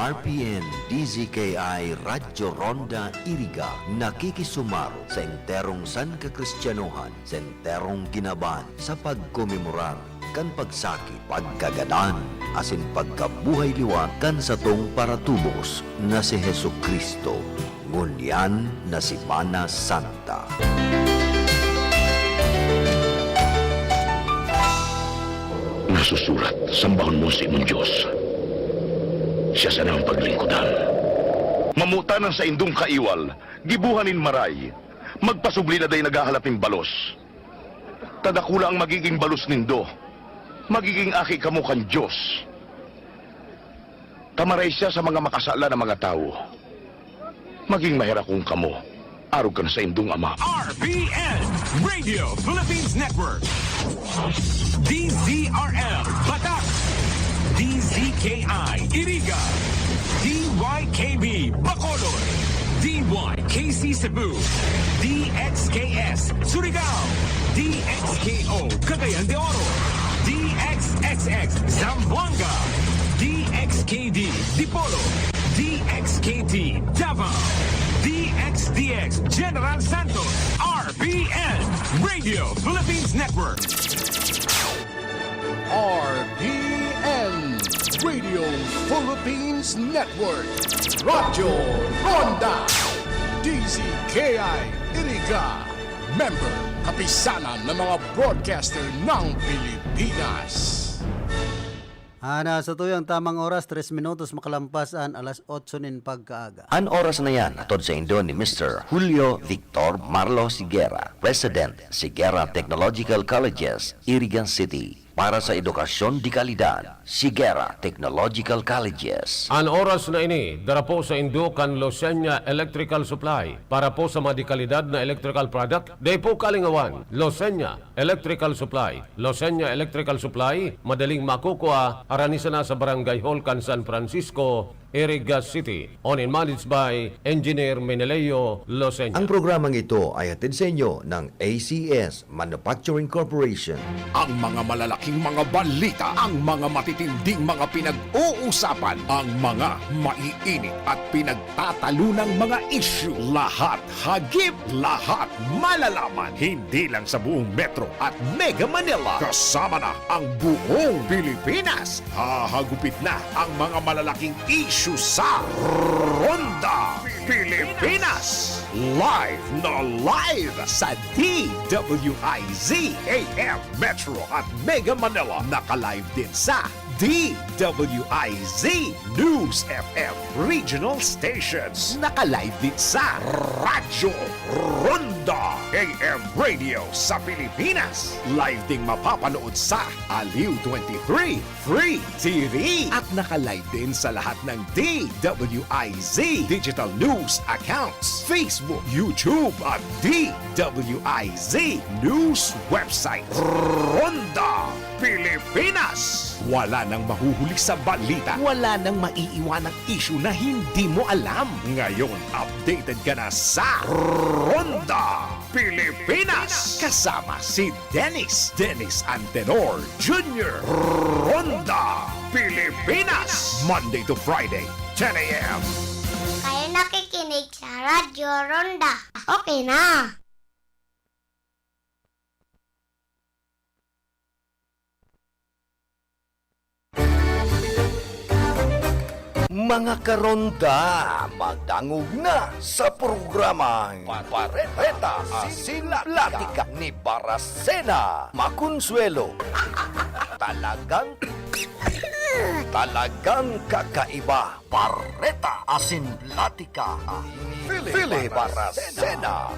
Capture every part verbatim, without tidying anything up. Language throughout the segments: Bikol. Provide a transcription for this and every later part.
R P N, D Z K I, Radyo Ronda, Iriga, nakikisumaro sa enterong sankakristiyanohan, sa enterong kinaban, sa pagkomemorar kan pagsakit, pagkagadan, asin pagkabuhay liwat kan satong paratubos na si Jesu-Cristo. Ngunyan na Semana Santa. Nasusurat, "Sambahon mo sa imong Dios. Siya sana ang paglingkodan." Mamotan an saindong kaiwal, giboha nin maray. Magpasubli na dai naghahalat nin balos. Ta dakula an magigin balos nindo. Magigin aki kamo kan Dios. Ta maray siya sa mga makasalan na mga tawo. Magin maherakon kamo, arog kan saindong Ama. R P N, Radio Philippines Network. D Z R L, Batac. D Z K I, Iriga. D Y K B, Bacolod. D Y K C Cebu. D X K S, Surigao. D X K O, Cagayan de Oro. D X X X, Zamboanga. D X K D, Dipolog. D X K T, Davao. D X D X, General Santos. R P N, Radio Philippines Network. R P N, Radio Philippines Network. Radyo Ronda. D Z K I Iriga. Member, Kapisanan ng mga Broadcaster ng Pilipinas. Ana, sa tuyang tamang oras, tres minutos makalampas an alas otso nin pagkaaga. An oras na yan, hatod saindo ni Mister Julio Victor Marlo Siguera, President, Siguera Technological Colleges, Iriga City. Para sa edukasyon de kalidad, Siguera Technological Colleges. An oras na ini, dara po saindo kan Losenya Electrical Supply. Para po sa mga de kalidad na electrical product, dai po kalingawan, Losenya Electrical Supply. Losenya Electrical Supply, madaling makukua, harani sana sa Barangay Hall kan San Francisco, Iriga City. Owned and managed by Engineer Meneleo Losenya. Ang programang ito ay hatid sa inyo ng A C S Manufacturing Corporation. Ang mga malalaking mga balita, ang mga matitinding mga pinag-uusapan, ang mga maiinit at pinagtatalunang mga isyu, lahat hagip, lahat malalaman, hindi lang sa buong Metro at Mega Manila. Kasama na ang buong Pilipinas. Hahagupit na ang mga malalaking isyu sa Ronda Pilipinas. Live na live sa D W I Z A M Metro at Mega Manila. Naka-live din sa D W I Z News F M Regional Stations. Naka-live din sa Radyo Ronda A M Radio sa Pilipinas. Live ding mapapanood sa Aliw twenty-three Free T V. At naka-live din sa lahat ng D W I Z Digital News Accounts, Facebook, YouTube, at D W I Z News Website. Ronda Pilipinas. Wala nang mahuhuli sa balita. Wala nang maiiwanang isyu na hindi mo alam. Ngayon, updated ka na sa Ronda Pilipinas. Kasama si Dennis, Dennis Antenor Junior. Ronda Pilipinas. Monday to Friday, ten a.m. Kayo nakikinig sa Radyo Ronda. Okay na. Mga karonda, madangog na sa programang Pareta Asin Platika ni Barasena Maconsuelo. Talagang, talagang kakaiba. Pareta Asin Platika ni Philly Barasena.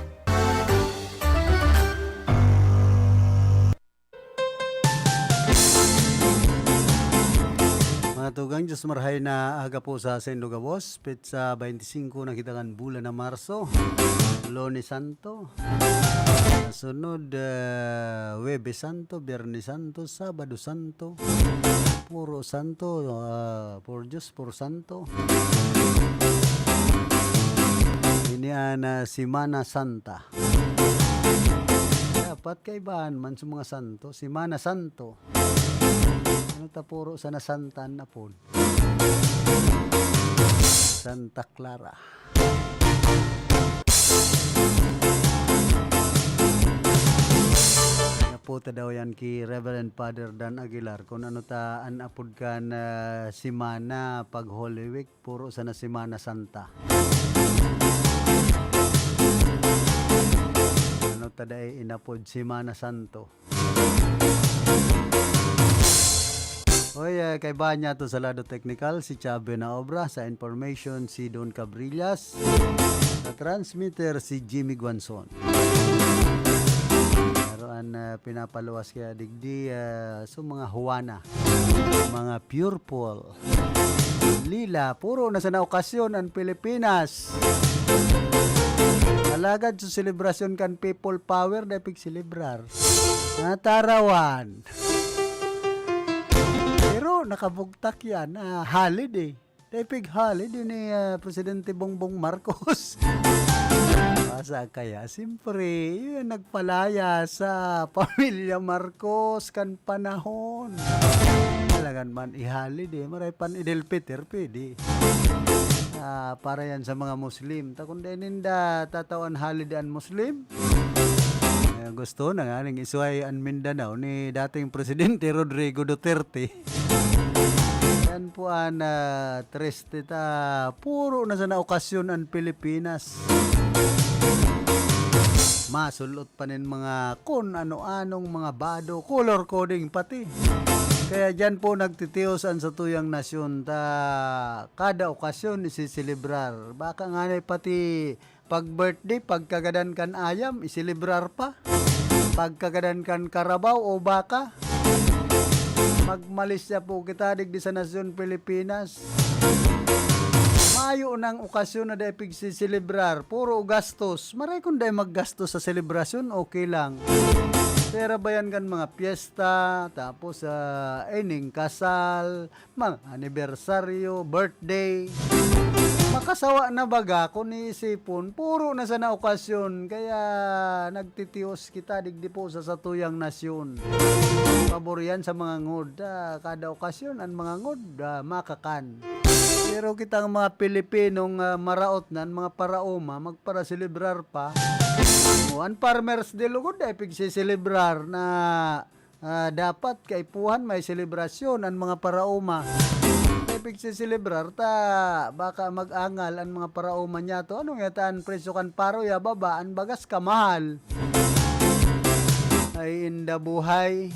Mga tugang, Diyos marahay na aga po sa saindo gabos. Petsa twenty-five na kita kan bulan na Marso. Lunes Santo. Sa sunod, ah, Huwebes Santo, Biyernes Santo, Sabado Santo. Puro Santo, ah, por Diyos, puro Santo. Ini an, ah, Semana Santa. Dapat kaibahan man sa mga santo. Semana Santo. Ano ta puro sana Santa an apod? Santa Clara. Naputa daw yan ki Reverend Father Dan Aguilar kung ano ta an apod kan, ah, semana pag Holy Week, puro sana Semana Santa. Ano ta dai inapod Semana Santo? Oy, ah, kaibahan niya to sa lado teknikal, si Chubby na obra. Sa information, si Don Cabrillas. Sa transmitter, si Jimmy Guanzon. Pero ang, ah, pinapaluwas kaya digdi, ah, so mga Juana, mga purple, lila, puro na sana okasyon ang Pilipinas. Alagad sa selebrasyon kan People Power, dai pigselebrar. Natarawan. Pero nakabugtak yan, ah, holiday. Dai pig-holiday ni, ah, Presidente Bongbong Marcos. Basa kaya, siyempre, yun, nagpalaya sa pamilya Marcos kan panahon. Talagan man, i-holiday, maray pan Idel Peter, pwede. Ah, para yan sa mga Muslim. Ta kung dai ninda tatawan holiday an Muslim, eh, gusto na nga ning isuhay an Mindanao ni dating Presidente Rodrigo Duterte. Yan po an, ah, triste ta. Puro na sana okasyon an Pilipinas. Masulot pa nin mga kun ano-anong mga bado, color coding pati. Kaya diyan po nagtitios an satuyang nasyon ta kada okasyon isiselebrar. Baka ngani pati pag birthday, pagkagadan kan ayam, iselebrar pa. Pagkagadan kan karabaw o baka, magmalisya po kita digdi sa nasyon Pilipinas. Mayo nang okasyon na dai pigsiselebrar, puro gastos. Maray kun dai maggastos sa selebrasyon, okay lang. Pero bayan kan mga piyesta, tapos, ah, ining kasal, mga anibersaryo, birthday. Makasawa na baga kun iisipon, puro na sana okasyon, kaya nagtitios kita digdi po sa satuyang nasyon. Pabor yan sa mga ngod. Ah, kada okasyon, an mga ngod, ah, makakan. Pero kitang mga Pilipinong, ah, maraot na, an mga paraoma, magparaselebrar pa. O, an Farmers Day lugod, dai pigsiselebrar na Ah, dapat kaipuhan may selebrasyon an mga paraoma. May pigseselebrar ta, baka mag-angal an mga paraoma niyato. Ano nga ta an presyo kan paro ya baba, an bagas kamahal? Ay, inda buhay.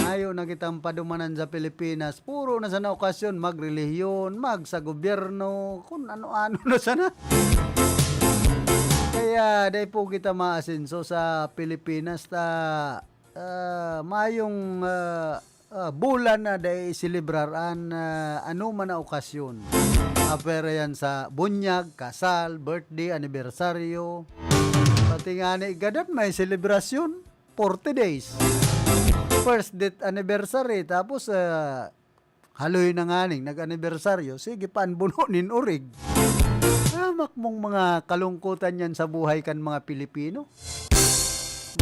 Mayo na kitang padumanan sa Pilipinas. Puro na sana okasyon, magrelihiyon, mag sa gobyerno, kun ano-ano na sana. Kaya, dai po kita maasenso sa Pilipinas ta ah, mayong, ah, ah, bulan na dai iselebrar an, ah, anoman na okasyon. Apwera yan sa bunyag, kasal, birthday, anibersaryo. Pati ngani gadan may selebrasyon, forty days. First death anniversary, tapos, ah, haloy na nganing nag-anibersaryo, sige pa an buno nin orig. Hamak mong mga kalungkutan yan sa buhay kan mga Pilipino.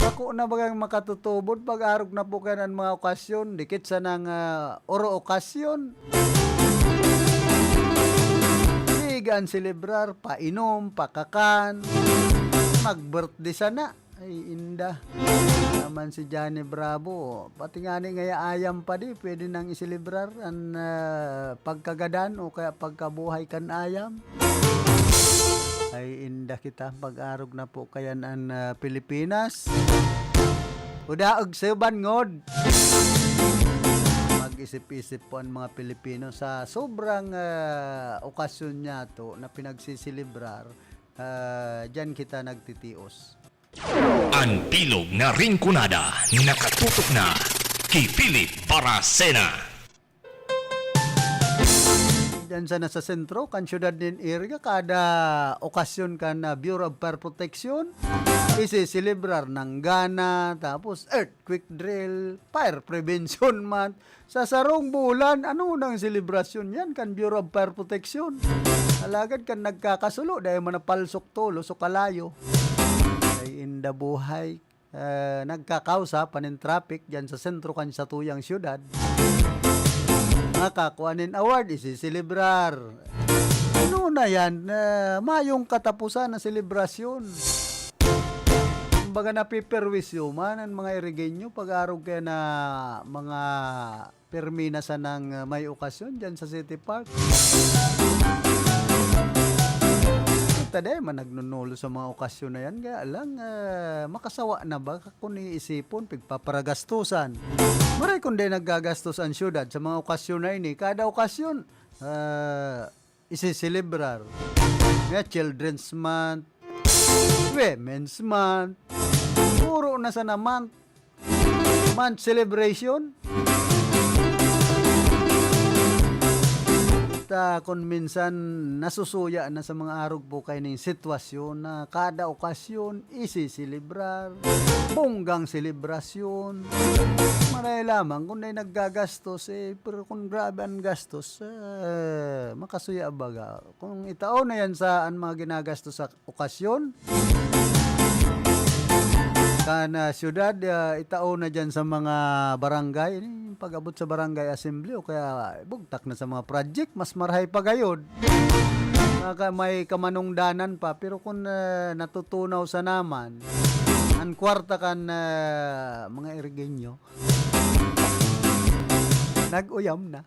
Bako na bagang makatutubod pag-arog na po kayan an mga okasyon, dikit sanang, ah, oro okasyon. Sige an selebrar, painom, pakakan, mag-birthday sana. Ay, inda. Naman si Johnny Bravo. Pati ngani ngaya ayam pa di, pwede nang iselebrar an, ah, pagkagadan o kaya pagkabuhay kan ayam. Ay, inda kita. Pag-arog na po kayan an, ah, Pilipinas. Udaog sa bangod. Mag-isip-isip po ang mga Pilipino sa sobrang, ah, okasyon niyato na pinagsiselebrar. Ah, diyan kita nagtitios. An bilog na Rinconada, nakatutok na ki Philip Baracena. Diyan sana sa sentro kan siyudad nin Iriga, kada okasyon kan, ah, Bureau of Fire Protection, isiselebrar nanggana, tapos earthquake drill, fire prevention month, sa sarong bulan, ano nang selebrasyon yan kan Bureau of Fire Protection? Alagad kan nagkakasulo, dai man napalsok tolos o kalayo. Ay, inda buhay. eh, nagkakausa pa nin traffic diyan sa sentro kan satuyang siyudad, nakakua nin award, isiselebrar. Ano na yan? Eh, mayong katapusan na selebrasyon. Kumbaga, napiperwisyo man an mga Irigeño pag-arog kaya na mga pirmi na sanang, ah, may okasyon diyan sa City Park. Kita di man nagnunulo sa mga okasyon na yan, kaya lang, ah, makasawa na ba kun iisipon, pigpaparagastusan. Maray kun di naggagastos an siyudad sa mga okasyon na ini. Kada okasyon, ah, isiselebrar. May Children's Month, Women's Month, puro na sana month, month celebration. Ta kun minsan nasusuya na sa mga arog po kaining sitwasyon na kada okasyon isiselebrar, bonggang selebrasyon. Maray lamang kun dai naggagastos, eh, pero kun grabe an gastos, eh, makasuya baga. Kun itao na yan sa an mga ginagastos sa okasyon, kan, ah, siyudad, ah, itao na diyan sa mga barangay. Ini, pag-abot sa barangay assembly o kaya bugtak na sa mga project, mas marahay pa gayod. Maka-, may kamanungdanan pa. Pero kun, ah, natutunaw sa naman, an kwarta kan, ah, mga Irigeño, nag-uyam na.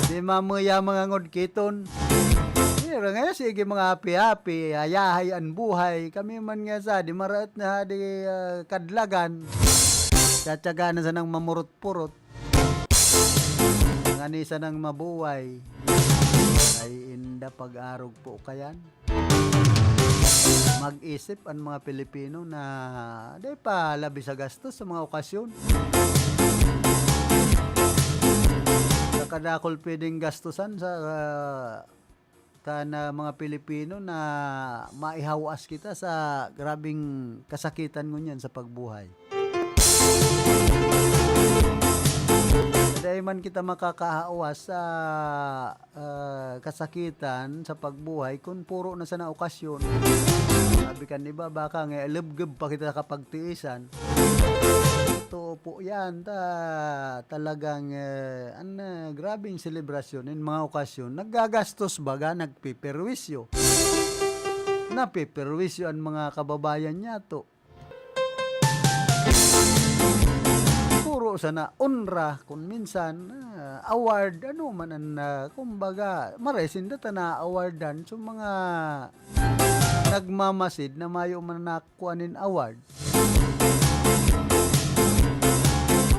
Di mamuya mga ngudkiton. Pero ngayon, sige, mga happy-happy, hayahay an buhay. Kami man nga sa, di maraot na di, ah, kadlagan. Tsatsaga na sanang mamurot-purot. Ngani sanang mabuhay. Ay, inda pag-arog po kayan. Mag-isip an mga Pilipino na di pa labi sa gastos sa mga okasyon. Sa kadakul pwedeng gastusan sa, ah, kan, ah, mga Pilipino na maihawas kita sa grabeng kasakitan ngunyan sa pagbuhay. Dai man kita makakahawas sa, ah, kasakitan sa pagbuhay kun puro na sana okasyon. Sabi kan iba, baka nga lubgob pa kita kapagtiisan. Totoo po yan. Ta-, talagang, eh, an, ah, grabeng selebrasyon in mga okasyon. Naggagastos baga, nagpiperwisyo. Napiperwisyo an mga kababayan niyato. Puro sana onra, kun minsan, ah, award, ano man an, ah, kumbaga, maray sinda ta na-awardan. So, mga nagmamasid na mayo man nakua nin award.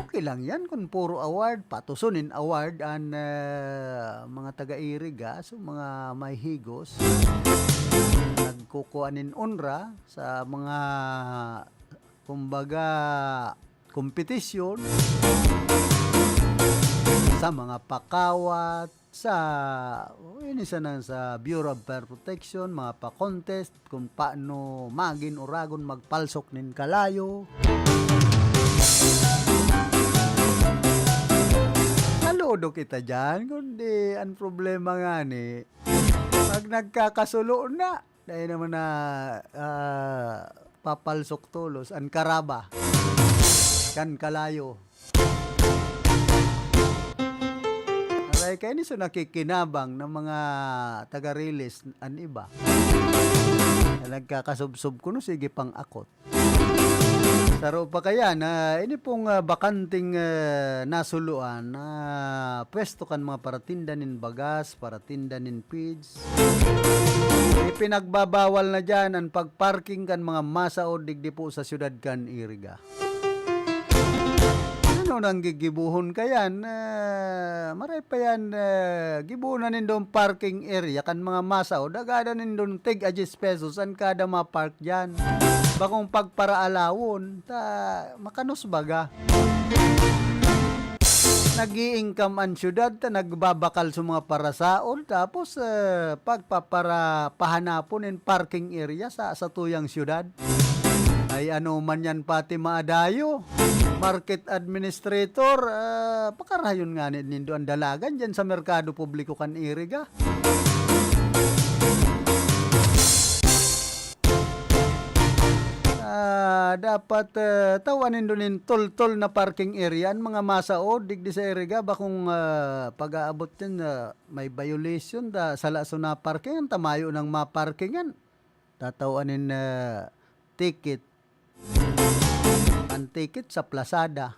Okay lang yan kun puro award, patuson nin award an, ah, mga taga-Iriga, so mga may higos, nagkukua nin onra sa mga, kumbaga, kompetisyon, sa mga pakawat, sa, ini sana sa Bureau of Fire Protection, mga pa-contest kung paano magin o ragon magpalsok nin kalayo. Saludo kita diyan, kundi ang problema ngani, pag nagkakasulo na, dai naman na, ah, papalsok tolos an karaba kan kalayo. Aray, kaya ni so nakikinabang ng mga taga-release an iba. Na nagkakasubsob kuno, sige pang akot. Saro pa kaya na ini pong, ah, bakanting, ah, nasuluan na pwesto kan mga paratinda nin bagas, paratinda nin feeds. Ipinagbabawal na diyan an pagparking kan mga masaod digdi po sa siyudad kan Iriga. Ano nang gigibuhon kayan? Ah, maray pa yan, ah, gibuhon na nindong parking area kan mga masaod. Agada nindong tig a diyes pesos an kada mapark diyan. Bakong pagparaalawon, ta makanos baga. Nag-i-income an siyudad ta nagbabakal sa mga parasaod, tapos, ah, pagpapara-, pahanapon in parking area sa satuyang siyudad. Ay, ano man yan, pati maadayo, market administrator, ah, pakarayon nga ni-, nindo ang dalagan dyan sa merkado publiko kan Iriga. Ah, dapat, eh, tawan nindo nin toltol na parking area an mga masaod digdi sa Iriga. Bakong, ah, pag-aabot yan, ah, may violation ta, sala so na parkingan, ta mayo nang maparkingan. Tatawan nin, ah, ticket. An ticket sa plasada.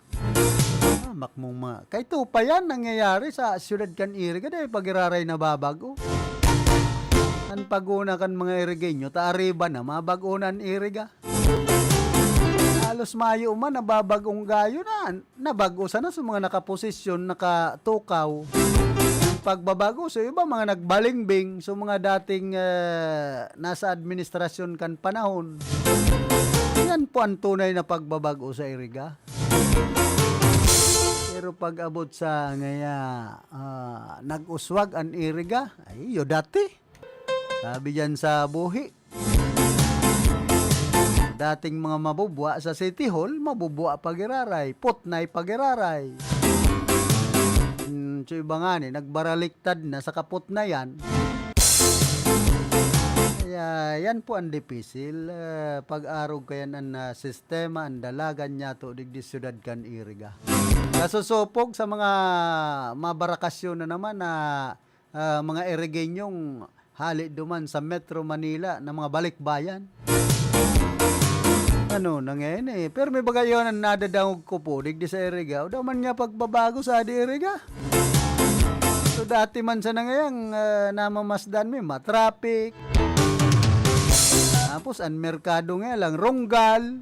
Ah, makmong ma-, kay ito pa yan nangyayari sa siyudad kan Iriga, dahil pag-iraray nababago. An pag-una kan mga Irigenyo, ta ariba na, mabago na an Iriga. Halos mayo man, nababagong gayo na. Nabago sana sa mga nakaposisyon, nakatukaw. Ang pagbabago sa iba, mga nagbalingbing, sa mga dating, eh, nasa administrasyon kan panahon. Yan po ang tunay na pagbabago sa Iriga. Pero pag-abot sa ngaya, ah, nag-uswag an Iriga, ay, yo dati. Sabi diyan sa buhi, dating mga mabubwa sa City Hall, mabubwa pag-iraray, putnay pag-iraray. Hmm, so iba nga ni, nagbaraliktad na sa kaputnayan. Kaya yan po ang dipisil, eh, pag-arog kayan an, ah, sistema, ang dalagan niya to digdi siyudad kan Iriga. Kasusupog sa mga mabarakasyon na naman na, ah, mga Irigenyong hali duman sa Metro Manila na mga balikbayan. Ano na ngayon eh. Pero may bagay yun ang nadadangog ko po, digdi sa Iriga. O daw man nga pagbabago sa di Iriga. So dati man sa nangayang, ah, namamasdan mi, matraffic. Tapos ang merkado nga lang, ronggal.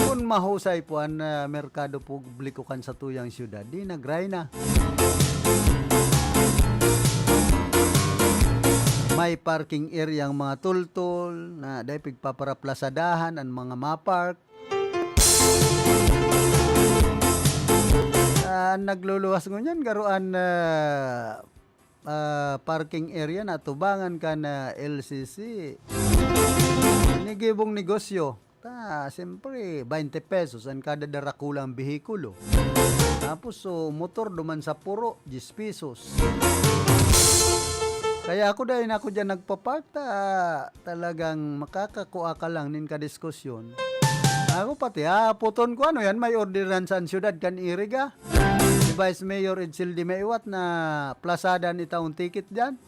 Kung mahusay po ang, ah, merkado publiko kan sa tuyang siyudad, di nagray na. May parking area ang mga tultol na dahil pigpaparaplasadaan ang mga mapark. Ah, nagluluwas ngunyan, garo an, ah, ah, parking area na tubangan kan, ah, L C C. Nigibong negosyo. Ta, siyempre, baynte pesos an kada darakulang behikulo. Tapos, so, motor duman sa puro, diyes pesos. Kaya ako dahil na ako dyan nagpa-park, ta, talagang makakakua ka lang nin kadiskusyon. Ako pati, ah, puton ko, ano yan, may ordinansa ang siyudad kan Iriga. Si Vice Mayor Edsel de Maiwat na plasada ni taong ticket dyan.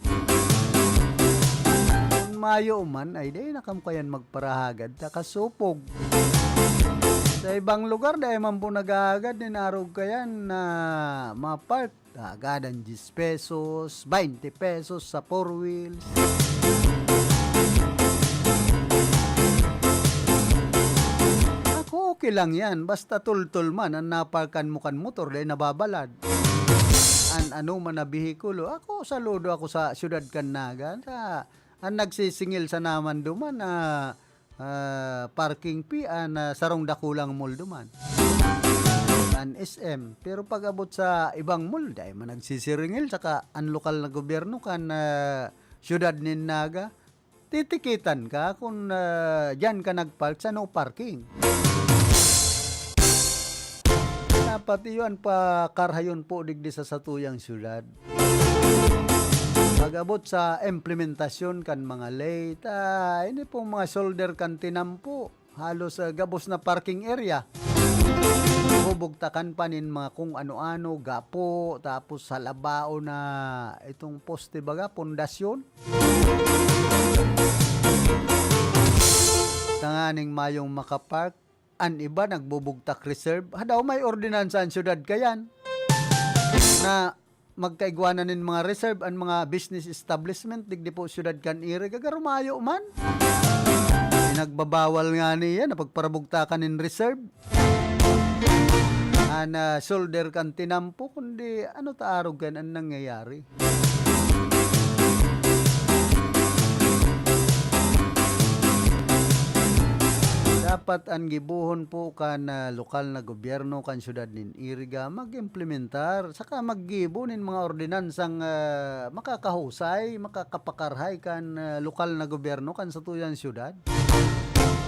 Kung mayo man, ay di na kam kayan magparahagad, ta kasupog. Sa ibang lugar, dahil man po naghahagad, ninarog kayan na mapark. Tagadan diyes pesos, baynte pesos sa four wheels. Ako, okay lang yan. Basta tultol man, ang naparkan mo kan motor, dahil nababalad. An ano man na behikulo. Ako, saludo ako sa siyudad kan Naga. Sa, ang nagsisingil sa naman duman na ah, parking fee an, ah, sarong dakulang mall duman, an S M. Pero pag-abot sa ibang mall, dai man nagsisiringil, saka an lokal na gobyerno kan, ah, siyudad nin Naga, titikitan ka kun, ah, diyan ka nagpark sa no parking. Dapat iyo an pakarhayon po digdi sa satuyang siyudad. Pag-abot sa implementasyon kan mga late, ah, ini pong mga shoulder kan tinampo, halos, ah, gabos na parking area. Bubugtakan pa nin mga kung ano-ano, gapo, tapos sa labao na itong poste baga, pundasyon. Tanganing mayong makapark, an iba nagbubugtak reserve. Hadaw may ordinansa an syudad kayan na magkaigwa na nin mga reserve an mga business establishment digdi po syudad kan Iriga, garo mayo man. Pinagbabawal nga niya na pagparabugtakan nin reserve. An, ah, shoulder kan tinampo, kundi ano ta arog kan an nangyayari. Dapat an gibohon po kan, ah, lokal na gobyerno kan syudad nin Iriga mag-implementar saka maggibo nin mga ordinansang, ah, makakahusay, makakapakarhay kan, ah, lokal na gobyerno kan satuyang syudad.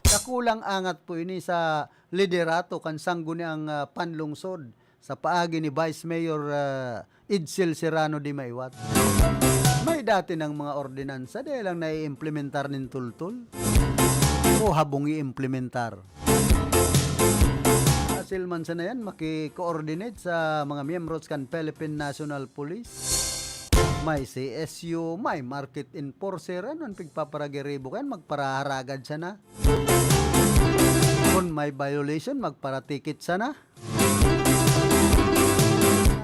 Dakulang angat po ini sa liderato kan sangguniang, ah, panlungsod sa paagi ni Vice Mayor, ah, Edsel Serrano de Maiwat. May dati ng mga ordinansa, dahil lang naiimplementar nin tultol. o habong i-implementar. Hasil man sana yan, maki-coordinate sa mga miyembros kan Philippine National Police. May C S U, may market enforcer. Ano an pigpaparagiribo kan? Magparaharagad sana. Kun may violation, magparatikit sana.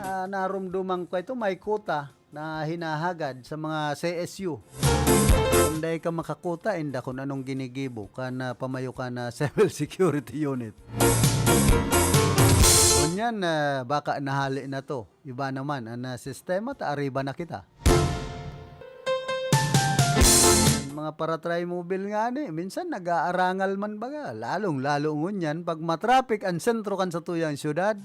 Ah, narumduman ko ito, may quota na hinahagad sa mga C S U. Kung dai ka makakuta, inda kun anong ginigibo kan, ah, pamayo ka na civil security unit. Ngunyan, ah, baka nahali na to. Iba naman, ang, ah, sistema, ta ariba na kita. Mga para-try mobile nga ni, minsan nag-aarangal man baga, lalong-lalo ngunyan pag matraffic ang sentro kan satuyang syudad.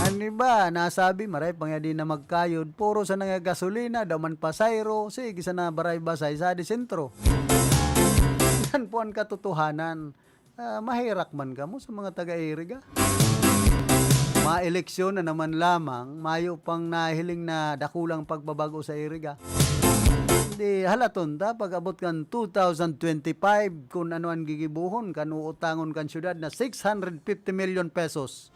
An iba, nasabi, maray pa nga di na magkayod, puro sa nga gasolina, daw man pasayro, sige sana baray-basay, sa di sentro. Yan po ang katotohanan. Ah, maherak man kamo sa mga taga-Iriga. Maeleksyon na naman lamang, mayo pang nahiling na dakulang pagbabago sa Iriga. Hindi, halaton ta, pag-abot kan two thousand twenty-five, kun ano an gigibohon kan uutangon kan syudad na six hundred fifty million pesos.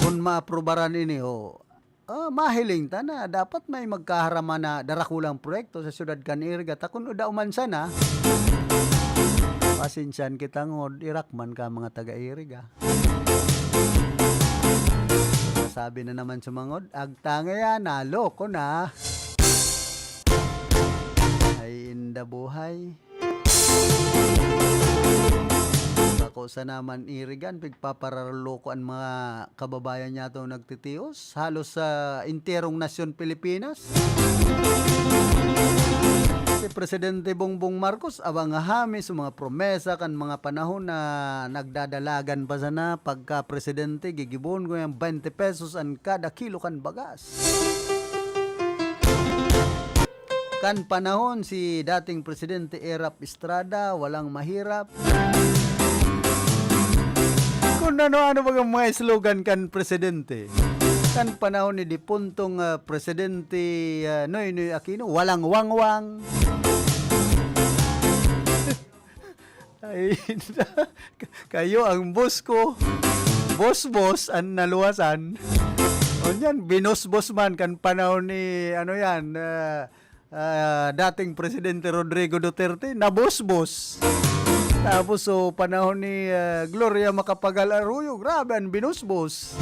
Kun maaprubaran ini, o, ah, mahiling ta na dapat may magkaharama na darakulang proyekto sa syudad kan Iriga. Ta kun uda man sana, pasensyan kita ngod, irak man ka mga taga-Iriga. Sabi na naman sa mangod, "Agtanga yan, naloko na." Ay, inda buhay. Bako sa naman Iriga, pigpaparaloko an mga kababayan niya to nagtitios. Halos sa enterong nasyon Pilipinas. Si Presidente Bongbong Marcos, abang hami sa mga promesa kan mga panahon na nagdadalagan pa sana pagka presidente, gigibohon ko yung twenty pesos an kada kilo kan bagas. Kan panahon si dating Presidente Erap Estrada, walang mahirap. Kung ano-ano bagang mga slogan kan presidente. Kan panahon ni dipuntong, ah, Presidente, ah, Noynoy Aquino, walang wangwang. Ay, kayo ang boss ko. Boss, boss, ang naluwasan. O niyan, binusbos man kan panahon ni, ano yan, ah, ah, dating Presidente Rodrigo Duterte, nabusbos. Tapos, so, panahon ni, ah, Gloria Macapagal Arroyo, grabe ang binusbos.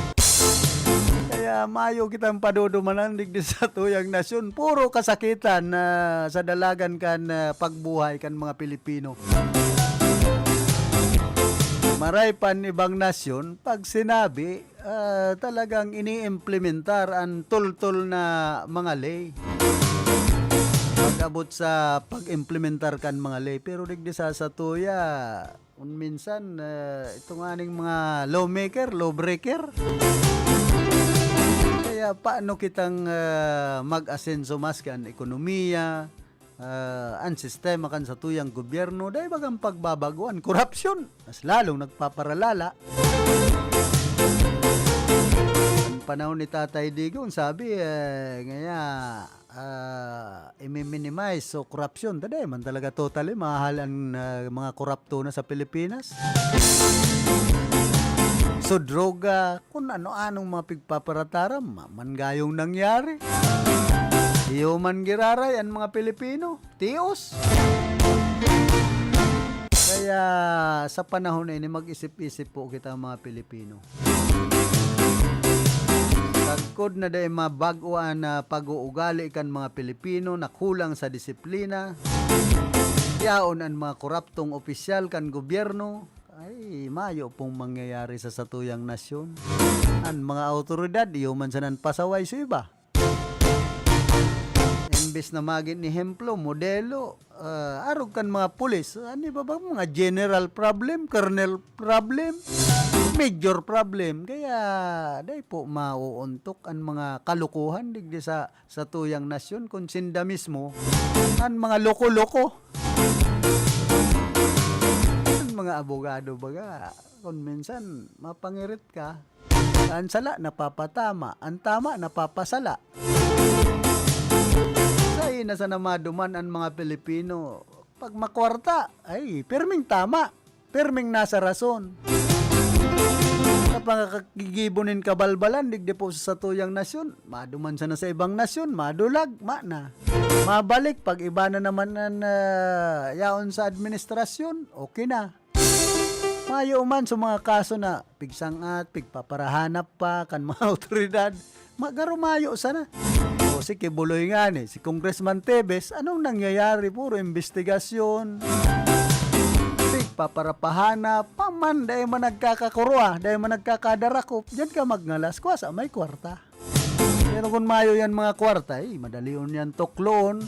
Kaya mayo kitang padudumanan digdi sa tuyang nasyon. Puro kasakitan na sa dalagan kan, ah, pagbuhay kan mga Pilipino. Maray pan ibang nasyon, pag sinabi, ah, talagang iniimplementar an tultol na mga ley. Pag-abot sa pag-implementar kan mga ley, pero digdi sa satuya, kun minsan, ah, ito nga ning mga lawmaker, lawbreaker. Kaya paano kitang, ah, mag-asenso maski an ekonomiya, ah, an sistema kan satuyang gobyerno, dai bagang pagbabagoan, korapsyon, mas lalong nagpaparalala. Ang panahon ni Tatay Digong, sabi, eh, ngaya, ah, imi-minimize so korapsyon. Taday man talaga totally mahal ang, ah, mga korapto na sa Pilipinas. So, droga, kung ano-anong mga pigpaparataram, ma-, man gayong nangyari. Iyo man giraray ang mga Pilipino. Tios. Kaya sa panahon na ini, mag-isip-isip po kita mga Pilipino. Sagkod na dai mabag-o an, ah, pag-uugali kan mga Pilipino na kulang sa disiplina, yaon an mga koraptong opisyal kan gobyerno, ay mayo pong mangyayari sa satuyang nasyon. An mga awtoridad, iyo man sanan pasaway sa iba. Imbes na magin ehemplo, modelo, ah, arog kan mga pulis, ano ba ba, mga general problem, colonel problem, major problem. Kaya, dai po mauuntok an mga kalokohan digdi sa, sa tuyang nasyon, kun sinda mismo, an mga loko-loko. An mga abogado, baga, kun minsan, mapangirit ka, an sala, napapatama, an tama, napapasala. Sa na sana maduman an mga Pilipino. Pag makwarta, ay, pirming tama. Pirming nasa rason. Sa pagkagigibo nin kabalbalan, digdi po sa satuyang nasyon, maduman sana sa ibang nasyon, madulag, mana. Mabalik, pag iba na naman an, ah, yaon sa administrasyon, okay na. Mayo man sa mga kaso na pigsang-at, pigpaparahanap pa kan mga awtoridad, magarumayo sana. O si Kibuloy ngani, si Congressman Tevez, anong nangyayari? Puro imbestigasyon. Pigpaparapahanap, paman, dai man nagkakakurwa, dai man nagkakadarakop, diyan ka magngalas, kwa sa may kwarta. Pero kun mayo yan mga kwarta, eh, madali on yan tukloon.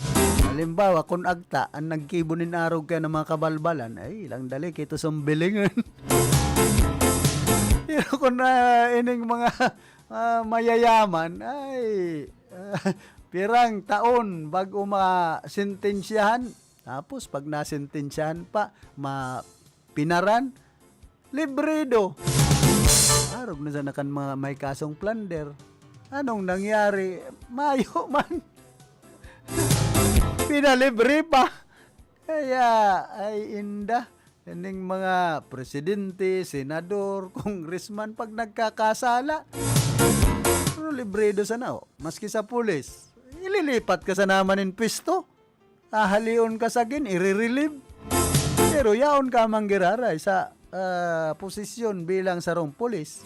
Halimbawa, kun agta, ang nagkibo nin arog kaya ng mga kabalbalan, ay, lang dali, kito sumbilingan. Pero kun, ah, ining mga, ah, mayayaman, ay, ah, pirang taon bago masentensyahan. Tapos, pag nasentensyahan pa, ma-, pinaran, librido. Arog na sana kan mga may kasong plunder. Anong nangyari? Mayo man. Pinalibre pa. Kaya, ay inda. Ining mga presidente, senador, congressman, pag nagkakasala, pero librido sana, oh. Maski sa pulis, ililipat ka sana man nin pwesto. Hahalion ka sa gin, irirelieve. Pero yaon ka man giraray sa, ah, posisyon bilang sarong pulis.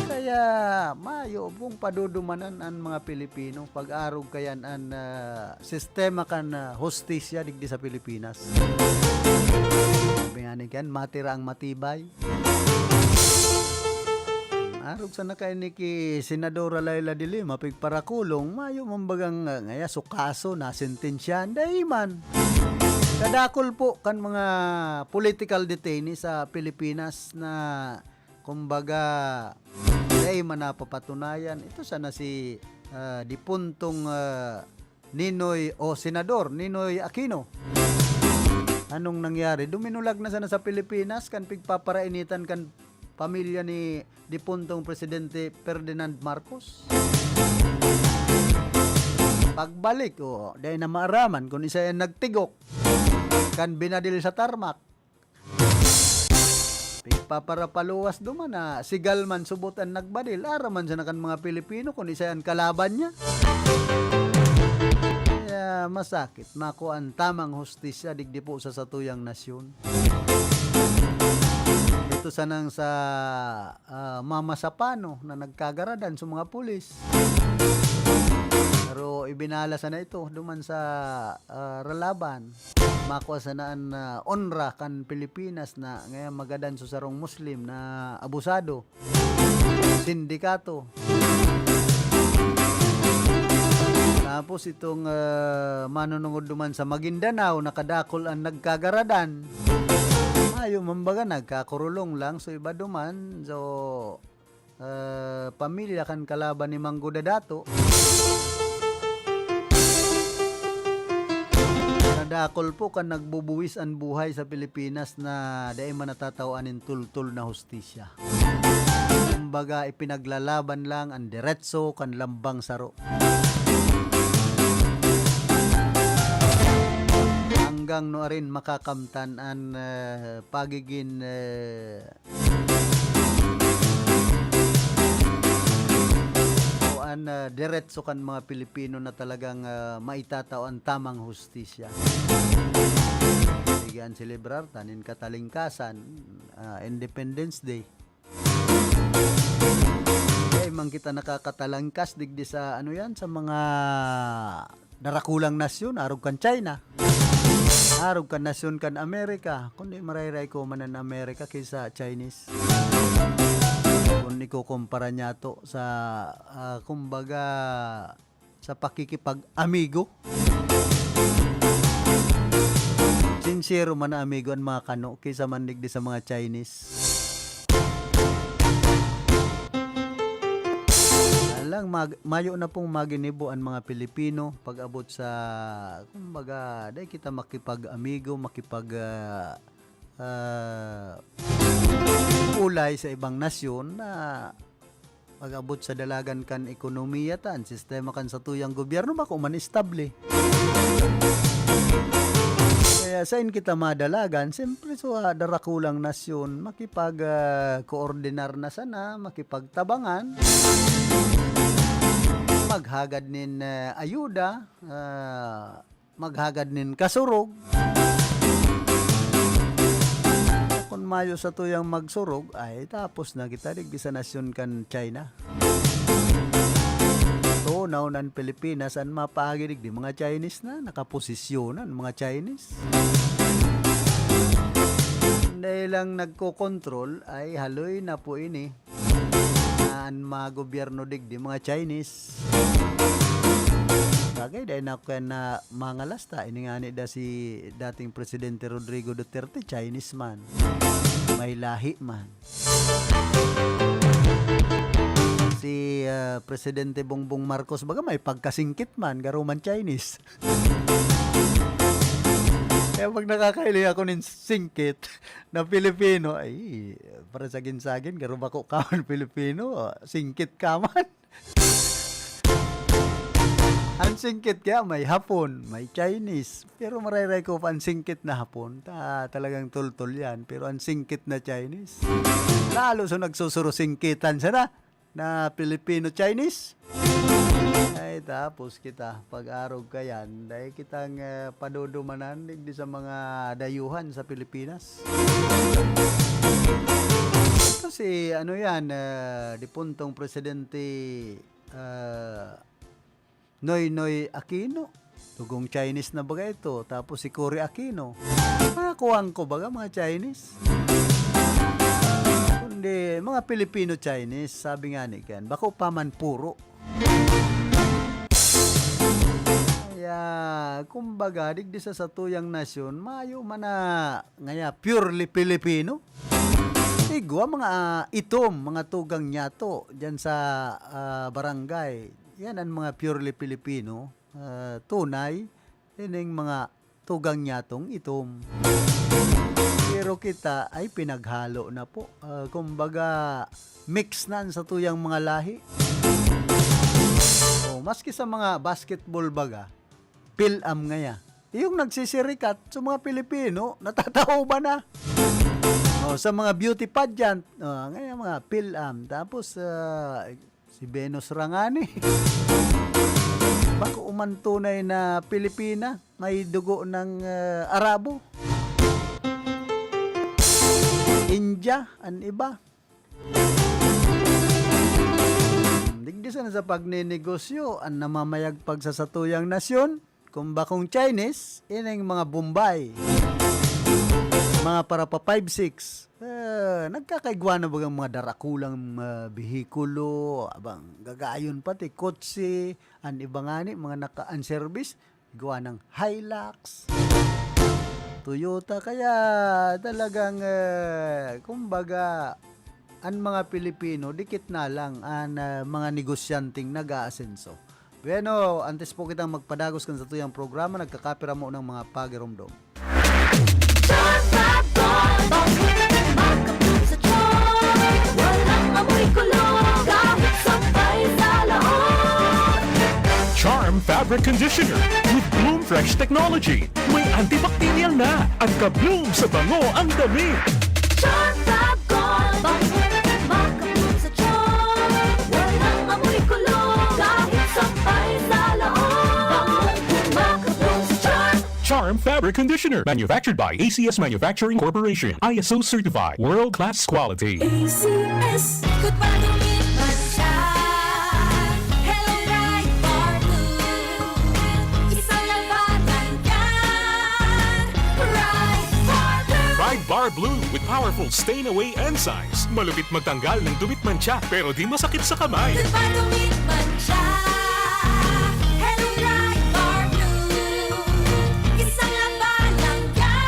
Kaya mayo pong padudumanan an mga Pilipino pag-arog kayan an, ah, sistema kan, ah, hustisya digdi sa Pilipinas. Sabi nga ni Ken, "Matira ang matibay." Arog sana kaini ki Senadora Leila de Lima, pigparakulong, mayo man bagang, ah, ngaya su kaso, nasentensyahan, dai man. Kadakul po kan mga political detainees sa Pilipinas na, kumbaga, dai man napapatunayan. Ito sana si, ah, dipuntong, ah, Ninoy o Senador Ninoy Aquino. Anong nangyari? Duminulag na sana sa Pilipinas kan pigpaparainitan kan pamilya ni dipuntong Presidente Ferdinand Marcos. Pagbalik, o, dai na maaraman kun isa yan nagtigok kan binadil sa tarmac. Pigpaparapaluwas duman na sigal man subot an nagbadil. Aram man sana kan mga Pilipino kun isa an kalaban niya. Kaya masakit, makua an tamang hustisya digdi po sa satuyang nasyon. Ito sanang sa, ah, Mama Sapano na nagkagaradan sa mga pulis. Pero ibinala sana ito duman sa, ah, Ralaban. Makua sana an, ah, onra kan Pilipinas na ngayon magadan sa sarong Muslim na abusado. Sindikato. Tapos itong, ah, manunungod duman sa Maguindanao, nakadakul an nagkagaradan. Mayo man baga, nagkakurulong lang. So, iba duman. So, ah, pamilya kan kalaban ni Mango Dadato. Nadakol po kan nagbubuwis an buhay sa Pilipinas na dai man natataw-an nin tultol na hustisya. Kumbaga, ipinaglalaban lang an diretso kan lambang saro. Hanggang nuarin makakamtan an, ah, pagigin, ah, o an, ah, diretso kan mga Pilipino na talagang, ah, maitatao an tamang hustisya. Sige, an selebrar ta nin katalingkasan, ah, Independence Day. Dai man kita nakakatalangkas digdi sa, ano yan, sa mga darakulang nasyon, arog kan China, arog kan nasyon kan Amerika, kundi marayray ko man an Amerika kaysa Chinese. Kung ikukumpara niya to sa, ah, kumbaga, sa pakikipag-amigo. Sinsero man na amigo an mga kano kaysa man digdi sa mga Chinese. Alang mag-, mayo na pong maginibo an mga Pilipino pag-abot sa, kumbaga, dai kita makipag-amigo, makipag, ah, ah, ulay sa ibang nasyon na Pag-abot sa dalagan kan ekonomiya ta, an sistema kan satuyang gobyerno bako man estable. Kaya sain kita madalagan, siyempre sa darakulang nasyon, makipag, ah, koordinar na sana, makipagtabangan, maghagad nin, ah, ayuda, ah, maghagad nin kasurog. Kun mayo satuyang magsurog, ay tapos na kita digdi sa nasyon kan China. Tunaw nan Pilipinas, an mapaagi digdi mga Chinese na, nakaposisyon an mga Chinese. Dai lang nagkokontrol, ay haloy na po ini. An mga gobyerno digdi, mga Chinese. Bagay, dai na ako yan na mangalasta. Ini nga ni da si dating Presidente Rodrigo Duterte, Chinese man. May lahi man. Si, ah, Presidente Bongbong Marcos, baga may pagkasingkit man, garo man Chinese. Kaya pag nakakahiling ako nin singkit na Pilipino, ay, para sagin-sagin, garo bako ka man Pilipino, singkit ka man. Ang singkit kaya may Hapon, may Chinese. Pero marayray ko pa ang singkit na Hapon, ta, talagang tultol yan. Pero ang singkit na Chinese, lalo sa nagsusuro singkitan sana na Filipino-Chinese. Ay, tapos kita, pag-arog kayan, dai kitang, eh, padudumanan digdi sa mga dayuhan sa Pilipinas. Ito si, ano yan, eh, dipuntong Presidente, eh, Noynoy Aquino. Tugong Chinese na baga ito. Tapos si Cory Aquino. Mga kuwang ko baga, mga Chinese. Kundi mga Filipino-Chinese, sabi nga ni Ken. Bako pa man puro. Kaya, kumbaga, digdi sa satuyang nasyon, mayo man na ngaya purely Filipino. Igwa mga, ah, itom, mga tugang nyato dyan sa, ah, barangay. Yan ang mga purely Filipino, ah, tunay. Ining mga tugang nyatong itom. Pero kita ay pinaghalo na po. Ah, kumbaga, mix na ang satuyang mga lahi. O, maski sa mga basketball baga, Fil-Am ngaya. Yung nagsisirikat sa mga Pilipino, natatauban na. O, sa mga beauty pageant, o, ngayon mga Fil-Am. Tapos, ah, si Venus Rangani. Bako man tunay na Pilipina, may dugo ng, ah, Arabo. India, an iba. Digdi sana sa pagninegosyo, an namamayagpag sa satuyang nasyon, kung bakong Chinese, ining mga Bombay, mga para pa five six, eh, nagkakaigwa na bagang mga darakulang, ah, behikulo, abang gagayon pati, kotse, an iba ngani, mga naka-, an service, gawa ng Hilux, Toyota. Kaya talagang, eh, kumbaga, an mga Pilipino, dikit na lang an, ah, mga negosyanteng nag-aasenso. Bueno, antes po kitang magpadagos kan satuyang programa, nagkakapira mo ng mga pagiromdom. Makapag sa tiyan, walang amoy kulog, kahit sampay sa laot. Charm Fabric Conditioner with Bloom Fresh Technology. May antibacterial na. Ang ka-bloom sa bango ang damit. Charm Fab Gold, makapag sa tiyan, walang amoy kulog, kahit sampay sa laot. Makapag sa tiyan. Charm Fabric Conditioner, manufactured by A C S Manufacturing Corporation, I S O certified, world-class quality. A C S. Good pa dumit man siya. Hello, Bright Bar Blue. Isang labanan yan. Bright Bar Blue. Pride Bar Blue with powerful stain away enzymes. Malupit magtanggal ng dumit mantsa, pero di masakit sa kamay. Good pa dumit man siya. Hello, Bright Bar Blue. Isang labanan yan.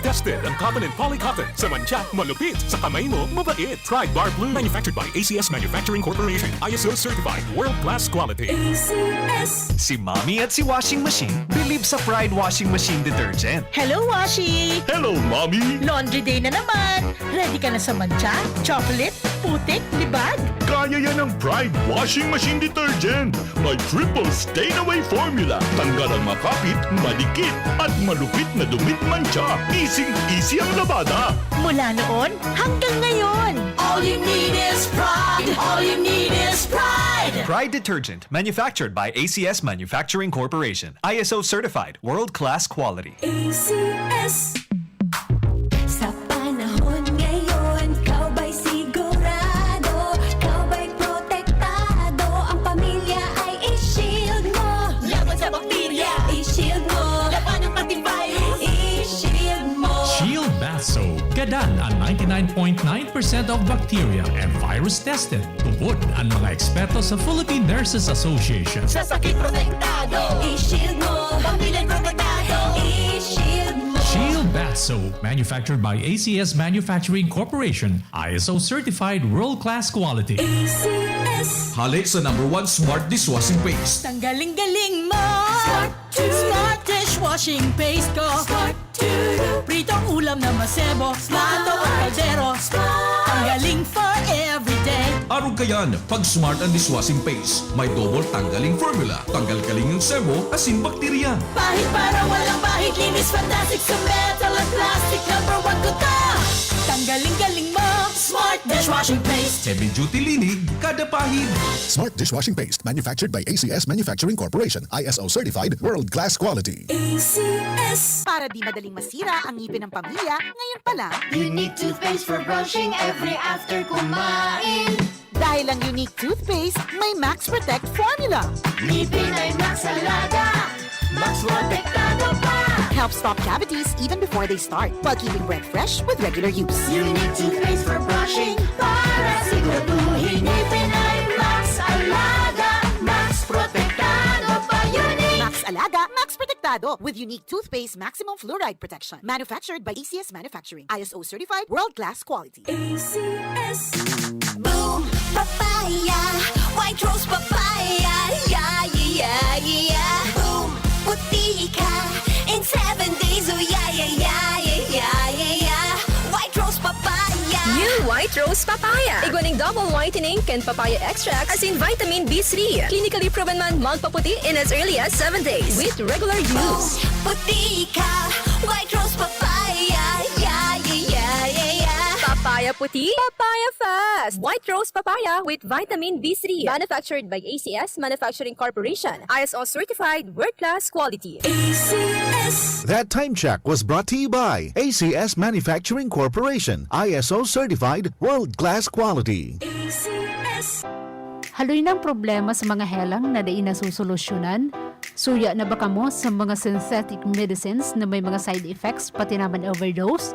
Tested ang cotton and polycotton. Sa mantsa, malupit. Sa kamay mo, mabait. Pride Bar Blue. Manufactured by A C S Manufacturing Corporation. I S O certified. World class quality. A C S. Si Mommy at si Washing Machine believe sa Pride Washing Machine Detergent. Hello, Washi! Hello, Mommy! Laundry day na naman! Ready ka na sa mantsa, chocolate, putik, libag? God Yan ang Pride Washing Machine Detergent. May triple stain away formula. Tanggal ang makapit, madikit, at malupit na dumi at mantsa. Easy-easy ang labada. Mula noon hanggang ngayon. All you need is pride. All you need is pride. Pride detergent, manufactured by A C S Manufacturing Corporation. I S O certified, world-class quality. A C S. Sa panahon ngayon, ikaw ba'y sigurado? Ikaw ba'y protektado? Ang pamilya ay i-shield mo. Laban sa bakterya. I-shield mo. Labanan pati virus. I-shield mo. Shield Bath Soap. Gadan ang ninety-nine point nine percent of bacteria and virus tested. Tubod ang mga eksperto sa Philippine Nurses Association. Sa sakit protektado. I-shield mo. Pamilya protektado. I-shield mo. Shield Bath Soap, manufactured by A C S Manufacturing Corporation, I S O certified world-class quality. A C S. Hale sa number one smart dishwashing paste. Tanggaling galing mo. Smart to. Smart dishwashing paste ko. Smart to. Pritong ulam na masebo. Smart ang kaldero. Tanggaling for everyday. Arog kayan, pag smart ang dishwashing paste, may double tanggaling formula. Tanggal kaling ang sebo, asin bakterya. Pahid para walang bahid. Linis fantastic sa metal at plastic. Number one ko to. Tanggaling galing mo. Smart dishwashing paste. Heavy duty linig, kada pahid. Smart dishwashing paste, manufactured by A C S Manufacturing Corporation, I S O certified, world class quality. A C S. Para di madaling masira ang ngipin ng pamilya, ngayon pa lang. Unique toothpaste for brushing every after kumain. Dahil ang Unique Toothpaste may Max Protect Formula. Ngipin ay Max Alaga. Max Protektado pa. Helps stop cavities even before they start, while keeping breath fresh with regular use. Unique toothpaste for brushing para siguraduhin ngipin ay Max Alaga. Max Protektado pa. Unique. Max Alaga, Max Protektado with Unique Toothpaste Maximum Fluoride Protection. Manufactured by A C S Manufacturing. I S O certified, world-class quality. A C S. Boom! Papaya! White Rose Papaya! Yeah, yeah, yeah, yeah! Boom! Puti ka in seven days! Oh, yeah, yeah, yeah, yeah, yeah, yeah! White Rose Papaya! New White Rose Papaya. Igwa ning double whitening kan papaya extract asin vitamin B three. Clinically proven man magpaputi in as early as seven days with regular use. Puti ka! White Rose Papaya! Yeah, yeah, yeah, yeah, yeah! Papaya puti, papaya fast. White Rose Papaya with vitamin B three. Manufactured by A C S Manufacturing Corporation. I S O certified, world-class quality. A C S. That time check was brought to you by A C S Manufacturing Corporation, I S O certified, world class quality. A C S. Haloy na ang problema sa mga helang na dai nasosolusyonan? Suya na ba kamo sa mga synthetic medicines na may mga side effects pati naman overdose?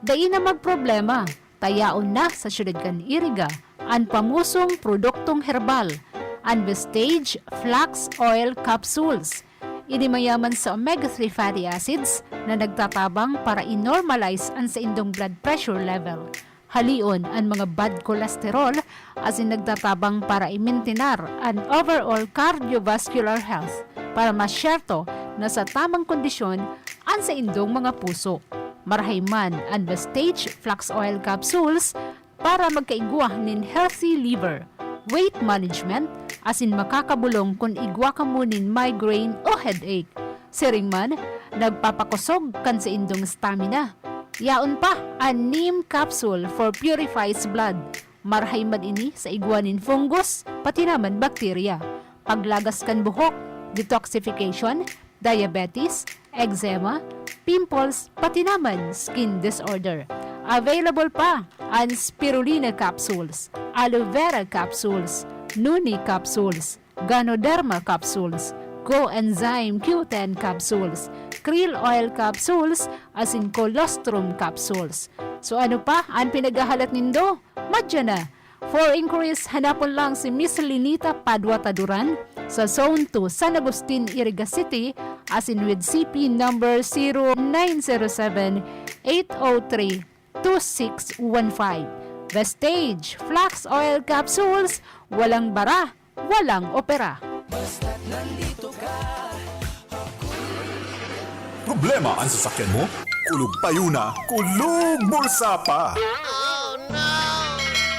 Dai na magproblema, ta yaon na sa siyudad kan Iriga an pamosong produktong herbal, an Vestige Flax Oil Capsules. Ini mayaman sa omega three fatty acids na nagtatabang para i-normalize an saindong blood pressure level. Halion an mga bad cholesterol asin nagtatabang para imintinar an overall cardiovascular health para masyerto na sa tamang kondisyon an saindong mga puso. Marahay man an Vestige Flax Oil Capsules para magkaigwa nin healthy liver, weight management, asin makakabolong kun igwa kamo nin migraine o headache. Siring man, nagpapakosog kan saindong stamina. Yaon pa an neem capsule for purifies blood. Marahay man ini sa igwa nin fungus, pati naman bakterya. Paglagas kan buhok, detoxification, diabetes, eczema, pimples, pati naman skin disorder. Available pa an spirulina capsules, aloe vera capsules, noni capsules, ganoderma capsules, coenzyme Q ten capsules, krill oil capsules, asin colostrum capsules. So ano pa an pinaghahalat nindo? Madya na! For inquiries, hanapon lang si Miss Linita Padua Taduran sa Zone two, San Agustin, Iriga City, asin with C P number zero nine zero seven, eight oh three, two six one five. Vestige Flax Oil Capsules, walang bara, walang opera. Problema ang sasakyan mo? Kulog payo na, kulog bulsa pa!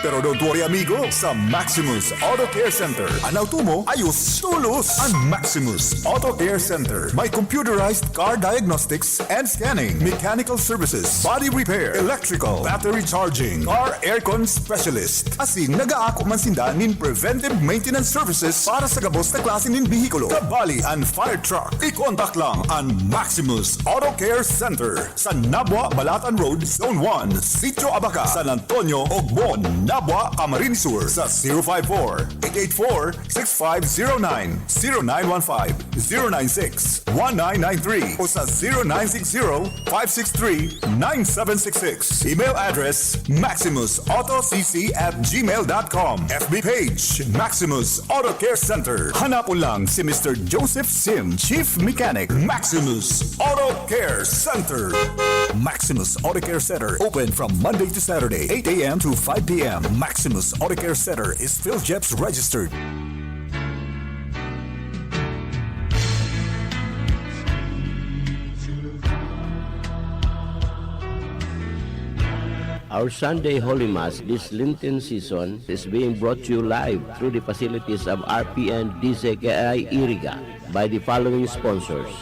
Pero don't worry, amigo, sa Maximus Auto Care Center, an auto mo ayos tolos. An Maximus Auto Care Center may computerized car diagnostics and scanning, mechanical services, body repair, electrical, battery charging, car aircon specialist. Asin nagaako man sinda nin preventive maintenance services para sa gabos na klase nin behikulo, kabali an fire truck. I-contact lang an Maximus Auto Care Center sa Nabua, Balatan Road, Zone one, Sitio Abaca, San Antonio, Ogmon, Nabua, Camarines Sur, sa zero five four, eight eight four, six five zero nine, zero nine one five, zero nine six, one nine nine three o sa zero nine six zero, five six three, nine seven six six. Email address, maximus auto c c at gmail dot com. F B page, Maximus Auto Care Center. Hanapon lang si Mister Joseph Sim, Chief Mechanic, Maximus Auto Care Center. Maximus Auto Care Center, open from Monday to Saturday, eight a m to five p m. Maximus Auto Care Center is PhilGEPS registered. Our Sunday Holy Mass this Lenten season is being brought to you live through the facilities of R P N D C K I Iriga by the following sponsors: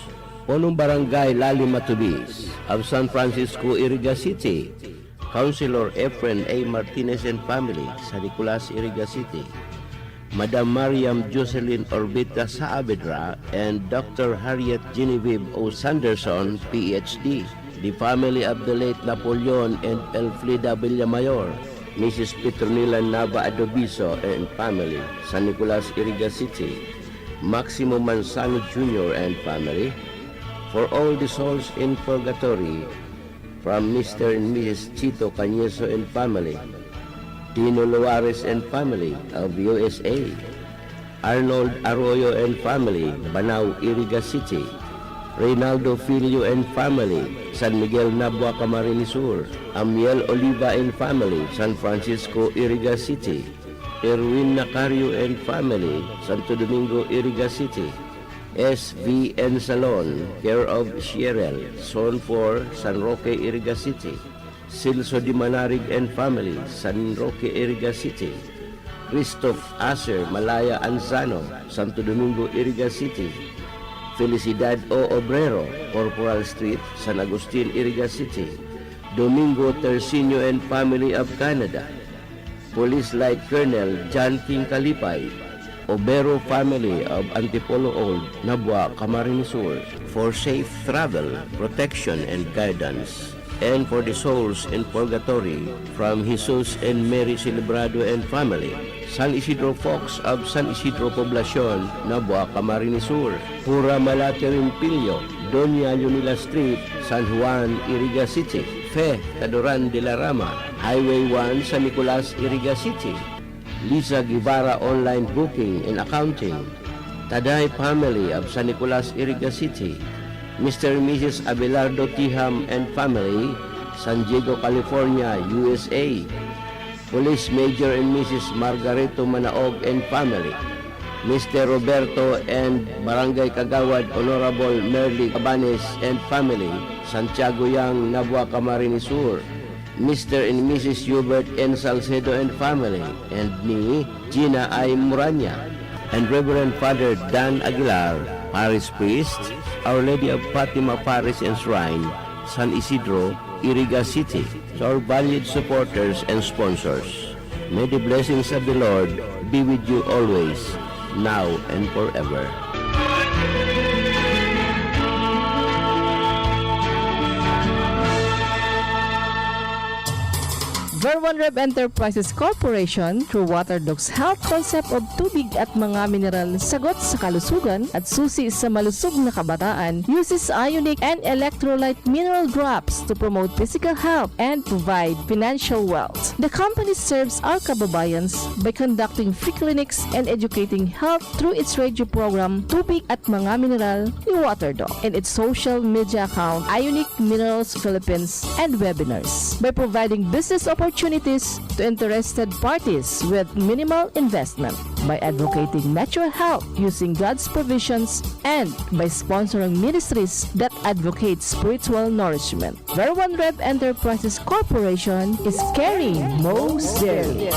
Punong Barangay Lali Matubis of San Francisco, Iriga City, Councilor Efren A Martinez and family, San Nicolas, Iriga City, Madam Mariam Jocelyn Orbita Saavedra and Doctor Harriet Genevieve O Sanderson, P H D, the family of the late Napoleon and Elfrida Villamayor, Missus Petronila Nava Adobiso and family, San Nicolas, Iriga City, Maximo Manzano Junior and family, for all the souls in purgatory, from Mister and Missus Chito Cañeso and family, Dino Loares and family of U S A, Arnold Arroyo and family, Banao, Iriga City, Reynaldo Filio and family, San Miguel, Nabua, Camarines Sur, Amiel Oliva and family, San Francisco, Iriga City, Erwin Nacario and family, Santo Domingo, Iriga City, S V N Salon, care of Shierel, Zone four, San Roque, Iriga City, Celso Dimanarig and family, San Roque, Iriga City, Christoph Aser Malaya Anzano, Santo Domingo, Iriga City, Felicidad O Obrero, Corporal Street, San Agustin, Iriga City, Domingo Tercinio and family of Canada, Police Light Colonel John King Kalipay, Obero family of Antipolo Old, Nabua, Camarines Sur, for safe travel, protection, and guidance, and for the souls in purgatory, from Jesus and Mary Celebrado and family, San Isidro Fox of San Isidro Poblacion, Nabua, Camarines Sur, Pura Malate Rimpilyo, Doña Leonila Street, San Juan, Iriga City, Fe Tadoran de la Rama, Highway one, San Nicolas, Iriga City, Lisa Guevara Online Booking and Accounting, Taday family of San Nicolas, Iriga City, Mister and Missus Abelardo Tiham and family, San Diego, California, U S A, Police Major and Missus Margarito Manaog and family, Mister Roberto and Barangay Kagawad Honorable Merly Cabanes and family, Santiago Yang, Nabua, Camarines Sur, Mister and Missus Hubert N Salcedo and family, and ni Gina I Muranya, and Reverend Father Dan Aguilar, Parish Priest, Our Lady of Fatima Parish and Shrine, San Isidro, Iriga City. To our valued supporters and sponsors, may the blessings of the Lord be with you always, now and forever. Verwan Rev Enterprises Corporation, through Waterdogs Health Concept of Tubig at Mga Mineral, sagot sa kalusugan at susi sa malusog na kabataan, uses ionic and electrolyte mineral drops to promote physical health and provide financial wealth. The company serves our kababayans by conducting free clinics and educating health through its radio program, Tubig at Mga Mineral ni Waterdog, and its social media account, Ionic Minerals Philippines, and webinars, by providing business opportunities to interested parties with minimal investment. by advocating natural health using God's provisions and by sponsoring ministries that advocate spiritual nourishment. Verwan Rev Enterprises Corporation is caring most dearly.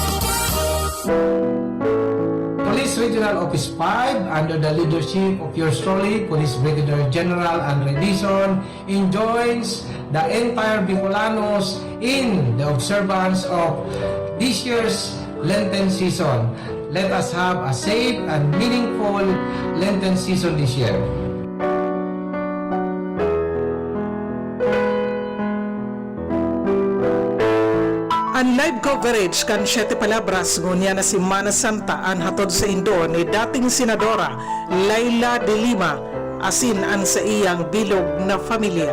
Police Regional Office five, under the leadership of yours truly, Police Brigadier General Andre Dizon, enjoins the entire Bicolanos in the observance of this year's Lenten season. Let us have a safe and meaningful Lenten season this year. An live coverage kan Siete Palabras ngunyan na Semana Santa an hatod saindo ni dating Senadora Leila de Lima asin an saiyang bilog na pamilya.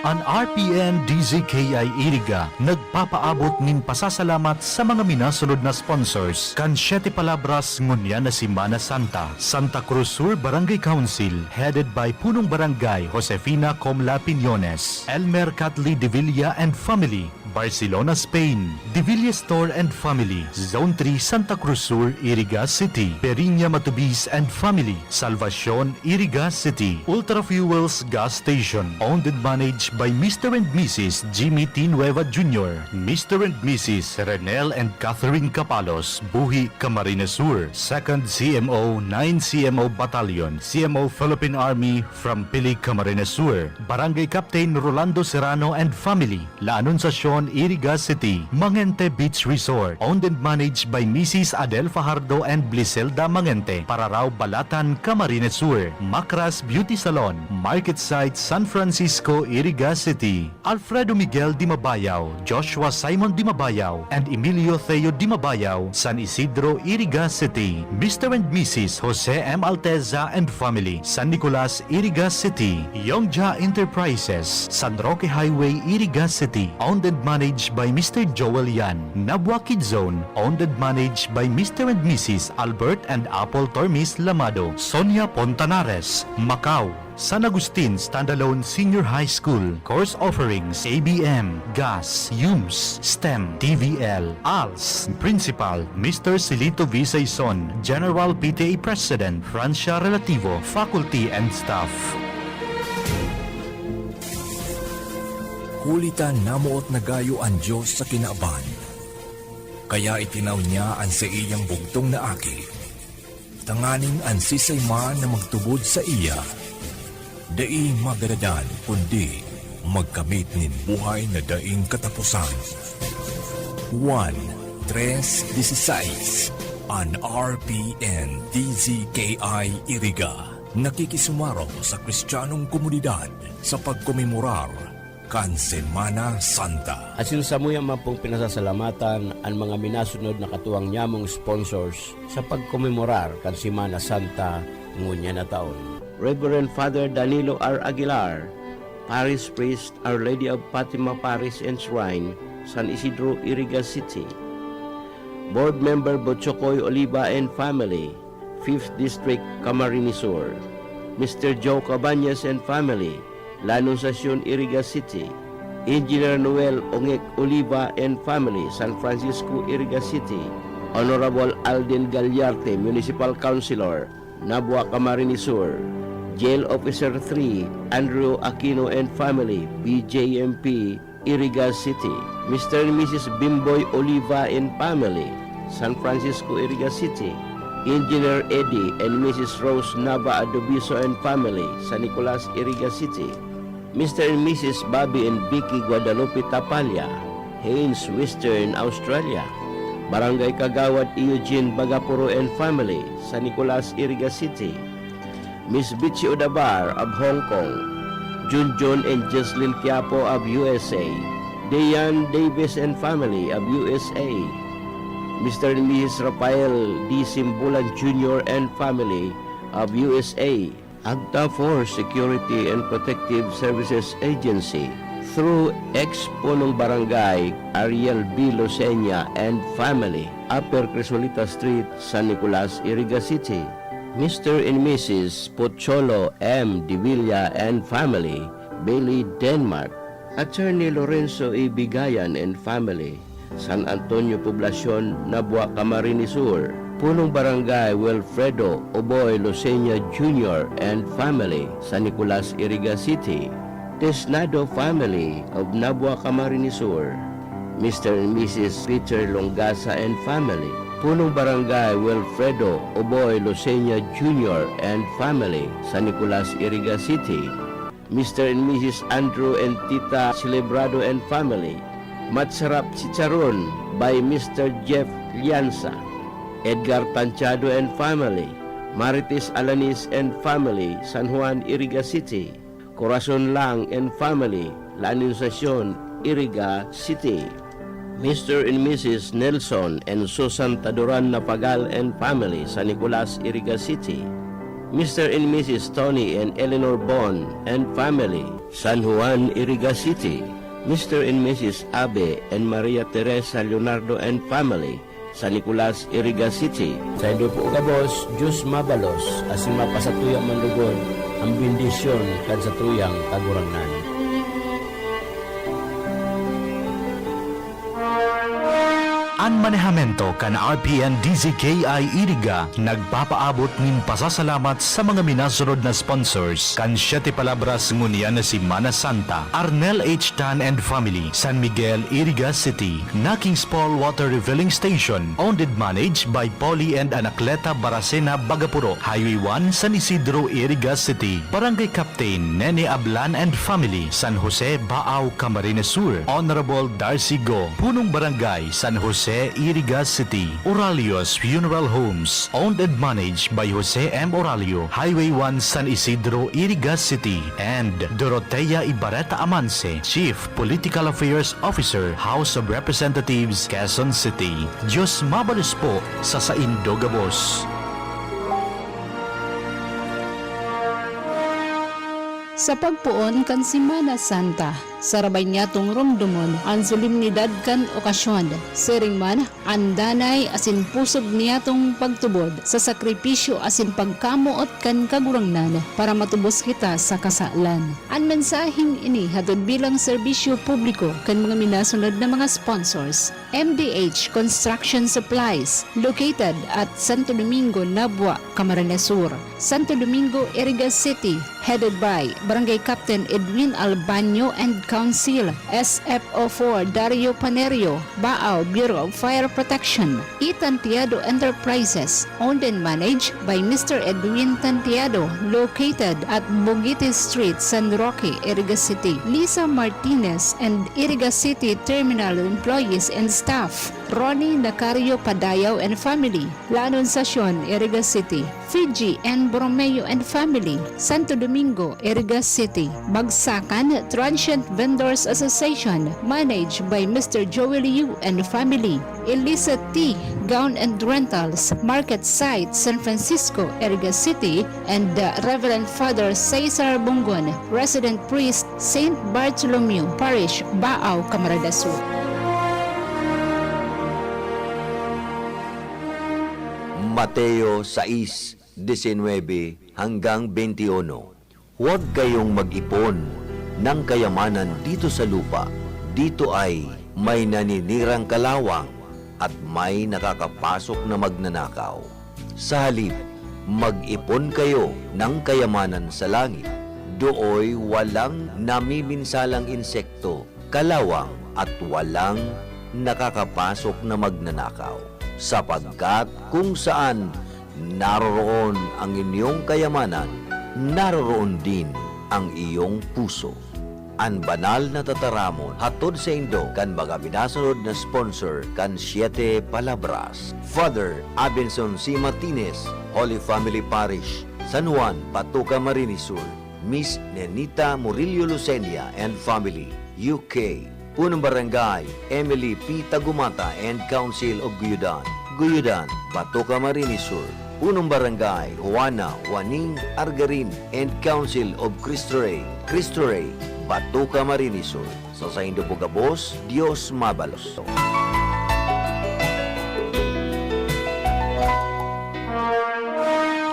An R P N D Z K I Iriga nagpapaabot nin pasasalamat sa mga minasunod na sponsors kan Siete Palabras ngunyan na Semana Santa: Santa Cruz Sur Barangay Council, headed by Punong Barangay Josefina Comla Piñones, Elmer Catli Devilla and family, Barcelona, Spain, Devilla Store and family, Zone three, Santa Cruz Sur, Iriga City, Periña Matubis and family, Salvacion, Iriga City, Ultra Fuels Gas Station, owned and managed by Mister and Missus Jimmy T Nueva Junior, Mister and Missus Renel and Catherine Capalos, Buhi, Camarines Sur, Second C M O, nine C M O Battalion, C M O Philippine Army from Pili, Camarines Sur, Barangay Captain Rolando Serrano and family, La Anunciacion, Iriga City, Mangente Beach Resort, owned and managed by Missus Adel Fajardo and Bliselda Mangente, Pararao, Balatan, Camarines Sur, Macras Beauty Salon, Market Site, San Francisco, Iriga City, Alfredo Miguel Dimabayaw, Joshua Simon Dimabayaw, and Emilio Theo Dimabayaw, San Isidro, Iriga City, Mister and Missus Jose M Alteza and family, San Nicolas, Iriga City, Yongja Enterprises, San Roque Highway, Iriga City, owned and managed by Mister Joel Yan, Nabua Kid Zone, owned and managed by Mister and Missus Albert and Apple Tormes Lamado, Sonia Pontanares, Macau, San Agustin Standalone Senior High School, course offerings: A B M, GAS, UMS, STEM, T V L, ALS, Principal, Mister Silito V. Saison, General P T A President, Francia Relativo, faculty and staff. Huli ta namoot na gayo an Dios sa kinaban, kaya itinaw niya an saiyang bugtong na Aki, tanganing an siisay man na magtubod saiya, dai magaradan, kundi magkamit nin buhay na daing kataposan. Juan tres dieciséis. An R P N D Z K I Iriga nakikisumarong sa Kristiyanong komunidad sa pagkomemorar kan Semana Santa. Asin samuya man pong pinasasalamatan an mga minasunod na katuwang nyamong sponsors sa pagkomemorar kan Semana Santa ngunyan na taon. Reverend Father Danilo R. Aguilar, Parish Priest, Our Lady of Fatima Parish and Shrine, San Isidro, Iriga City. Board Member Botchokoy Oliva and family, Fifth District, Camarines Sur. Mister Joe Cabañas and family, La Anunciacion, Iriga City. Engineer Noel Ongek Oliva and family, San Francisco, Iriga City. Honorable Alden Gallarte, Municipal Councilor, Nabua, Camarines Sur. Jail Officer three, Andrew Aquino and family, B J M P, Iriga City. Mister and Missus Bimboy Oliva and family, San Francisco, Iriga City. Engineer Eddie and Missus Rose Nava Adobiso and family, San Nicolas, Iriga City. Mister and Missus Bobby and Vicky Guadalupe Tapalla, Haynes, Western Australia. Barangay Kagawad Eugene Bagapuro and family, San Nicolas, Iriga City. Miss Bitchy Odabar of Hong Kong, Junjun and Jocelyn Quiapo of U S A, Dayan Davis and family of U S A, Mister and Missus Rafael D. Simbulan Junior and family of U S A, Agta for Security and Protective Services Agency, through ex-punong barangay Ariel B. Loseña and family, Upper Crisolita Street, San Nicolas, Iriga City. Mister and Missus Pocholo M. Divilla and family, Bailey, Denmark. Attorney Lorenzo E. Bigayan and family, San Antonio Poblacion, Nabua, Camarines Sur. Punong Barangay Wilfredo Oboy Lucena Junior and family, San Nicolas, Iriga City. Tisnado family of Nabua, Camarines Sur. Mister and Missus Peter Longasa and family, Punong Barangay Wilfredo Oboy Lucena Junior and family, San Nicolas, Iriga City. Mister and Missus Andrew and Tita Celebrado and family, Matsarap Chicharon by Mister Jeff Lianza. Edgar Tanchado and family, Marites Alanis and family, San Juan, Iriga City. Corazon Lang and family, La Anunciacion, Iriga City. Mister and Missus Nelson and Susan Taduran Napagal and family, San Nicolas, Iriga City. Mister and Missus Tony and Eleanor Bon and family, San Juan, Iriga City. Mister and Missus Abe and Maria Teresa Leonardo and family, San Nicolas, Iriga City. Saindo po gabos, Diyos mabalos, asin mapasatuya man lugod an bendisyon kan satuyang Kagurangnan. An manehamento kan R P N D Z K I Iriga nagpapaabot nin pasasalamat sa mga minasunod na sponsors kan Siete Palabras ngunyan na Semana Santa: Arnel H Tan and family, San Miguel, Iriga City; Naking's Paul Water Refilling Station, owned and managed by Polly and Anacleta Baracena Bagapuro, Highway one, San Isidro, Iriga City; Barangay Captain Nene Ablan and family, San Jose, Baao, Camarines Sur, Honorable Darcy Go, Punong Barangay, San Jose, Iriga City; Oralios Funeral Homes, owned and managed by Jose M Oralio, Highway one, San Isidro, Iriga City; and Dorotea Ibarreta Amanse, Chief Political Affairs Officer, House of Representatives, Quezon City. Diyos mabalos po sa saindo gabos. Sa pagpoon kan Semana Santa, sarabay niyatong romdomon an solemnidad kan okasyon. Siring man, an danay asin pusog niyatong pagtubod sa sakripisyo asin pagkamoot kan Kagurangnan para matubos kita sa kasalan. An mensaheng ini hatod bilang serbisyo publiko kan mga minasunod na mga sponsors: M D H Construction Supplies, located at Santo Domingo, Nabua, Camarines Sur; Santo Domingo, Iriga City, headed by Barangay Captain Edwin Albaño and Council; S F O four Dario Panerio, Baao, Bureau of Fire Protection; Itantiado Enterprises, owned and managed by Mister Edwin Tantiado, located at Bugiti Street, San Roque, Iriga City; Lisa Martinez and Iriga City Terminal employees and staff; Ronnie Nacario Padayaw and family, La Anunciacion, Iriga City; Fiji and Borromeo and family, Santo Domingo, Iriga City; Bagsakan Transient Vendors Association, managed by Mister Joel Yu and family; Elisa T Gown and Rentals, Market Site, San Francisco, Iriga City; and, uh, Reverend Father Cesar Bongon, Resident Priest, Saint Bartholomew Parish, Baao, Camarines Sur. Mateo sais, diecinuebe hanggang veintiuno. Huwag kayong mag-ipon ng kayamanan dito sa lupa. Dito ay may naninirang kalawang at may nakakapasok na magnanakaw. Sa halip, mag-ipon kayo ng kayamanan sa langit. Dooy walang namiminsalang insekto, kalawang, at walang nakakapasok na magnanakaw. Sapagkat kung saan naroroon ang inyong kayamanan, naroroon din ang iyong puso. An banal na tataramon hatod saindo kan mga minasunod na sponsor kan Siete Palabras: Father Abenson C Martinez, Holy Family Parish, San Juan, Batoka, Camarines Sur; Miss Nenita Murillo Lucenia and family, U K; Punong Barangay Emily P Tagumata and Council of Guyudan, Guyudan, Batoka, Camarines Sur; Punong Barangay Juana Juaning Argarin and Council of Cristo Rey, Cristo Rey, Batoka, Camarines Sur. Sa saindo po gabos, Diyos mabalos.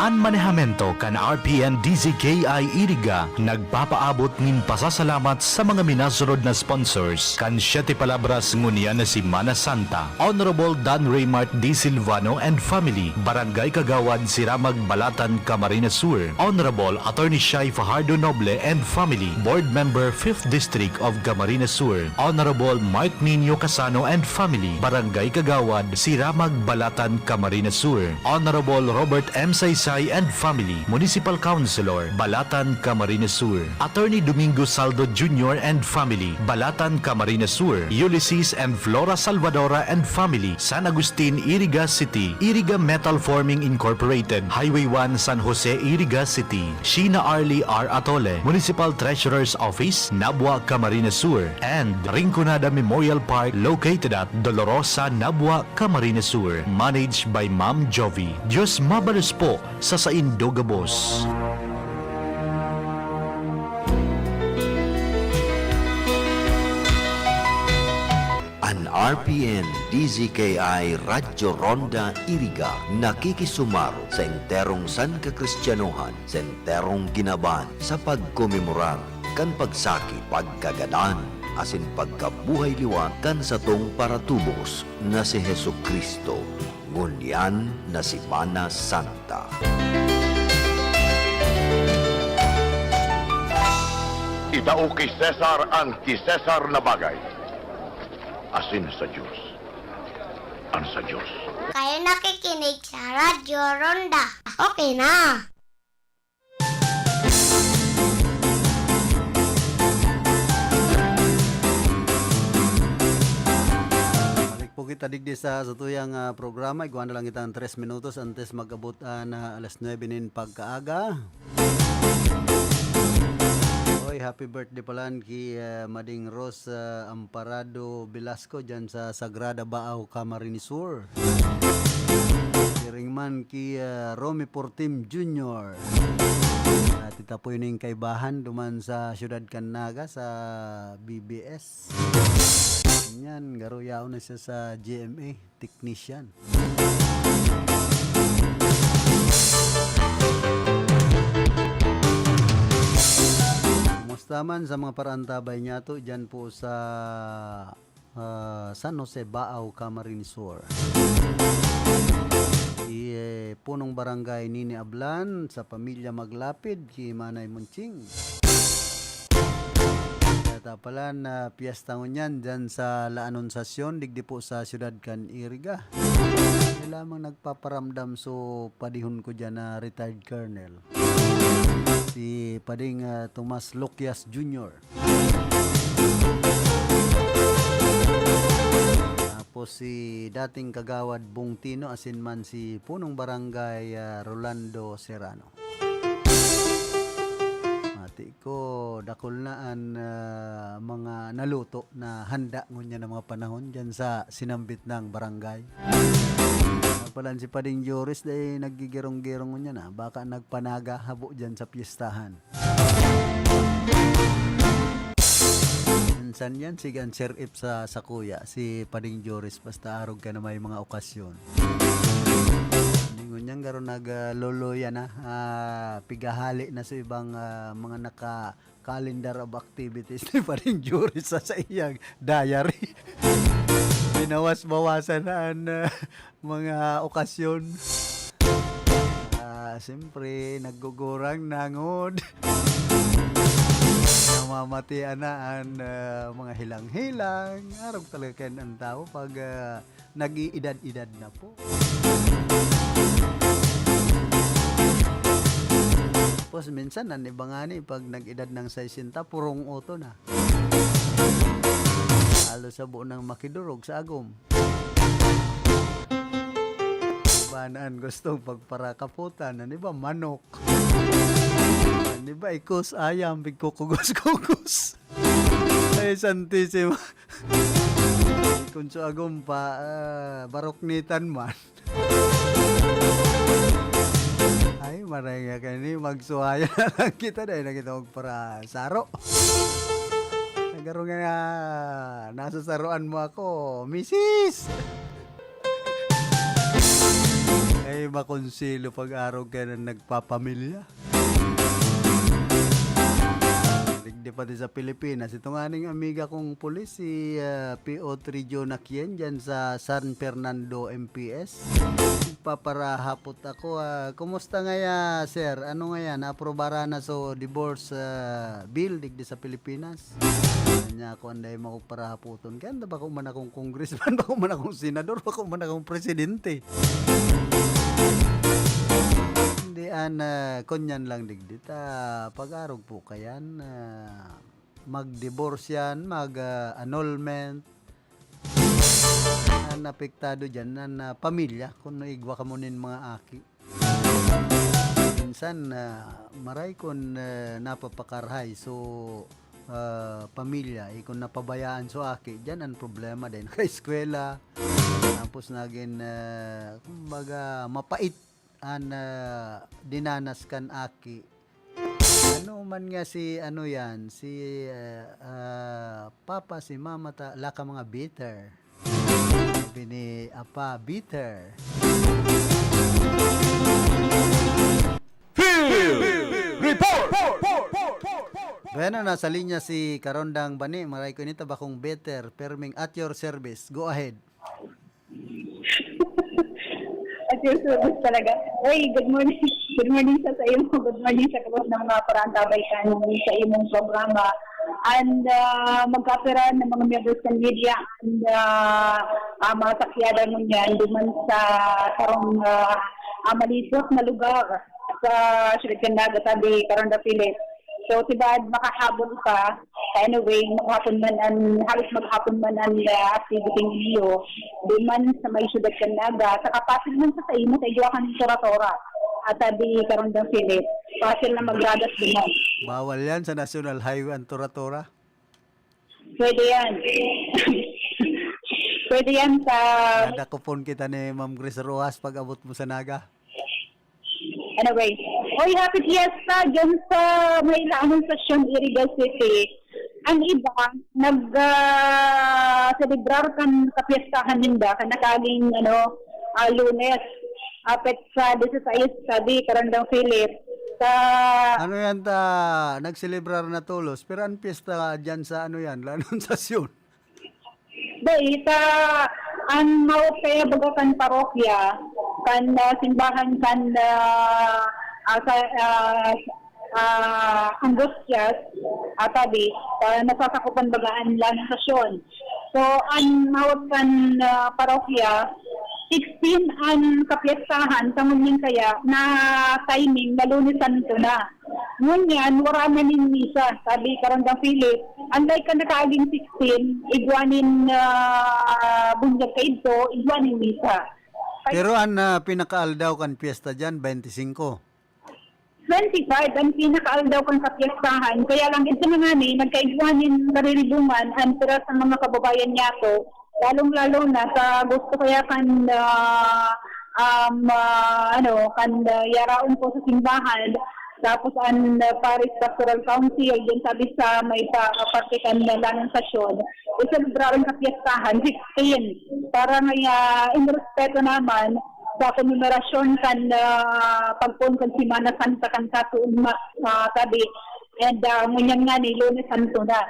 An manehamento kan R P N D Z K I Iriga nagpapaabot nin pasasalamat sa mga minasunod na sponsors kan Siete Palabras ngunyan na Semana Santa. Honorable Dan Raymart D. Silvano and family, Barangay Kagawad, Siramag, Balatan, Camarines Sur. Honorable Attorney Shai Fajardo Noble and family, Board Member, Fifth District of Camarines Sur. Honorable Mark Nino Casano and family, Barangay Kagawad, Siramag, Balatan, Camarines Sur. Honorable Robert M. Saysay and family, Municipal Councilor, Balatan, Camarines Sur. Attorney Domingo Saldo Junior and family, Balatan, Camarines Sur. Ulysses and Flora Salvadora and family, San Agustin, Iriga City. Iriga Metal Forming Incorporated, Highway one, San Jose, Iriga City. Sheena Arlie R. Atole, Municipal Treasurer's Office, Nabua, Camarines Sur, and Rinconada Memorial Park, located at Dolorosa, Nabua, Camarines Sur. Managed by Ma'am Jovi. Diyos mabalos po sa saindo gabos. An R P N D Z K I Radyo Ronda Iriga nakikisumaro sa enterong sankakristiyanohan, sa enterong ginaban sa pagkomemorar kan pagsakit, pagkagadan, asin pagkabuhay liwat kan satong paratubos na si Jesu-Cristo, ngunyan na Semana Santa. Itao ki Cesar an ki Cesar na bagay, asin sa Dios an sa Dios. Kayo nakikinig sa Radyo Ronda. Okay na. Balik po kita digdi sa satuyang, ah, programa. Igwa na lang kita ng tres minutos antes mag-abot, ah, na alas nuebe nin pagkaaga. Oy, happy birthday palan ki, ah, Mading Rose, ah, Amparado Velasco dyan sa Sagrada Baao, Camarines Sur. Siring man ki, ah, Romy Portim Junior. At ita po yun yung kaibahan duman sa syudad kan Naga, sa B B S. Yan, garo yaon na siya sa G M A, technician. Kumusta man sa mga paraantabay niya to, dyan po sa, ah, San Jose, Baao, Camarines Sur. Ki, eh, punong barangay Nini Ablan, sa pamilya Maglapid, ki Manay Munching. Kaya tapalan na piyesta ngunyan dyan sa La Anunciacion, digdi po sa siyudad kan Iriga. Kaya lamang nagpaparamdam, so padihon ko dyan na retired colonel. Si Pading, ah, Tomas Luquias Junior. Tapos si dating Kagawad Bong Tino, asin man si Punong Barangay, ah, Rolando Serrano. Mati ko, dakul na an, ah, mga naluto na handa ngunyan na mga panahon dyan sa sinambit ng barangay. Palan si Pading Joris, dai naggigirong-girong ngunyan, ah. Baka nagpanaga habo dyan sa piyestahan. Minsan yan, sige, an Sir Ip sa, sa kuya, si Pading Joris, basta arog ka na may mga okasyon. Ngunyan garo nag, ah, loloya na, ah, pigahali na sa ibang, ah, mga naka-calendar of activities ni Pading Joris sa, sa iyang diary. Binawas-bawasan na an, ah, mga okasyon. Ah, siyempre, naggugurang na ngod. Namamatian na an, ah, mga hilang-hilang. Arog talaga kan an tawo pag, ah, nag-iidad-idad na po. Tapos minsan, an iba ngani, pag nag-edad ng sesenta, purong uto na. Halos sabo nang makidurog sa agom. Iba na an gustong pagparakaputan, an iba manok. An iba ikos, ayam, pigkukugos-kugos. Ay, Santisima. Kun sa agom pa, ah, baroknitan man. Ay, maray nga kani, magsuwaya na lang kita, dahil na kita magparasaro. Nagaro nga na, nasasaroan mo ako, misis! Ay, makonselo pag-arog ka na nagpapamilya. Digdi pati sa Pilipinas. Ito nga ning amiga kong pulis, si, ah, P O Trijo Nakien, dyan sa San Fernando M P S. Paparahapot ako, ah, "Kumusta ngaya, sir? Ano ngaya, naaprobaran na so divorce, ah, bill digdi sa Pilipinas?" Kanya ako, anday mo ako parahapoton. Kaya anda bako man akong congressman, bako man akong senador, bako man akong presidente. Hindi, an, ah, kunyan lang digdi ta, pag-arog po kayan, ah, mag-divorce yan, mag, ah, annulment. An apektado dyan, an, ah, pamilya, kung igwa kamo nin mga aki. Minsan, ah, maray kun, ah, napapakarahay. So, ah, pamilya, eh, kung napabayaan so aki, diyan ang problema din. Nakaeskwela, tapos naging, ah, kumbaga, mapait an, ah, dinanas kan aki. Ano man nga si, ano yan, si, ah, ah, papa, si mama, ta, laka mga bitter. Sabi ni Apa, bitter. Field Report! Bueno, nasa linya si Karondang Bani. Maray ko ini, tabakong bitter. Perming at your service. Go ahead. At your service talaga. Oy, good morning. Good morning sa, sa imo. Good morning sa kabos ng mga parantabay kan sa imong programa. And, ah, magkapira ng mga members ng media and, ah, ah, mga sakyada mo niyan, duman sa karong, ah, ah, malisot na lugar sa Siyudad kan Naga, sabi, Karonda Philip. So, si Bad, makahabol pa. Anyway, maghapon man an, halos maghapon man an, ah, activity ninyo. Di man sa may siyudad kan Naga, sa kapatid man sa saimo, sa igwa kan Tora-Tora. At sabi, Karondang Philip, pasil na magragas di man. Bawal yan sa National Highway ang Tora-Tora. Pwede yan. Pwede yan sa Dadakopon kita ni Ma'am Grace Rojas pag abot mo sa Naga. Anyway. Oy, happy fiesta dyan sa may Laanong Stasyon, Iriga City. Ang iba, nag, ah, celebrar kan kapiestahan ninda, kan nakaaging, ano, ah, Lunes. Apet sa disisais, sabi, Karandang Philip, sa Ano yan ta, nagselebrar na tolos, pero ang piyesta dyan sa, ano yan, Laanong Stasyon? Dai, sa, an maot kaya baga kan parokya, kan, ah, simbahan kan, ah, ah, sa, ah, ah, Angustias, ah, tabi, ah, nasasakupan baga an Laanong Stasyon. So, an maot kan, ah, parokya, sixteen an kapiestahan, sa ngunyan kaya na timing na Lunes Santo na. Ngunyan, wara na nin misa, sabi Karandang Philip. Unlike kan nakaaging sixteen, igwa nin, ah, bunyag kaidto, igwa nin misa. Pero an, ah, pinakaaldaw kan piyesta diyan, twenty-five. Twenty-five, an pinakaaldaw kan kapiyestahan. Kaya lang, ito na nga ni, nagkaigwa nin kariribungan an pira sa mga kababayan niyato, lalong-lalo na sa gusto kaya kan, ah, um, ah, ano, kan, ah, yaraon po sa simbahan, tapos an, ah, Parish Pastoral Council, din sabi sa may pa, parte kan Laanong Stasyon, iselebrar an kapiestahan, sixteen, para nga, ah, in respeto naman sa komemorasyun kan, ah, pagpoon kan Semana Santa kan kasuugma, ah, tabi, and, ah, ngunyan nga ni Lunes Santo na.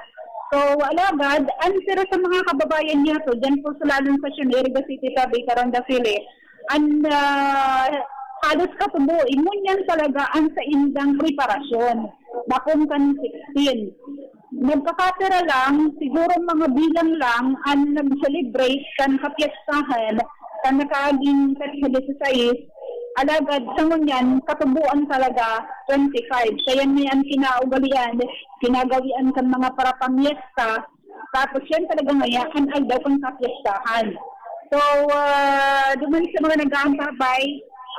So, alagad, an pira sa mga kababayan niyato, diyan po sa Laanong Stasyon, Iriga City, tabi, Karonda Philip, an, ah, halos katubo, ngunyan talaga an saindang preparasyon. Dakong kan sixteen. Nagkakapira lang, siguro mga bilang lang an nag-celebrate kan kapiyestahan kan nakaaging petsa disisais, alagad sa ngunyan, katuboan talaga, twenty-five. Kaya may an kinaugalian, kinagawian kan mga parapamyesta, tapos yan talaga ngaya an aldaw kan kapiyestahan. So, ah, duman sa mga nag-aantabay,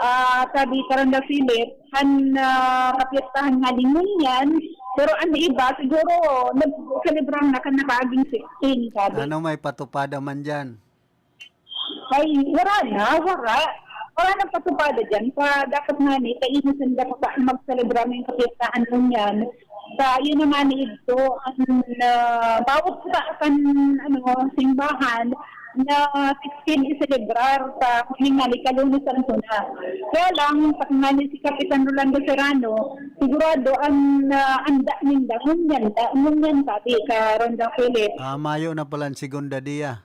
ah, sabi Karanda Philip, an, ah, kapiyestahan nga lingon yan, pero an iba siguro nagselebra na kan nakaaging sixteen, sabi. Ano, may patupada man diyan? Ay, wala na, wala. Wala nang patupada diyan. Sa dapat nga ni, kainisan dapat pa magselebra ng kapiyestahan ngunyan. Sa, yun naman ni Igto, ang, ah, bawat sa kan, ano, simbahan, na sixteen i-celebrar sa kuning nga ika-Lunes Santo na. Kaya lang, pati nga ni si Kapitan Rolando Serrano, sigurado an, ah, anda ninda, ngunyan ta, ngunyan sabi ka Rondang Philip. Ah, mayo na pala ang Segunda Dia.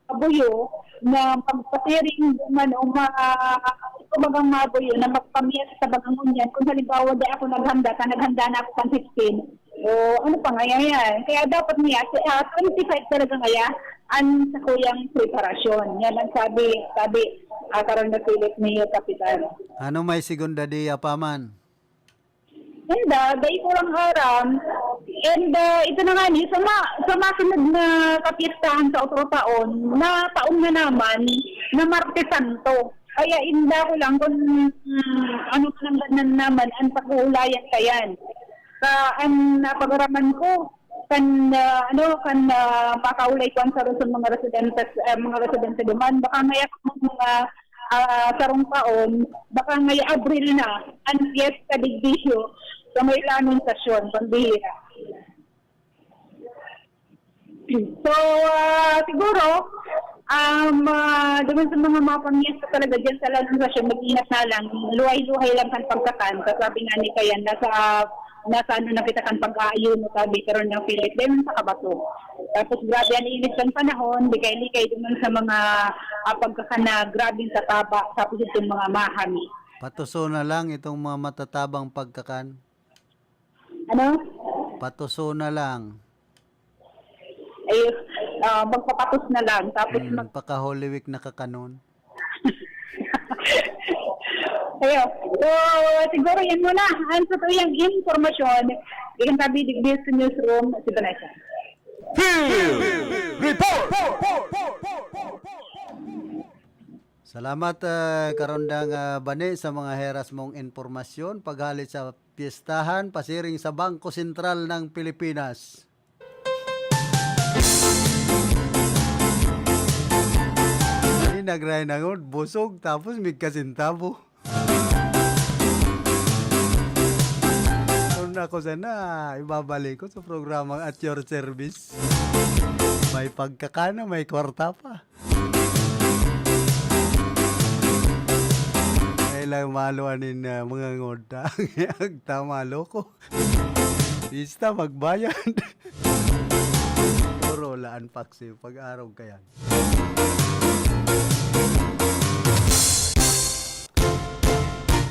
Mabuyo na magpasiring man o ma-, kumbagang mabuyo na magpamiyas sa baga ngunyan. Kung halimbawa, di ako naghanda, ta naghanda na ako kan fifteen, o ano pa nga yan? Kaya dapat niya, si, ah, twenty-five talaga ngaya, an sakuyang preparasyon. Yan ang sabi, sabi, ah, karon na Philip Mayor Kapitan. Ano may Segunda Dia pa man? Inda, dai ko lang aram. And, ah, ito na nga ni, sa ma-, sa masunod na kapistahan sa otro taon, na taon na naman, na Martes Santo. Kaya inda ko lang kung, mm, ano man ang ganun naman, ang pag-uulayan kayan. Sa, ang napagaraman ko, kan, ah, ano, kan, ah, makaulay ko ang saro sa mga residentes, ah, mga residente duman, baka may mga, ah, sarong taon, baka may Abril na, ang fiesta digdisyo, sa may Lanong Stasyon, pambihira. So, ah, siguro, um, ah, duman sa mga, mga pamiyesta talaga dyan sa Lanong Stasyon, mag-ingat na lang, luhay-luhay lang kan pagkakan, kasabi nga ni Kayan, nasa, nasa ano na kita kan pag-aayuno, sabi, pero ng Philip, dahil sa kabato. Tapos grabe ang init ng panahon, likay-likay duman sa mga, ah, pagkakan na grabeng tataba, tapos itong mga mahami. Patuso na lang itong mga matatabang pagkakan. Ano? Patuso na lang. Ay, ah, magpapatos na lang. Tapos Hmm, mag- paka Holy Week na kakanon. Ayun. So, siguro yan muna. Ang totoo yung informasyon, ikan tabi, digdis sa newsroom, si Vanessa. Field Report! Salamat, ah, Karondang, ah, Bani, sa mga heras mong impormasyon. Paghali sa piyestahan, pasiring sa Bangko Sentral ng Pilipinas. Ay, nagray na ngon, busog, tapos migkasintabo. Kung ako sana, ibabalik ko sa programang At Your Service. May pagkakana, may kwarta pa. Kailang malo anin, ah, mga ngodta. Agta malo ko. Bista magbayad. Puro laan paksi pag-arog kayan.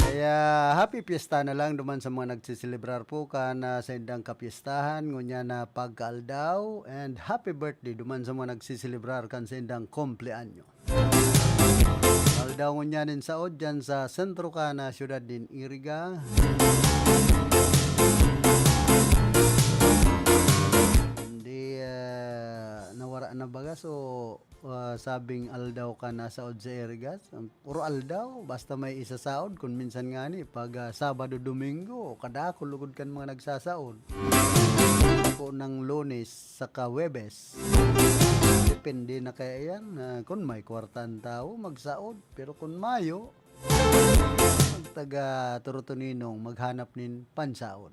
Kaya happy fiesta na lang duman sa mga nagsiselebrar po kan, ah, sa indang kapiestahan, ngunyan na pagkaaldaw, and happy birthday duman sa mga nagsiselebrar kan sa indang kumpleanyo. Aldaw ngunyan nin saod dyan sa sentro ka na syudad nin Iriga. Hindi, ah, nawara na baga. So, ah, sabing aldaw ka na saod sa Iriga. Puro aldaw, basta may isasaod. Kung minsan nga ni, pag, ah, Sabado, Domingo, kadako lugod kan mga nagsasaod. Ako ng Lunes saka Huwebes. Depende na kaya yan, ah, kun may kwarta an tawo, magsaod. Pero kun mayo, magtaga Torotoninong, maghanap nin pansaod.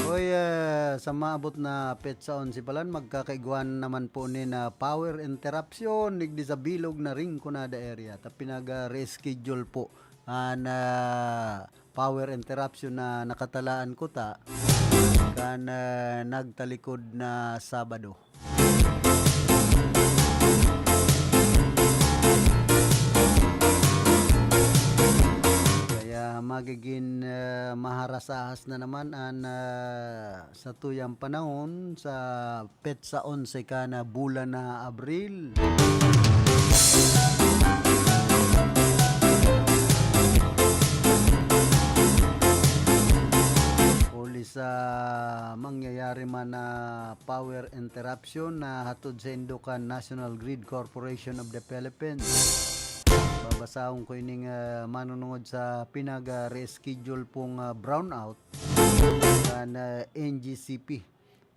Oy, ah, sa maabot na petsa onse pa lang, magkakaigwa naman po ni na power interruption, digdi sa bilog na Rinconada area. Ta pinag-reschedule po an, ah, power interruption na nakatalaan ko ta kan, ah, nagtalikod na Sabado. Kaya magigin, ah, maharasahas na naman an, ah, satuyang panahon sa petsa onse kan bulan na Abril. Huli sa mangyayari man na power interruption na hatod saindo kan National Grid Corporation of the Philippines. Babasahon ko ining, ah, manunungod sa pinag-reschedule pong, ah, brownout kan, ah, N G C P.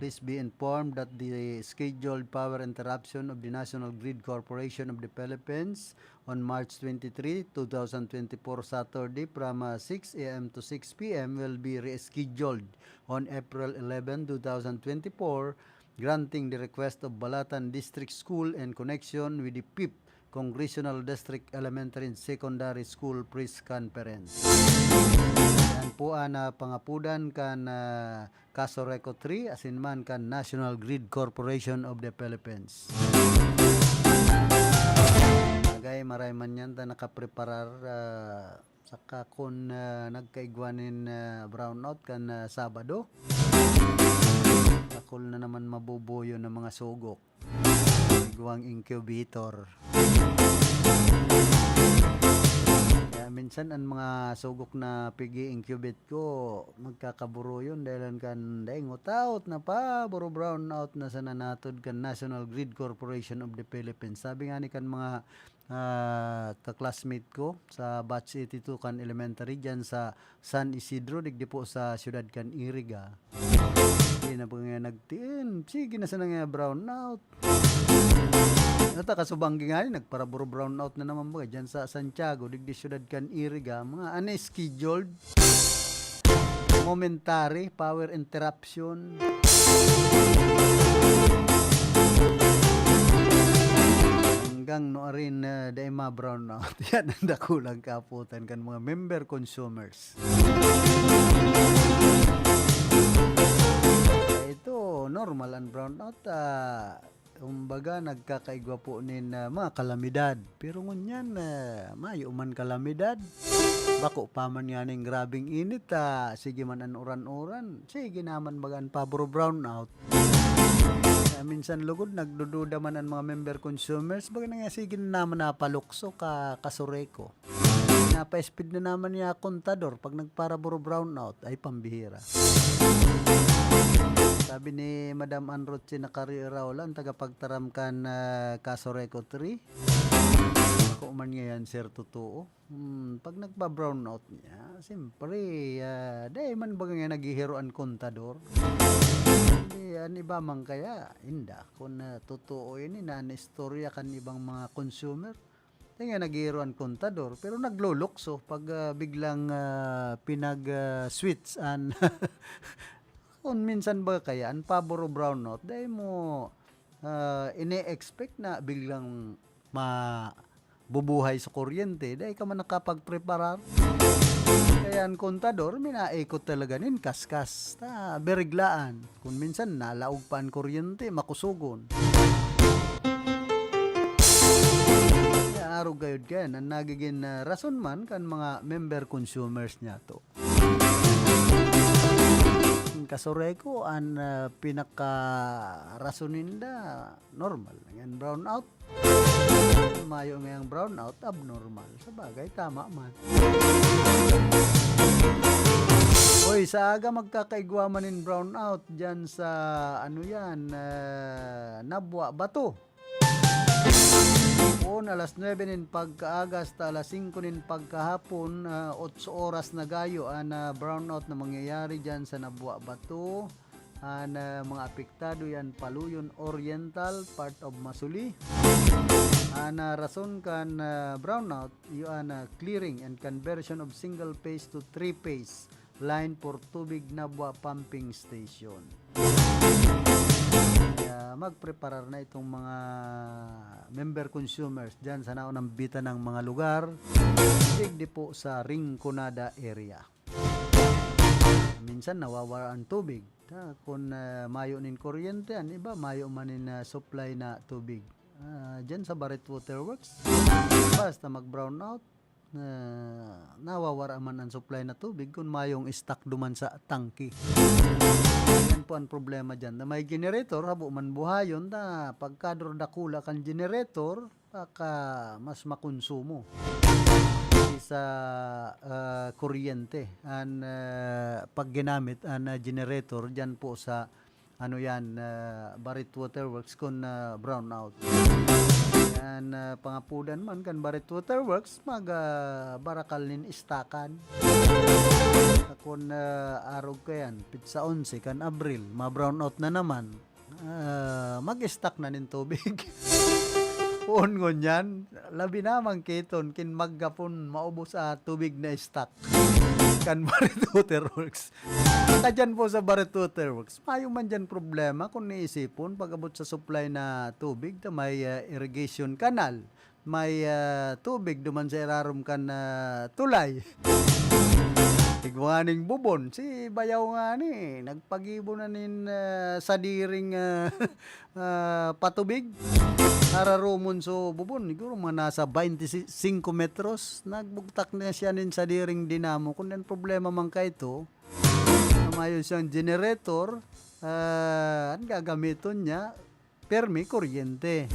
Please be informed that the scheduled power interruption of the National Grid Corporation of the Philippines on March twenty-three, two thousand twenty-four, Saturday, from, uh, six a m to six p m will be rescheduled on April eleven, two thousand twenty-four, granting the request of Balatan District School in connection with the fifth Congressional District Elementary and Secondary School Press Conference. Yan po ang, ah, pangapudan kan, ah, Casoreco three, asin man kan National Grid Corporation of the Philippines. Bagay, maray man yan ta nakapreparar, ah, saka kun, ah, nagkaigwa nin, ah, brownout kan, ah, Sabado, dakul na naman mabubuyo na mga sugok. Igwang incubator. Kaya minsan an mga sugok na pig-i-incubate ko, magkakaburuyon dahelan kan daing utaot na paboro-brownout na sana natod kan National Grid Corporation of the Philippines. Sabi nga ni kan mga, ah, ka-classmate ko sa batch eighty-two kan elementary diyan sa San Isidro, digdi po sa siyudad kan Iriga. Di na po nga nagtiin. Sige na sana nga brownout. Nata kasubang gingani, nagparaboro brownout na naman baga dyan sa Santiago, digdi siyudad kan Iriga. Mga unscheduled, momentary, power interruption. Hanggang nuarin na dai ma-brownout. Yan ang dakulang kaputan kan mga member consumers. Ito, normal ang brownout, ah, kumbaga, nagkakaigwa po nin, ah, mga kalamidad. Pero ngunyan, ah, mayo man kalamidad. Bako pa man nga ning grabing init, ah, sige man an uran-uran. Sige naman baga an paboro brownout. Kaya minsan lugod, nagdududa man an mga member consumers, baga na nga sige na naman napalukso ka, Casoreco. Napa-speed na naman niya kontador pag nagparaboro brownout, ay pambihira. Sabi ni Madam Ann Roche Nacario Iraola, ang tagapagtaram kan, ah, Casoreco three, "Ako man ngayon, sir, totoo. Hmm, pag nagpa-brownout niya, siyempre, ah, dai man baga nga naghihiro an kontador. Hindi, an iba man kaya, inda. Kung, ah, totoo ini na an istorya kan ibang mga consumer, di nga naghihiro an kontador, pero naglulukso pag, ah, biglang, ah, pinag, ah, switch an." Kung minsan ba kaya, an paboro brownout, dai mo, ah, ine-expect na biglang mabubuhay sa kuryente, dai ka man nakapagpreparar. Kaya an kontador, minaikot talaga nin kaskas, ta beriglaan. Kung minsan, nalaog pa an kuryente, makusogon. Kaya arog gayod kaya na nagigin, ah, rason man kan mga member consumers niyato. Ang Casoreco, an, ah, pinakarason ninda, normal lang yan, brownout. Mayo ngayang brownout, abnormal. Sa bagay, tama man. Oy, sa aga magkakaigwa man nin brownout dyan sa, ano yan, ah, Nabua, Bato. Poon alas nuebe nin pagkaaga hasta alas singko nin pagkahapon, ah, otso oras na gayo an, ah, brownout na mangyayari dyan sa Nabua, Bato. An, ah, mga apektado yan, Paluyon Oriental, part of Masuli. An, ah, rason kan, ah, brownout, iyo an, ah, clearing and conversion of single phase to three phase line for Tubig Nabua Pumping Station. Kaya magpreparar na itong mga member consumers dyan sa naunang bitanang mga lugar, digdi po sa Rinconada area. Minsan nawawara ang tubig. Ta, kun, ah, mayo nin kuryente, an iba mayo man nin, ah, supply na tubig. Ah, dyan sa Barit Waterworks, basta mag-brownout, ah, nawawara man ang supply na tubig kun mayong stock duman sa tangke. Yan po ang problema dyan. Na may generator, habo man buhayon, ta pagka dakula kan generator, baka mas makonsumo sa, ah, kuryente an, ah, pagginamit an, ah, generator dyan po sa, ano yan, ah, Barit Waterworks kun, ah, brownout. Yan, ah, pangapudan man kan Barit Waterworks, mag, ah, barakal nin istakan. Kun, ah, arog kaiyan, petsa onse kan Abril, ma-brownout na naman. Ah, mag-stock na nin tubig. Poon ngunyan, labi na man ki iton, kin maggapon maubos a tubig na stock kan Barrett Water Works. Saka diyan po sa Barrett Water Works, mayo man diyan problema kun iisipon pag-abot sa supply na tubig ta may, ah, irrigation canal, may, ah, tubig duman sa irarom kan, ah, tulay. Igwa ning bubon, si bayaw ngani, nagpagibo na nin, ah, sadiring, ah, ah, patubig. Hararomon so bubon, siguro mga nasa baynte singko metros. Nagbugtak na siya nin sadiring dinamo. Kun an problema man kaito, na mayo siyang generator, ah, an gagamiton niya, permi kuryente.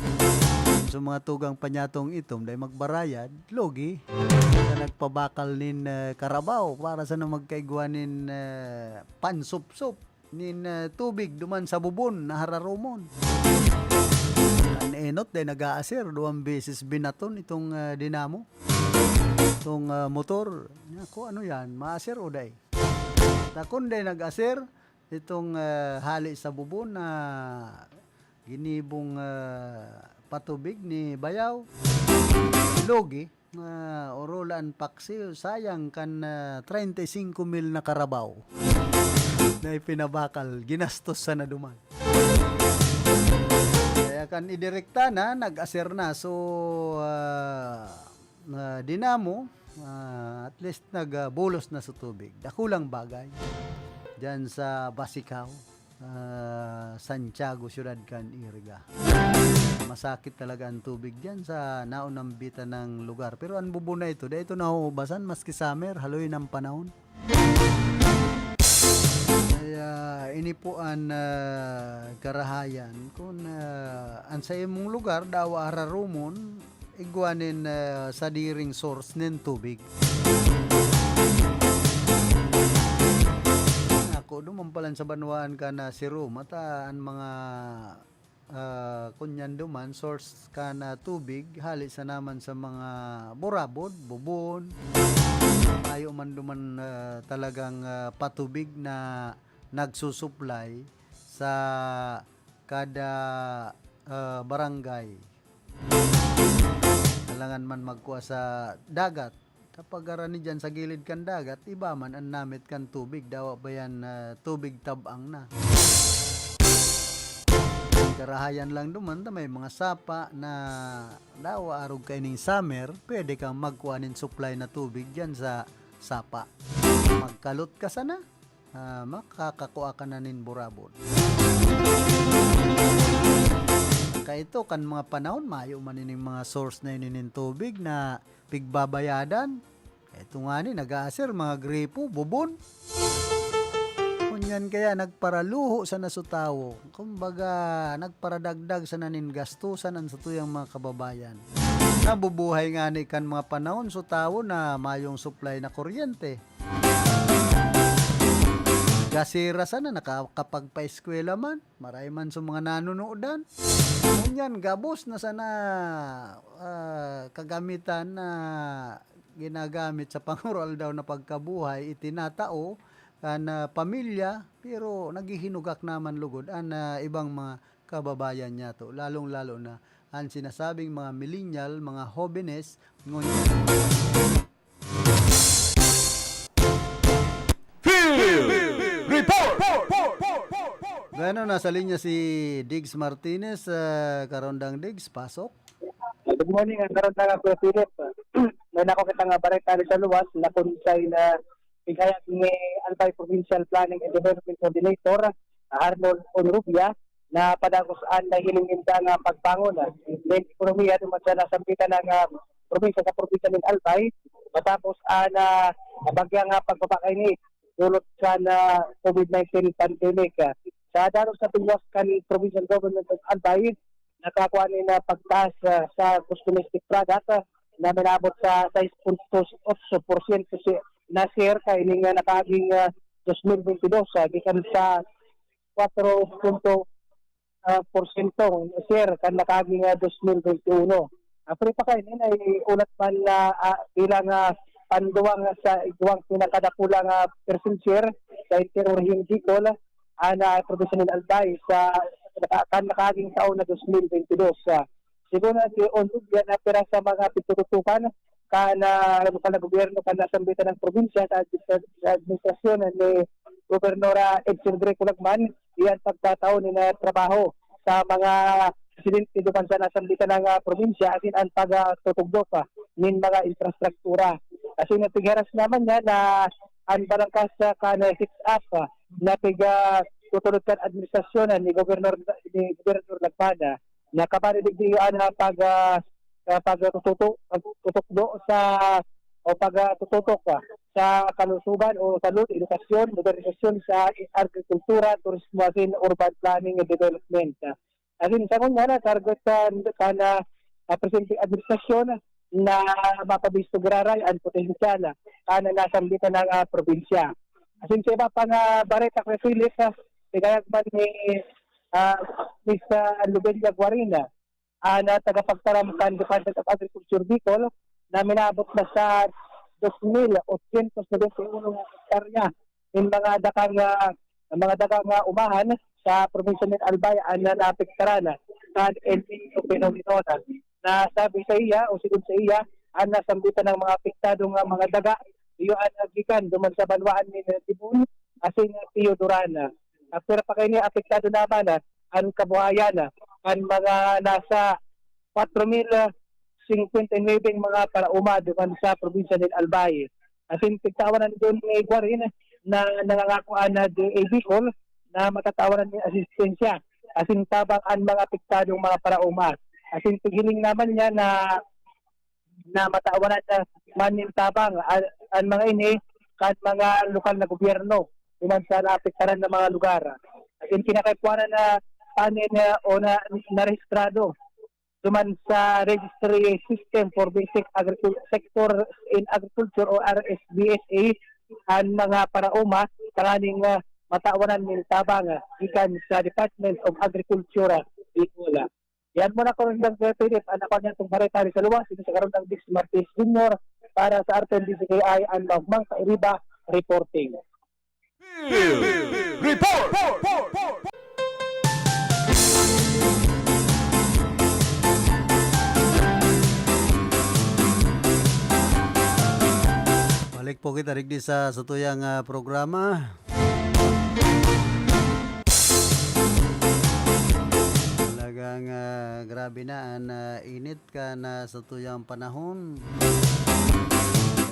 So, mga tugang panyatong itom, dai magbarayad, lugi. Na nagpabakal nin, ah, karabaw para sana magkaigwa nin, ah, pansupsop nin, ah, tubig duman sa bubon na hararomon. An enot, dai nag-aasir, duwang beses binaton itong, ah, dinamo. Itong, ah, motor, nya, kung ano yan, maasir o dai? Ta kun dai nag-asir, itong, ah, hali sa bubon na ginibong, ah, patubig ni bayaw, lugi, ah, orula an paksiw, sayang kan, ah, treinta y cinco mil na karabaw na ipinabakal, ginastos sana duman. Kaya kan idirekta na, nag-aser na. So, ah, ah, dinamo, ah, at least nagbulos na sa tubig. Dakulang bagay. Diyan sa Basicao, ah, Santiago, siyudad kan Iriga. Masakit talaga ang tubig diyan sa naunambitan ng lugar. Pero ang bubon na ito, dai ito nahuhubasan maski summer, haloy ng panahon. Kaya ini po an, ah, karahayan. Kun, ah, an sa imong lugar, dawa hararomon, igwa nin, ah, sadiring source nin tubig. Ako, duman palan sa banwaan ka na si Roma, ta an mga, ah, kunyan duman, source ka na tubig, hali sa naman sa mga burabod, bubon. Mayo man duman, ah, talagang, ah, patubig na nagsusuplay sa kada, ah, barangay. Alangan man magkua sa dagat. Kapag arani diyan sa gilid kan dagat, iba man an namit kan tubig, dawa pa yan, ah, tubig tab-ang na. Karahayan lang duman ta may mga sapa na dawa arog kaining summer, pwede kang magkua nin supply na tubig diyan sa sapa. Magkalot ka sana, ah, makakakua ka na nin burabod. Kaito, kan mga panahon, mayo man ining mga source na ini nin tubig na pigbabayadan. Ito ngani, nag-aaser, mga gripo, bubon. Ngunyan kaya nagparaluho sana so tawo. Kumbaga, nagparadagdag sana nin gastusan an satuyang mga kababayan. Nabubuhay ngani kan mga panahon so tawo na mayong supply na kuryente. Gasera sana, nakakapagpaeskwela man. Maray man sa mga nanunuodan. Ngunyan, gabos na sana, ah, kagamitan na ginagamit sa panguraldaw na pagkabuhay, itinatao kan, ah, pamilya, pero naghihinugak naman lugod an, ah, ibang mga kababayan niyato, lalong-lalo na an sinasabing mga millennial, mga hobenes, ngunyan. Field Report! Bueno, nasa linya si Diggs Martinez. Ah, Karondang Diggs, pasok. Good morning, ang Karondang, Kuya Philip. May nako kita nga bareta sa luwas na kunsay na ighayag ni Albay Provincial Planning and Development Coordinator, ah, Arnold Onrubia, na padagos an nahiling ninda nga pagbangon, ah, nin ekonomiya duman sa nasambitan na nga probinsya sa probinsya nin Albay, matapos an, ah, bagyang, ah, pagbaba kaini dulot kan, ah, COVID nineteen pandemic. Ah, sa danos na pilyas kan Provincial Government of Albay, nakakua nin, ah, pagtaas, ah, sa gross domestic product, ah, na minabot sa sais punto otso porsyento si, na share kaining, ah, nakaaging, ah, dos mil bente dos, ah, gikan sa kwatro punto, ah, porsyento na share kan nakaaging, ah, dos mil bente uno. Ah, pero pa kaini, naiulat man na, ah, bilang, ah, panduwang sa igwang pinakadakula nga percent share sa entire rehiyon Bicol, an, ah, probinsya nin Albay sa naka-, kan nakaaging taon na dos mil bente dos. Ah, sigon si Onlud, yan ang pira sa mga pagtututukan kan, ah, lokal na gobyerno kan nasambitan ng probinsya sa admi-, sa administrasyon ni Gobernador, ah, Edson Greco Lagman, iyan pagtatao ni na trabaho sa mga residente duman sa nasambitan ng, ah, probinsya, asin ang pagtutugdok, ah, nin mga infrastruktura. Asin ang tigheras naman niya na ang balangkas sa kan six up, ah, na piga tutulod kan administrasyon, ah, ni Gobernador, ni Gobernador Lagman, ah, na kabali digdi an, ah, pag, ah, ah, pagtututo-, pagtutukdo sa, o pagtututok, ah, sa kalusugan o salud, edukasyon, modernisasyon sa agrikultura, turismo, asin urban planning and development. Asin sa ngunyan, ah, target kan, kan, ah, ah, presenteng administrasyon na mapabistog giraray an potensyal, ah, kan nasambitan na, ah, probinsya. Asin sa iba pang, ah, bareta, Kuya Philip, ah, igayag man ni, ah, Miss, ah, Lobelia Guarina, ah, na tagapagtaram kan Department of Agriculture Bicol, na minaabot na sa dos mil ochocientos noventa y uno nga hektarya nin mga dakang, ah, mga dagang, ah, umahan sa probinsya nin Albay an naapektaran kan El Niño phenomenon. Na sabi sa iya, o sigon sa iya, ang nasambitan ng mga apektado nga mga daga, iyo an gikan duman sa banwaan nin Tibon, asin Teodoran. Ah, pero pa kaini, apektado naman, ah, an kabuhayan, ah, an mga nasa kwatro mil singkwenta y nuwebe mga paraoma duman sa probinsya nin Albay. Asin pigtawanan idto ni Guarin na nangangako an D A Bicol na matatawanan nin asistensya asin tabang an mga apektadong mga paraoma. Asin pighiling naman niya na, na matawanan na man nin tabang an, an mga ini kan mga lokal na gobyerno duman sa naapektaran na mga lugar. Asin kinakaipuhan na panin, ah, o na, narehistrado duman sa Registry System for Basic Agricul-, Sector in Agriculture o R S B S A an mga paraoma tanganing, ah, matawanan nin tabang, ah, gikan sa Department of Agriculture, ah, Bicol. Yan muna, Karondang Kuya Philip, an ako niya itong bareta sa luwas, ito sa Karondang Dix Martis Junior para sa R T N D C K I, an Magmang Kairiba reporting. Field Report! Balik po kita digdi sa satuyang, ah, programa. Talagang, ah, grabe na an, ah, init kan, ah, satuyang panahon.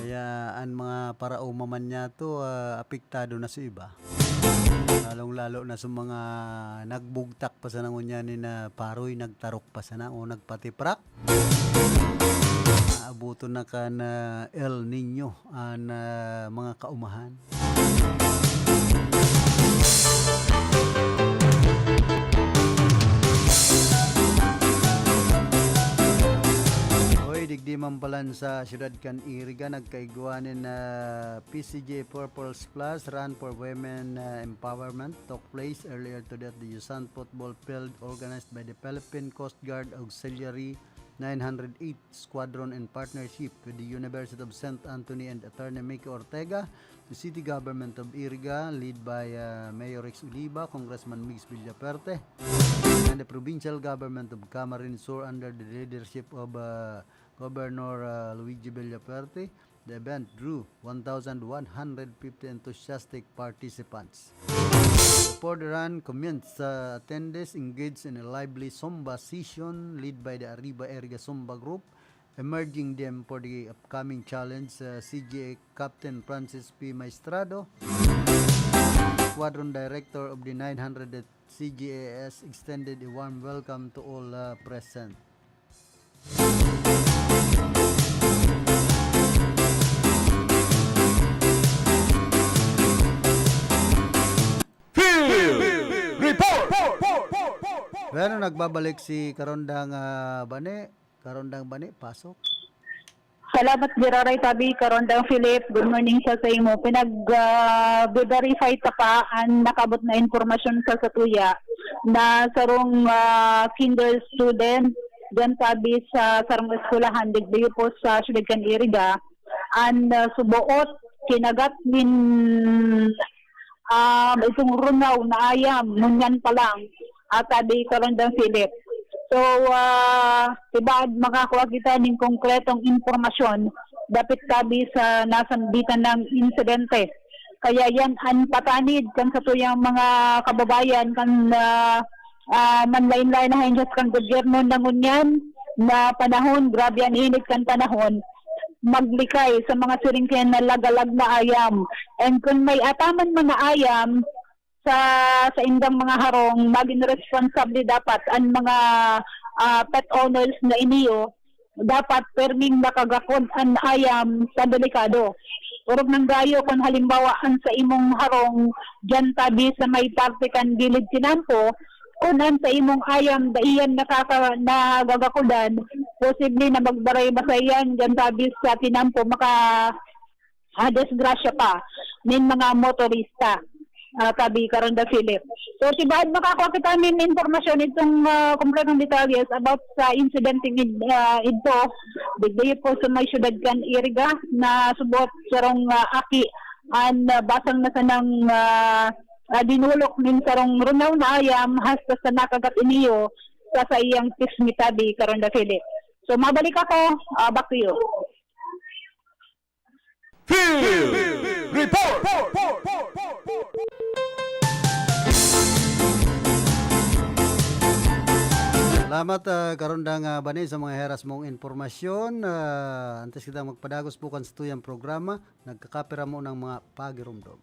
Kaya an mga paraoma man niyato, ah, apektado na sa iba. Lalong-lalo na sa mga nagbugtak pa sana ngunyan ni na paroy, nagtarok pa sana o nagpatiprak. Aaboton na kan, ah, El Niño an, ah, mga kaumahan. Oy, digdi man palan sa siyudad kan Iriga, nagkaigwa nin, ah, P C G Purple Splash Run for Women, ah, Empowerment took place earlier today at the Yusan Football Field organized by the Philippine Coast Guard Auxiliary nine hundred eight Squadron in partnership with the University of Saint Anthony and Attorney Mickey Ortega, the City Government of Iriga, led by, uh, Mayor Rex Oliva, Congressman Migs Villafuerte, and the Provincial Government of Camarines Sur under the leadership of, uh, Governor, uh, Luigi Villafuerte. The event drew one thousand one hundred fifty enthusiastic participants. Before the run commenced, uh, attendees engaged in a lively Zumba session led by the Arriba Iriga Zumba Group, emerging them for the upcoming challenge, uh, C G A Captain Francis P. Maestrado, Squadron Director of the nine hundred C G A S, extended a warm welcome to all, uh, present. Field Report! Bueno, nagbabalik si Karondang, ah, Bane. Karondang Bane, pasok. Salamat, Giraray Tabi, Karondang Philip. Good morning sa saimo. Pinag, ah, verify ta pa an nakaabot na impormasyon sa satuya na sarong, ah, kinder student diyan tabi sa sarong eskwelahan digdi po sa siyudad kan Iriga an, ah, suboot, kinagat nin, um, itong runaw na ayam, ngunyan pa lang, ah, sabi Karandang Philip. So, ah, tibaad makakua kita nin konkretong impormasyon dapit sabi sa nasambitan nang insidente. Kaya yan an patanid kan satuyang mga kababayan kan, ah, ah, manlaen-laen na hendas kan gobyerno na ngunyan na panahon, grabe an init kan panahon, maglikay sa mga siring kaya na lagalag na ayam. And kun may ataman man na ayam sa saindang mga harong, magin responsable dapat an mga, ah, pet owners na iniyo. Dapat perming nakagakod an ayam sa delikado. Orog nang gayo kun halimbawa an sa imong harong diyan tabi sa may parte kan gilid tinampo, kun an sa imong ayam dai yan nakaka-, nagagakodan, posible na magbaray-basay yan diyan tabi sa tinampo, maka-, ah, disgrasya pa nin mga motorista, ah, tabi Karonda Philip. So, tibaad makakua kita nin impormasyon itong, ah, kompletong detalye about sa insidente id-, ah, idto. Digdi po sa may siyudad kan Iriga na subot sarong, ah, aki an, ah, basang na sanang, ah, ah, dinulok nin sarong runaw na ayam hasta sa nakagat iniyo sa saiyang pisngi tabi Karonda Philip. So, mabalik ako, ah, back to you. Field Report! Salamat, ah, Karondang, ah, Bani, sa mga heras mong impormasyon. Ah, antes kita magpadagos po kan satuyang programa, nagkakapira mo ng mga pagirumdom.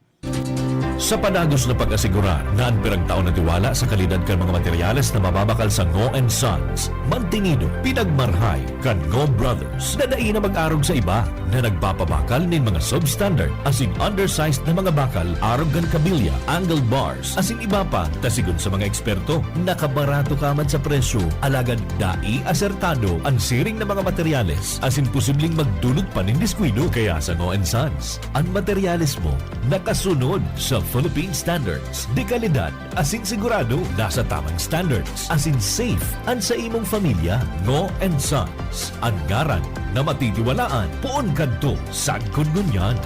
Sa padagos na pag-asigurar na an piragtao na tiwala sa kalidad kan mga materyales na mababakal sa Ngo and Sons, mantinido, pinagmarhay kan Ngo Brothers na dai na mag-arog sa iba, na nagpapabakal nin mga substandard asin undersized na mga bakal arog kan kabilya, angle bars, asin iba pa, ta sigon sa mga eksperto, nakabarato ka man sa presyo, alagad dai asertado an siring na mga materyales asin posibleng magdulot pa nin diskuido. Kaya sa Ngo and Sons, an materyales mo nakasunod sa Philippine standards de kalidad asin sigurado nasa tamang standards asin safe an sa imong familya. Ngo and Sons, an ngaran na matitiwalaan poon kadto sagkod ngunyan.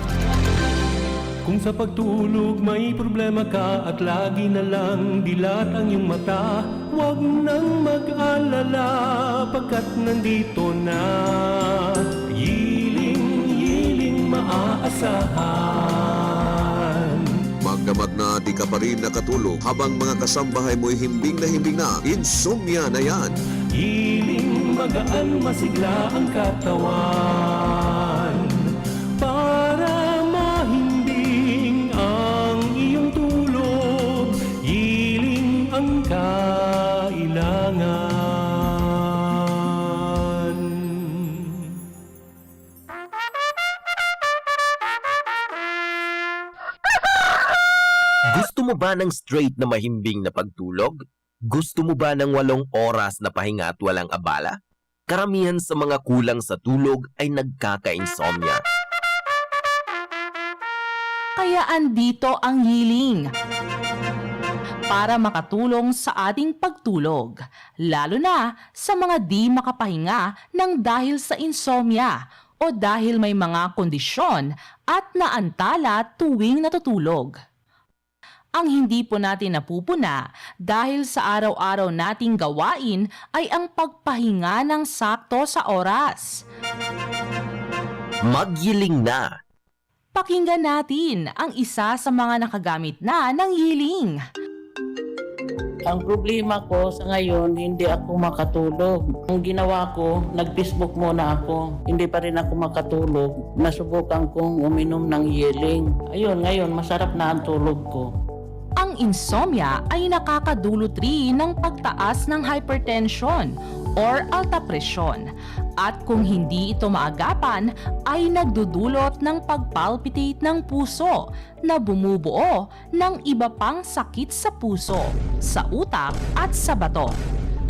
Kung sa pagtulog may problema ka at lagi na lang dilat ang iyong mata, huwag nang mag-alala pagkat nandito na Yiling, Yiling maaasahan. Magdamat na di ka pa rin nakatulog habang mga kasambahay mo'y himbing na himbing na, insomnia na yan. Yiling magaan masigla ang katawan para mahimbing ang iyong tulog. Yiling ang kailangan. Gusto mo ba ng straight na mahimbing na pagtulog? Gusto mo ba ng walong oras na pahinga at walang abala? Karamihan sa mga kulang sa tulog ay nagkaka-insomnia. Kaya andito ang Yiling para makatulong sa ating pagtulog, lalo na sa mga di makapahinga ng dahil sa insomnia o dahil may mga kondisyon at naantala tuwing natutulog. Ang hindi po natin napupuna dahil sa araw-araw nating gawain ay ang pagpahinga ng sakto sa oras. Magyiling na! Pakinggan natin ang isa sa mga nakagamit na ng Yiling. Ang problema ko sa ngayon, hindi ako makatulog. Ang ginawa ko, nag-Facebook muna ako. Hindi pa rin ako makatulog. Nasubukan kong uminom ng Yiling. Ayun, ngayon, masarap na ang tulog ko. Ang insomnia ay nakakadulot rin ng pagtaas ng hypertension or alta presyon. At kung hindi ito maagapan, ay nagdudulot ng pagpalpitate ng puso na bumubuo ng iba pang sakit sa puso, sa utak at sa bato.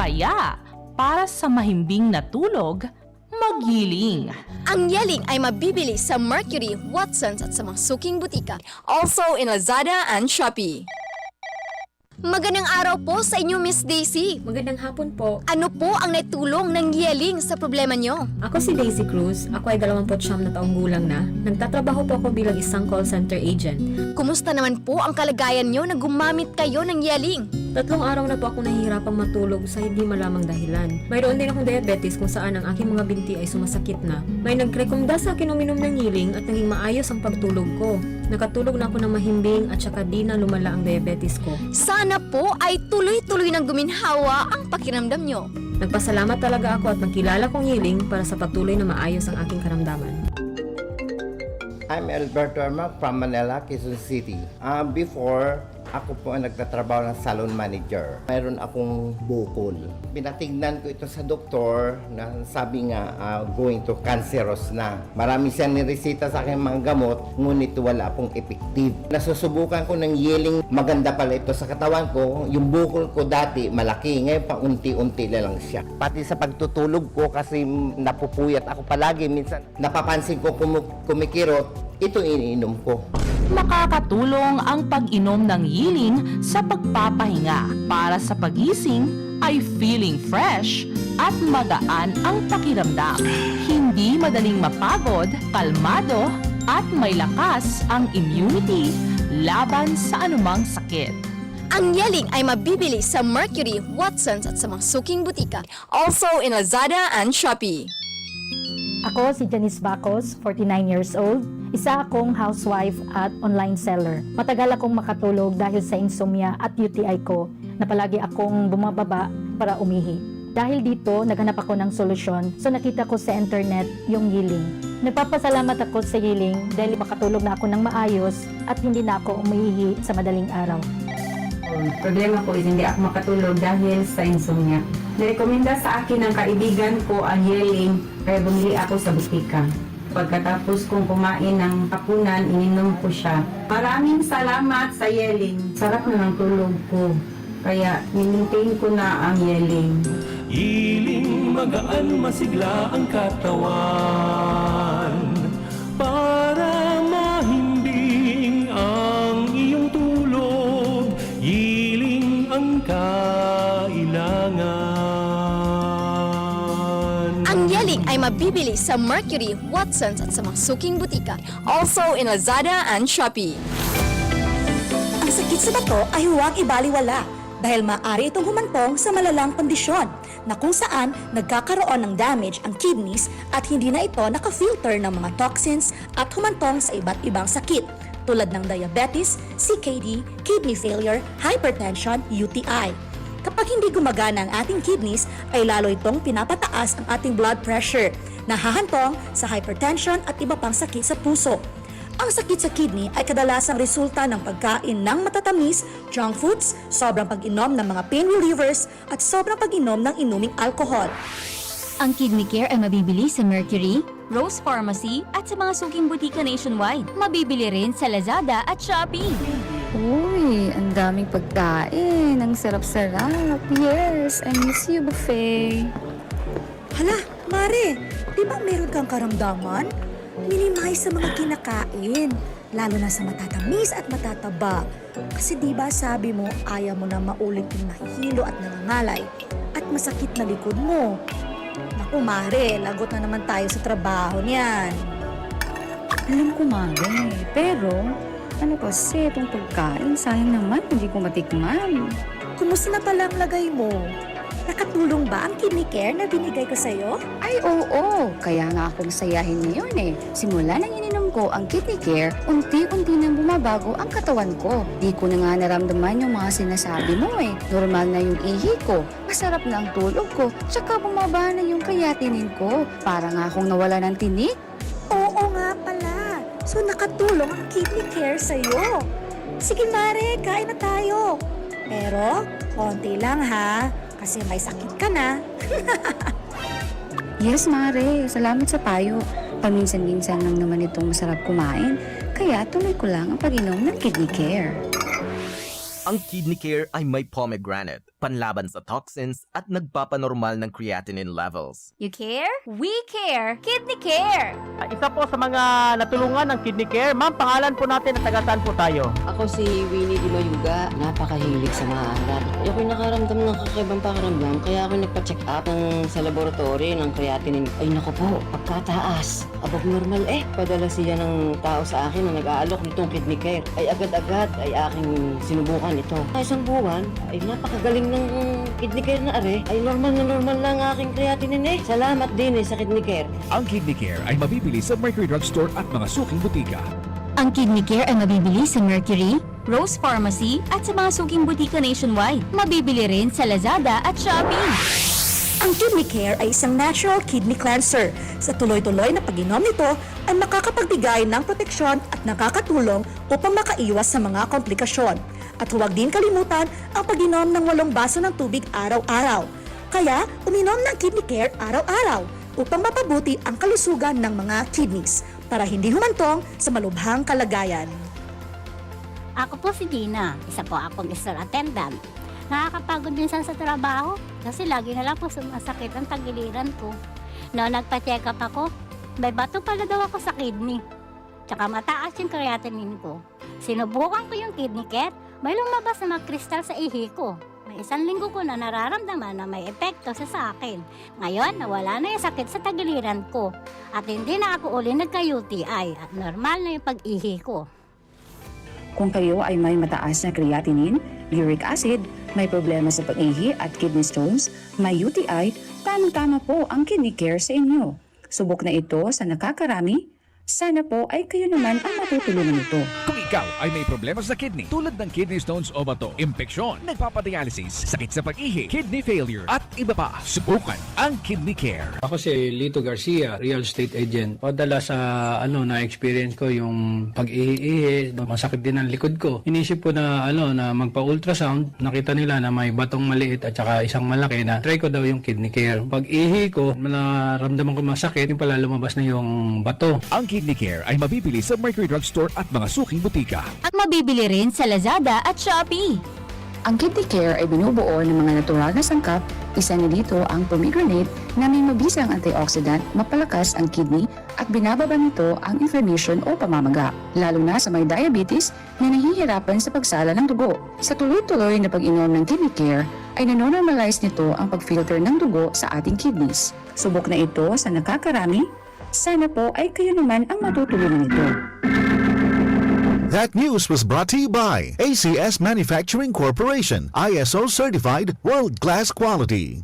Kaya, para sa mahimbing na tulog, magyiling. Ang Yiling ay mabibili sa Mercury, Watsons at sa mga suking butika. Also in Lazada and Shopee. Magandang araw po sa inyo, Miss Daisy. Magandang hapon po. Ano po ang naitulong ng Yeling sa problema nyo? Ako si Daisy Cruz. Ako ay dalawampu't siyam na taong gulang na. Nagtatrabaho po ako bilang isang call center agent. Kumusta naman po ang kalagayan nyo na gumamit kayo ng Yeling? Tatlong araw na po ako nahihirapang matulog sa hindi malamang dahilan. Mayroon din akong diabetes kung saan ang aking mga binti ay sumasakit na. May nagrekomenda sa akin uminom ng Yeling at naging maayos ang pagtulog ko. Nakatulog na ako ng mahimbing at saka di na lumala ang diabetes ko. Sana po ay tuloy-tuloy nang guminhawa ang pakiramdam nyo. Nagpasalamat talaga ako at nagkilala kong Yeling para sa patuloy na maayos ang aking karamdaman. I'm Alberto Armac from Manila, Quezon City. Ah, before, ako po ang nagtatrabaho ng salon manager. Mayroon akong bukol. Pinatignan ko ito sa doktor na sabi nga, ah, going to cancerous na. Marami siyang nireseta sa akin mga gamot, ngunit wala pong effective. Nasusubukan ko ng Yeling, maganda pala ito sa katawan ko. Yung bukol ko dati, malaki. Ngayon, paunti-unti na lang siya. Pati sa pagtutulog ko, kasi napupuyat ako palagi. Minsan, napapansin ko kumu- kumikirot, ito iniinom ko. Makakatulong ang pag-inom ng Yeling sa pagpapahinga. Para sa pagising ay feeling fresh at magaan ang pakiramdam. Hindi madaling mapagod, kalmado, at may lakas ang immunity laban sa anumang sakit. Ang Yeling ay mabibili sa Mercury, Watsons at sa mga suking butika. Also in Lazada and Shopee. Ako si Janice Bacos, forty-nine years old. Isa akong housewife at online seller. Matagal akong makatulog dahil sa insomnia at U T I ko na palagi akong bumababa para umihi. Dahil dito, naghanap ako ng solusyon, so nakita ko sa internet yung Yeling. Nagpapasalamat ako sa Yeling dahil makatulog na ako ng maayos at hindi na ako umiihi sa madaling araw. Ang problema ko is hindi ako makatulog dahil sa insomnia. Nirekomenda sa akin ng kaibigan ko ang Yeling, kaya bumili ako sa butika. Pagkatapos kong kumain ng hapunan, ininom ko siya. Maraming salamat sa Yeling. Sarap na ng tulog ko. Kaya, nimintain ko na ang Yeling. Yeling, magaan, masigla ang katawan. Para mahimbing ang iyong tulog, Yeling ang kailangan. Ang Yeling ay mabibili sa Mercury, Watsons at sa mga suking butika. Also in Lazada and Shopee. Ang sakit sa bato ay huwag ibaliwala dahil maaari itong humantong sa malalang kondisyon na kung saan nagkakaroon ng damage ang kidneys at hindi na ito naka-filter ng mga toxins at humantong sa iba't ibang sakit tulad ng diabetes, C K D, kidney failure, hypertension, U T I. Kapag hindi gumagana ang ating kidneys, ay lalo itong pinapataas ang ating blood pressure, nahahantong sa hypertension at iba pang sakit sa puso. Ang sakit sa kidney ay kadalasang resulta ng pagkain ng matatamis, junk foods, sobrang pag-inom ng mga pain relievers, at sobrang pag-inom ng inuming alkohol. Ang Kidney Care ay mabibili sa Mercury, Rose Pharmacy at sa mga suking butika nationwide. Mabibili rin sa Lazada at Shopee. Uy, ang daming pagkain. Ang sarap-sarap. Yes, I miss you, buffet. Hala, Mare, di ba meron kang karamdaman? Minimize sa mga kinakain, lalo na sa matatamis at matataba. Kasi di ba sabi mo, ayaw mo na maulit yung nahihilo at nangangalay at masakit na likod mo. Naku, Mare, lagot na naman tayo sa trabaho niyan. Alam ko, Mare. Pero, ano kasi itong pagkain? Sayang naman, hindi ko matikman. Kumusta na pala ang lagay mo? Nakatulong ba ang kidney care na binigay ko sa'yo? Ay, oo! Kaya nga ako masayahin ngayon eh. Simula nang ininom ko ang Kidney Care, unti-unti nang bumabago ang katawan ko. Di ko na nga naramdaman yung mga sinasabi mo eh. Normal na yung ihi ko, masarap na ang tulog ko, tsaka bumaba na yung creatinine ko. Para nga akong nawala ng tinik. Oo nga pala. So nakatulong ang Kidney Care sa'yo. Sige Mare, kain na tayo. Pero, konti lang ha. Kasi may sakit ka na. Yes, Mare. Salamat sa payo. Paminsan-minsan lang naman itong masarap kumain. Kaya tuloy ko lang ang pag-inom ng Kidney Care. Ang Kidney Care ay may pomegranate. panlaban sa toxins at nagpapanormal ng creatinine levels. You care? We care! Kidney Care! Ah, isa po sa mga natulungan ng Kidney Care. Ma'am, pangalan po natin at taga saan po tayo? Ako si Winnie Di Mayuga. Napakahilig sa maalat. Ako'y nakaramdam ng kakaibang pakiramdam kaya ako nagpa-check up ng, sa laboratory ng creatinine. Ay naku po, pagkataas. Abog normal eh. Padala siya ng tao sa akin na nag-aalok nitong Kidney Care. Ay agad-agad ay aking sinubukan ito. Sa isang buwan, ay napakagaling ng Kidney Care na are. Ay normal na normal na ang aking creatinine eh. Salamat din eh sa Kidney Care. Ang Kidney Care ay mabibili sa Mercury Drug Store at mga suking butika. Ang Kidney Care ay mabibili sa Mercury, Rose Pharmacy at sa mga suking butika nationwide. Mabibili rin sa Lazada at Shopee. Ang Kidney Care ay isang natural kidney cleanser. Sa tuloy-tuloy na pag-inom nito ay makakapagbigay ng proteksyon at nakakatulong upang makaiwas sa mga komplikasyon. At huwag din kalimutan ang pag-inom ng walong baso ng tubig araw-araw. Kaya, uminom ng Kidney Care araw-araw upang mapabuti ang kalusugan ng mga kidneys para hindi humantong sa malubhang kalagayan. Ako po si Gina, isa po akong store attendant. Nakakapagod minsan sa trabaho kasi lagi na lang po sumasakit ang tagiliran ko. Noon nagpa-check up ako, may bato pala daw ako sa kidney. Tsaka mataas yung creatinine ko. Sinubukan ko yung kidney care, may lumabas na mga kristal sa ihi ko. May isang linggo ko na nararamdaman na may epekto sa sa akin. Ngayon, nawala na yung sakit sa tagiliran ko. At hindi na ako uli nagka-U T I at normal na yung pag-ihi ko. Kung kayo ay may mataas na creatinine, uric acid, may problema sa pag-ihi at kidney stones, may U T I, tamang-tama po ang Kidney Care sa inyo. Subok na ito sa nakakarami, sana po ay kayo naman ang matutulungan nito. Kung ikaw ay may problema sa kidney tulad ng kidney stones o bato, impeksyon, nagpapadialysis, sakit sa pag-ihi, kidney failure, at iba pa, subukan ang Kidney Care. Ako si Lito Garcia, real estate agent. Madalas sa ano na-experience ko yung pag-ihi-ihi, masakit din ang likod ko. Inisip ko na ano na magpa-ultrasound, nakita nila na may batong maliit at saka isang malaki na try ko daw yung Kidney Care. Pag-ihi ko, naramdaman ko masakit, yung pala lumabas na yung bato. Ang Kidney Care ay mabibili sa Mercury Drug Store at mga suking butika. At mabibili rin sa Lazada at Shopee. Ang Kidney Care ay binubuo ng mga natural na sangkap, isa na dito ang pomegranate na may mabisang antioxidant, mapalakas ang kidney at binababa nito ang inflammation o pamamaga, lalo na sa may diabetes na nahihirapan sa pagsala ng dugo. Sa tuloy-tuloy na pag-inom ng Kidney Care ay nanonormalize nito ang pag-filter ng dugo sa ating kidneys. Subok na ito sa nakakarami, sana po ay kayo naman ang matutulungan nito. That news was brought to you by A C S Manufacturing Corporation, I S O certified, world-class quality.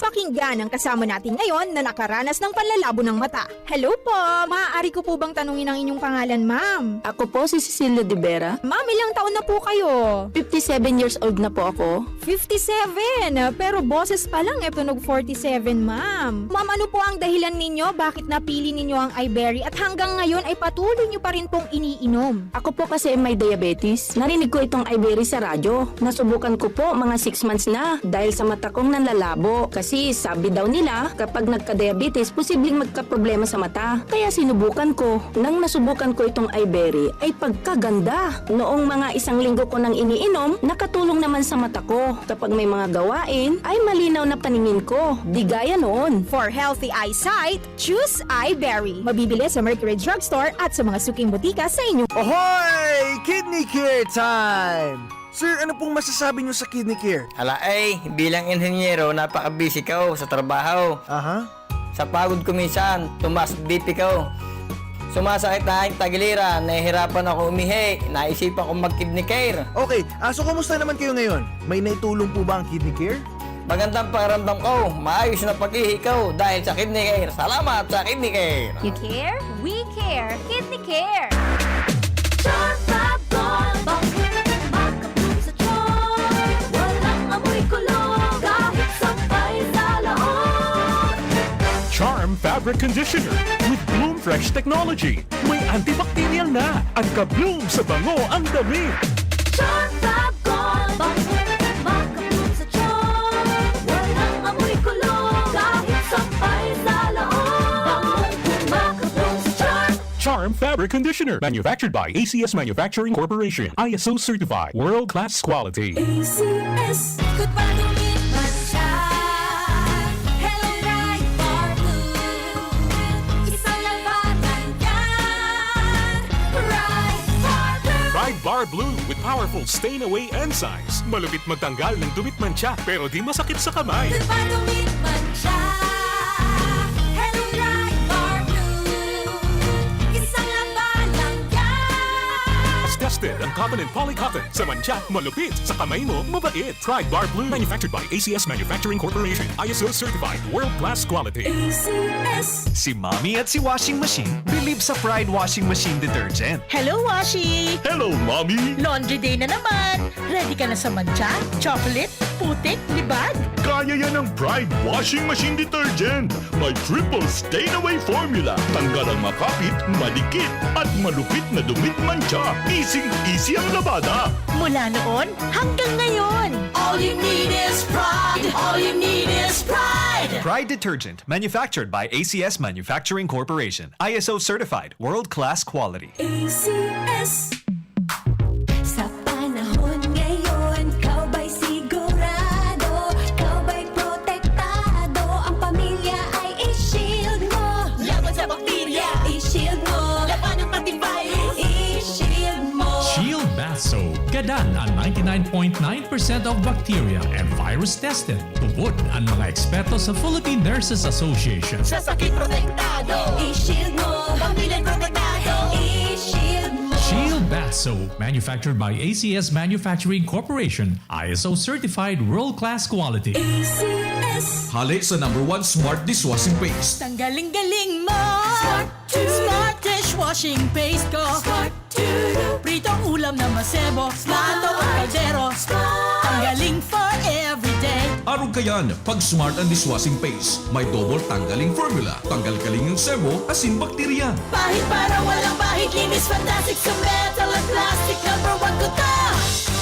Pakinggan ang kasama natin ngayon na nakaranas ng panlalabo ng mata. Hello po! Maaari ko po bang tanungin ang inyong pangalan, ma'am? Ako po si Cecilia De Vera. Ma'am, ilang taon na po kayo? Fifty-seven years old na po ako. Fifty-seven! Pero boses pa lang, e tunog forty-seven, ma'am. Ma'am, ano po ang dahilan ninyo bakit napili ninyo ang Iberry at hanggang ngayon ay patuloy nyo pa rin pong iniinom? Ako po kasi may diabetes. Narinig ko itong Iberry sa radyo. Nasubukan ko po mga six months na dahil sa mata kong nanlalabo. Kasi sabi daw nila, kapag nagka-diabetes, posibleng magkaproblema sa mata. Kaya sinubukan ko. Nang nasubukan ko itong Iberry, ay pagkaganda! Noong mga isang linggo ko nang iniinom, nakatulong naman sa mata ko. Kapag may mga gawain, ay malinaw na paningin ko. Di gaya noon. For healthy eyesight, choose Iberry. Mabibili sa Mercury Drugstore at sa mga suking butika sa inyo. Ohoy! Kidney Care Time! Sir, ano pong masasabi niyo sa Kidney Care? Ala ay, bilang inhenyero, napaka-busy ko sa trabaho. Aha. Sa pagod ko minsan, tumaas B P ko. Sumasakit na aking tagiliran, nahihirapan ako umihi, naisipan kong mag-Kidney Care. Okay, ah, so kumusta naman kayo ngayon? May naitulong po ba ang Kidney Care? Magandang pakiramdam ko, maayos na pag-ihi ko dahil sa Kidney Care. Salamat sa Kidney Care! You care? We care! Kidney Care! Charm Fab Gold, bangkong makabloom sa charm. Walang amoy kulog, kahit sampay sa laot. Charm Fabric Conditioner with Bloom Fresh Technology. May antibacterial na at ka-bloom sa bango ang damit. Charm Fab Gold, bangkong makabloom sa charm. Walang amoy kulog, kahit sampay sa laot. Bangkong makabloom sa charm. Charm Fabric conditioner, manufactured by A C S Manufacturing Corporation, I S O certified, world class quality. A C S. Ikot pa, dumit man siya. Hello, Pride Bar Blue. Isang labanan yan. Pride Bar Blue. Pride Bar Blue with powerful stain away enzymes. Malupit magtanggal ng dumit mantsa, pero di masakit sa kamay. Ikot pa, dumit man siya. Hello, Pride Bar Blue. Isang labanan yan. Tested ang cotton and poly cotton. Sa mantsa, malupit. Sa kamay mo, mabait. Pride Bar Blue, manufactured by A C S Manufacturing Corporation. I S O certified, world class quality. A C S. Si Mommy at si Washing Machine believe sa Pride Washing Machine Detergent. Hello, Washi! Hello, Mommy! Laundry day na naman! Ready ka na sa mantsa, chocolate, putik, libag? Kaya yan ng Pride Washing Machine Detergent. May triple stain away formula. Tanggal ang makapit, madikit, at malupit na dumit mantsa. Easy-easy ang labada. Mula noon hanggang ngayon. All you need is Pride. All you need is Pride. Pride Detergent, manufactured by A C S Manufacturing Corporation. I S O certified, world-class quality. A C S. Sa panahon ngayon, ikaw ba'y sigurado? Ikaw ba'y protektado? Ang pamilya ay i-shield mo. Laban sa bakterya, i-shield mo. Laban ng antivirus, i-shield mo. Shield Bath Soap. Gadan ang ninety-nine point nine percent of bacteria and virus tested. Tubod ang mga eksperto sa Philippine Nurses Association. Sa sakit protektado, i-shield mo. Pamilya protektado, i-shield mo. Shield Bath Soap, manufactured by A C S Manufacturing Corporation, I S O certified world-class quality. A C S. Hale sa number one smart dishwashing paste. Tanggaling-galing mo! Smart! Smart dishwashing paste ko! Smart! Pritong ulam na masebo, plato o kaldero. Ang galing for everyday. Arog kayan, pag Smart ang dishwashing paste, may double tanggaling formula. Tanggal kaling ang sebo, asin bakterya. Pahid para walang bahid, linis fantastic sa metal at plastic. Number one ko to.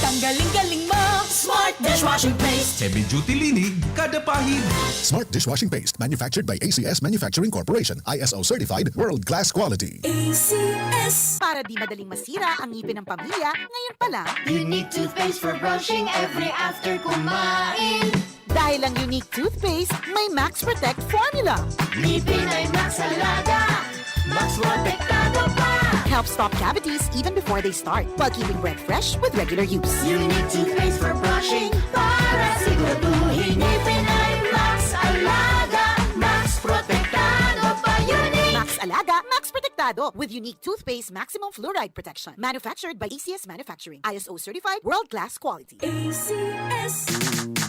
Tanggaling-galing mo, Smart dishwashing paste. Heavy duty linig, kada pahid. Smart dishwashing paste, manufactured by A C S Manufacturing Corporation, I S O certified, world class quality. A C S. Para di madaling masira ang ngipin ng pamilya, ngayon pa lang. Unique toothpaste for brushing every after kumain. Dahil ang Unique toothpaste may Max Protect formula. Ngipin ay Max Alaga, Max Protektado pa. Helps stop cavities even before they start, while keeping breath fresh with regular use. Unique toothpaste for brushing para siguraduhin ngipin ay Max Alaga, Max Protektado pa. Unique. Max Alaga, Max Protektado with Unique Toothpaste Maximum Fluoride Protection. Manufactured by A C S Manufacturing. I S O certified, world-class quality. A C S.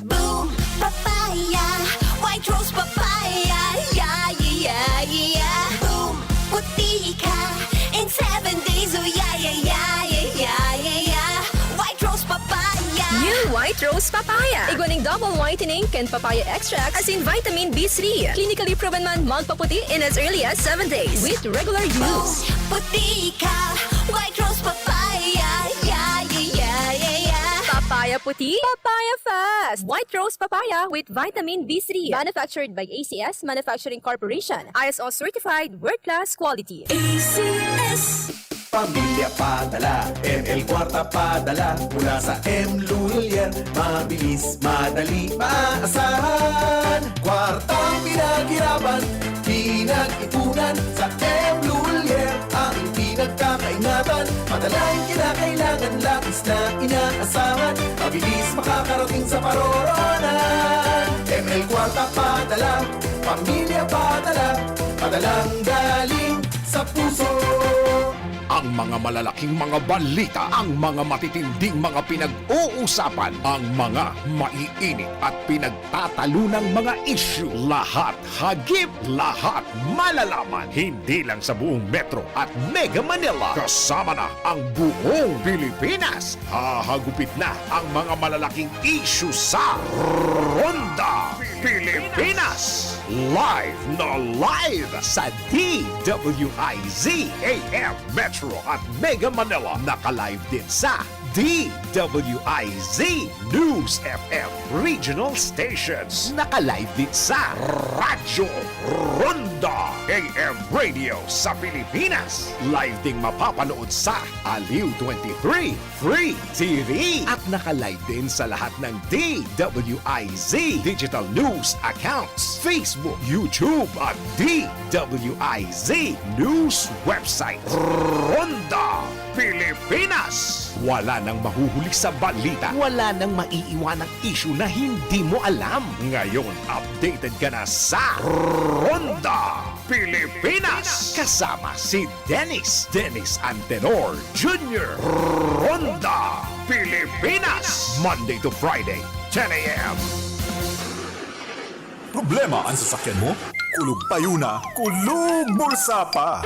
Boom! Papaya! White Rose Papaya! Yeah, yeah, yeah, yeah! Boom! Puti ka in seven days! Oh, yeah, yeah, yeah, yeah, yeah, yeah, yeah! White Rose Papaya! New White Rose Papaya. Igwa ning double whitening kan papaya extract asin vitamin B three. Clinically proven man magpaputi in as early as seven days with regular use. Puti ka, White Rose Papaya. Yeah, yeah, yeah, yeah, yeah. Papaya puti, papaya fast. White Rose Papaya with vitamin B three. Manufactured by A C S Manufacturing Corporation. I S O certified, world class quality. A C S. Pamilya padala, M L Kwarta padala, mula sa M Lulier, mabilis, madali, maaasahan. Kwartang pinaghirapan, pinag-ipunan, sa M Lulier, ang pinagkakaingatan. Padalang kinakailangan, labis na inaasahan, mabilis makakarating sa paroroonan. M L Kwarta padala, pamilya padala, padalang galing sa puso. Ang mga malalaking mga balita, ang mga matitinding mga pinag-uusapan, ang mga maiinit at pinagtatalunang mga isyu, lahat hagip, lahat malalaman. Hindi lang sa buong Metro at Mega Manila, kasama na ang buong Pilipinas. Hahagupit na ang mga malalaking isyu sa Ronda Pilipinas. Live na live sa D W I Z A M Metro at Mega Manila. Naka-live din sa D W I Z News F M Regional Stations. Naka-live din sa Radyo Ronda. The A M Radio sa Pilipinas. Live ding mapapanood sa Aliw twenty-three Free T V. At naka-live din sa lahat ng D W I Z digital news accounts, Facebook, YouTube, at D W I Z news website. Ronda Pilipinas. Wala nang mahuhuli sa balita. Wala nang maiiwanang isyu na hindi mo alam. Ngayon, updated ka na sa Ronda Pilipinas. Kasama si Dennis, Dennis Antenor Junior. Ronda Pilipinas. Monday to Friday, ten a.m. Problema an sasakyan mo? Kulog payo na, kulog bulsa pa!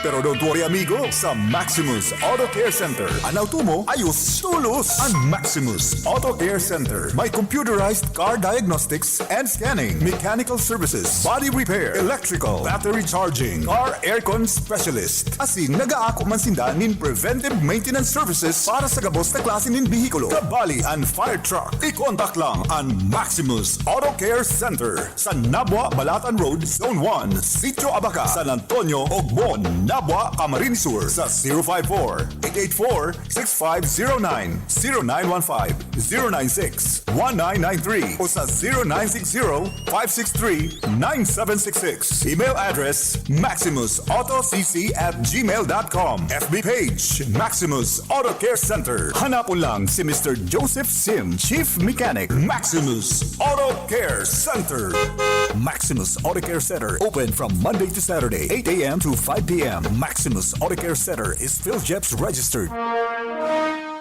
Pero don't worry, amigo! Sa Maximus Auto Care Center, an auto mo ayos tolos! An Maximus Auto Care Center may computerized car diagnostics and scanning, mechanical services, body repair, electrical, battery charging, car aircon specialist. Asin nagaako man sinda nin preventive maintenance services para sa gabos na klase nin behikulo. Kabali an fire truck. I-contact lang an Maximus Auto Care Center sa Nabua, Balatan Road, Zone one, Sitio Abaca, San Antonio, Ogbon, Nabua, Camarines Sur sa zero five four, eight eight four, six five zero nine, zero nine one five, zero nine six, one nine nine three o sa zero nine six zero, five six three, nine seven six six. Email address, maximus auto c c at gmail dot com. F B page, Maximus Auto Care Center. Hanapon lang si Mister Joseph Sim, Chief Mechanic, Maximus Auto Care Center. Maximus Auto Care Center, open from Monday to Saturday, eight a.m. to five p.m. Maximus Auto Care Center is PhilGEPS registered.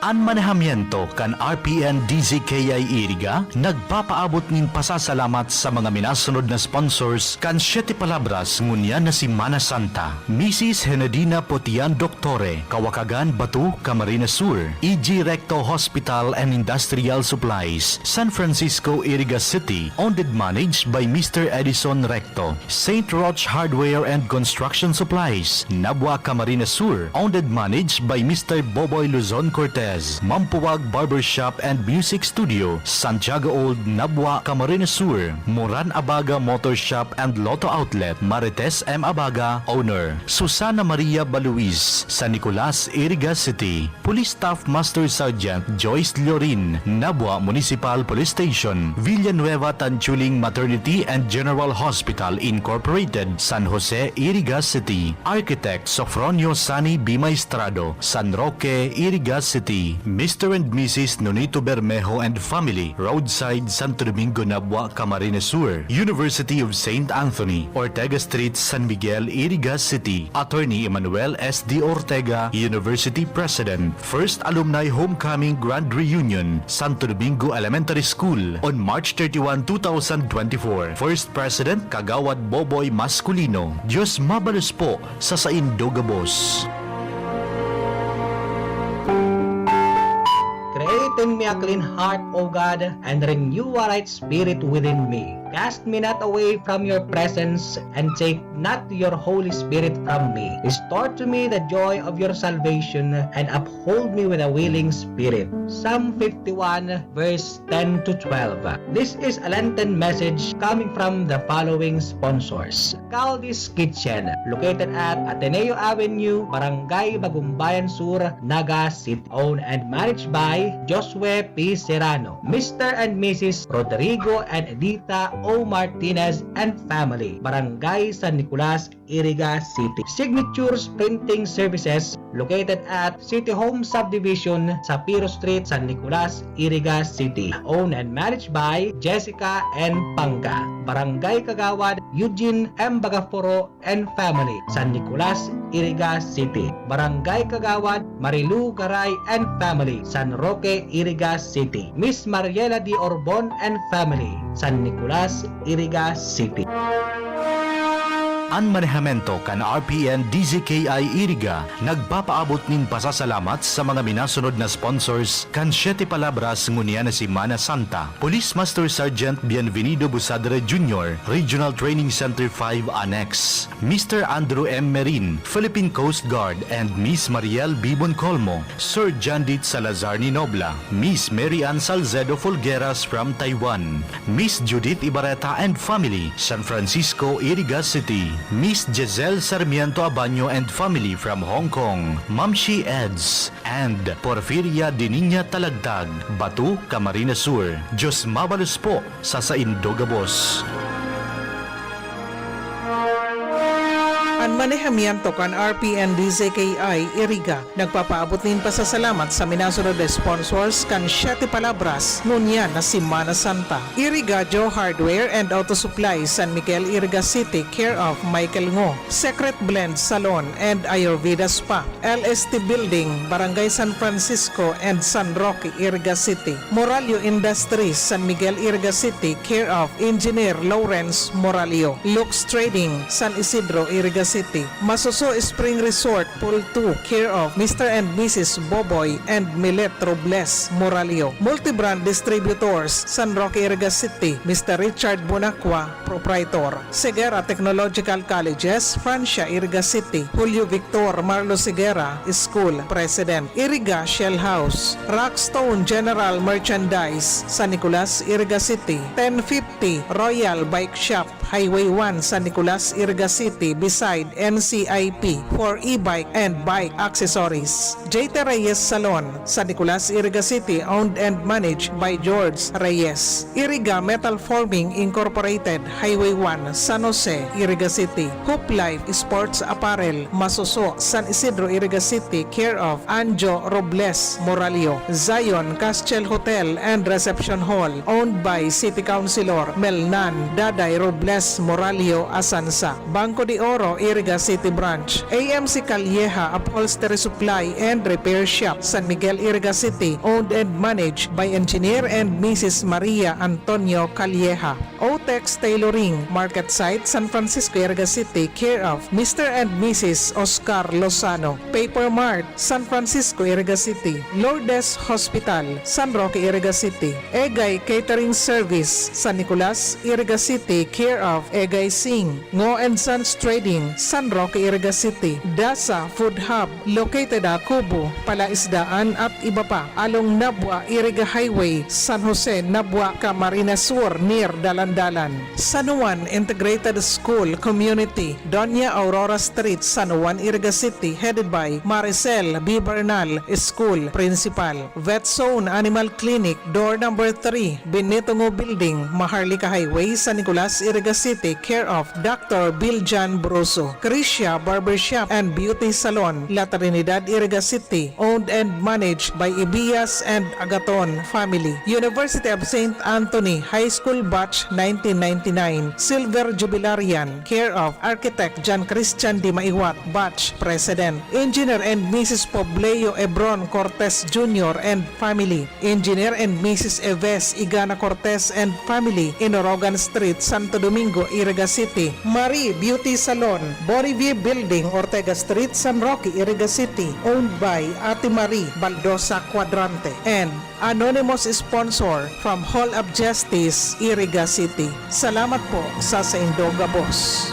An manehamiento kan R P N D Z K I Iriga nagpapaabot nin pasasalamat sa mga minasunod na sponsors kan Siete Palabras ngunyan na Semana Santa: Misis Henedina Potian Doctore, Kawakagan, Bato, Camarines Sur; E G Recto Hospital and Industrial Supplies, San Francisco, Iriga City, owned and managed by Mister Edison Recto; Saint Roch Hardware and Construction Supplies, Nabua, Camarines Sur, owned and managed by Mister Boboy Luzon Cortez; Mampuwag Barbershop and Music Studio, Santiago Old, Nabua, Camarines Sur; Moran Abaga Motor Shop and Lotto Outlet, Marites M. Abaga, owner; Susana Maria Baluis, San Nicolas, Iriga City; Police Staff Master Sergeant Joyce Llorin, Nabua Municipal Police Station; Villanueva Tanchuling Maternity and General Hospital Incorporated, San Jose, Iriga City; Architect Sofronio Sani B. Maestrado, San Roque, Iriga City; Mister and Missus Nonito Bermejo and family, Roadside, Santo Domingo, Nabua, Camarines Sur; University of Saint Anthony, Ortega Street, San Miguel, Iriga City; Attorney Emmanuel S. D. Ortega, University President; First Alumni Homecoming Grand Reunion, Santo Domingo Elementary School, on March thirty-one, two thousand twenty-four. First President, Kagawad Boboy Masculino. Diyos mabalos po sa saindo gabos. Create in me a clean heart, O God, and renew a right spirit within me. Cast me not away from your presence, and take not your Holy Spirit from me. Restore to me the joy of your salvation, and uphold me with a willing spirit. Psalm fifty-one, verse ten to twelve. This is a Lenten message coming from the following sponsors: Caldi's Kitchen, located at Ateneo Avenue, Barangay Bagumbayan Sur, Naga City. Owned and managed by Josue P. Serrano, Mister and Missus Rodrigo and Edita O. Martinez and family, Barangay San Nicolas, Iriga City. Signatures Printing Services, located at City Home Subdivision, Sapiro Street, San Nicolas, Iriga City. Owned and managed by Jessica N. Pangga, Barangay Kagawad Eugene M. Bagaforo and family, San Nicolas, Iriga City. Barangay Kagawad Marilu Garay and family, San Roque, Iriga City. Miss Mariela D. Orbon and family, San Nicolas, Iriga City. An manehamiento kan R P N D Z K I Iriga nagpapaabot nin pasasalamat sa mga minasunod na sponsors kan Siete Palabras ngunyan na Semana Santa, Police Master Sergeant Bienvenido Busadre Junior, Regional Training Center five Annex, Mister Andrew M Merin, Philippine Coast Guard, and Miss Mariel B Boncolmo, Sir Jandit Salazar Ninobla, Miss Mary Ann Salcedo Folgueras from Taiwan, Miss Judith Ibareta and family, San Francisco, Iriga City, Miss Giselle Sarmiento Abaño and family from Hong Kong, Mamshi Eds, and Porfiria Diniña Talagtag, Batu, Camarines Sur. Diyos mabalos po sa saindo gabos. An manehamiento kan R P N D Z K I Iriga nagpapaabot nin pasasalamat sa minasunod na sponsors kan Siete Palabras ngunyan na Semana Santa. Iriga Joe Hardware and Auto Supply, San Miguel, Iriga City, care of Michael Ngo, Secret Blend Salon and Ayurveda Spa, L S T Building, Barangay San Francisco and San Roque, Iriga City, Morallo Industries, San Miguel, Iriga City, care of Engineer Lawrence Morallo, Lux Trading, San Isidro, Iriga City, Masuso Spring Resort, Pool two, care of Mister and Missus Boboy and Milet Robles Morallo, Multibrand Distributors, San Roque, Iriga City, Mister Richard Bonacqua, proprietor, Segura Technological Colleges, Francia, Iriga City, Julio Victor Marlo Segura, School President, Iriga Shell House, Rockstone General Merchandise, San Nicolas, Iriga City, ten fifty Royal Bike Shop, Highway one, San Nicolas, Iriga City, beside N C I P for e-bike and bike accessories. J T Reyes Salon, San Nicolas, Iriga City, owned and managed by George Reyes. Iriga Metal Forming Incorporated, Highway one, San Jose, Iriga City. Hoop Life Sports Apparel, Masuso, San Isidro, Iriga City, care of Anjo Robles Morallo. Zion Castel Hotel and Reception Hall, owned by City Councilor Melnan Daday Robles Morallo Asansa. Banco de Oro, Iriga City Branch. A M C Calleja Upholstery Supply and Repair Shop, San Miguel, Iriga City, owned and managed by Engineer and Missus Maria Antonio Calleja. Otex Tailoring, Market Site, San Francisco, Iriga City, care of Mister and Missus Oscar Lozano. Paper Mart, San Francisco, Iriga City. Lourdes Hospital, San Roque, Iriga City. Egay Catering Service, San Nicolas, Iriga City, care of Egay Singh. Ngo and Sons Trading, San Roque, Iriga City. Dasa Food Hub, located at Cubo, Palaisdaan at iba pa. Along Nabua, Iriga Highway, San Jose, Nabua, Camarines Sur, near Dalandalan. San Juan Integrated School Community, Doña Aurora Street, San Juan, Iriga City, headed by Maricel B Bernal, School Principal. Vet Zone Animal Clinic, Door number three, Benito Ngo Building, Maharlika Highway, San Nicolas, Iriga City, care of Doctor Biljan Broso. Krisha Barbershop and Beauty Salon, La Trinidad, Iriga City, owned and managed by Ibias and Agaton family. University of Saint Anthony High School Batch nineteen ninety-nine, Silver Jubilarian, care of Architect John Christian Di Maiwat, Batch President. Engineer and Missus Pobleo Ebron Cortez Junior and family. Engineer and Missus Eves Igana Cortez and family, Inorogan Street, Santo Domingo, Iriga City. Marie Beauty Salon, Bonnevie Building, Ortega Street, San Roque, Iriga City, owned by Ate Marie Baldosa Cuadrante, and anonymous sponsor from Hall of Justice, Iriga City. Salamat po sa saindo gabos.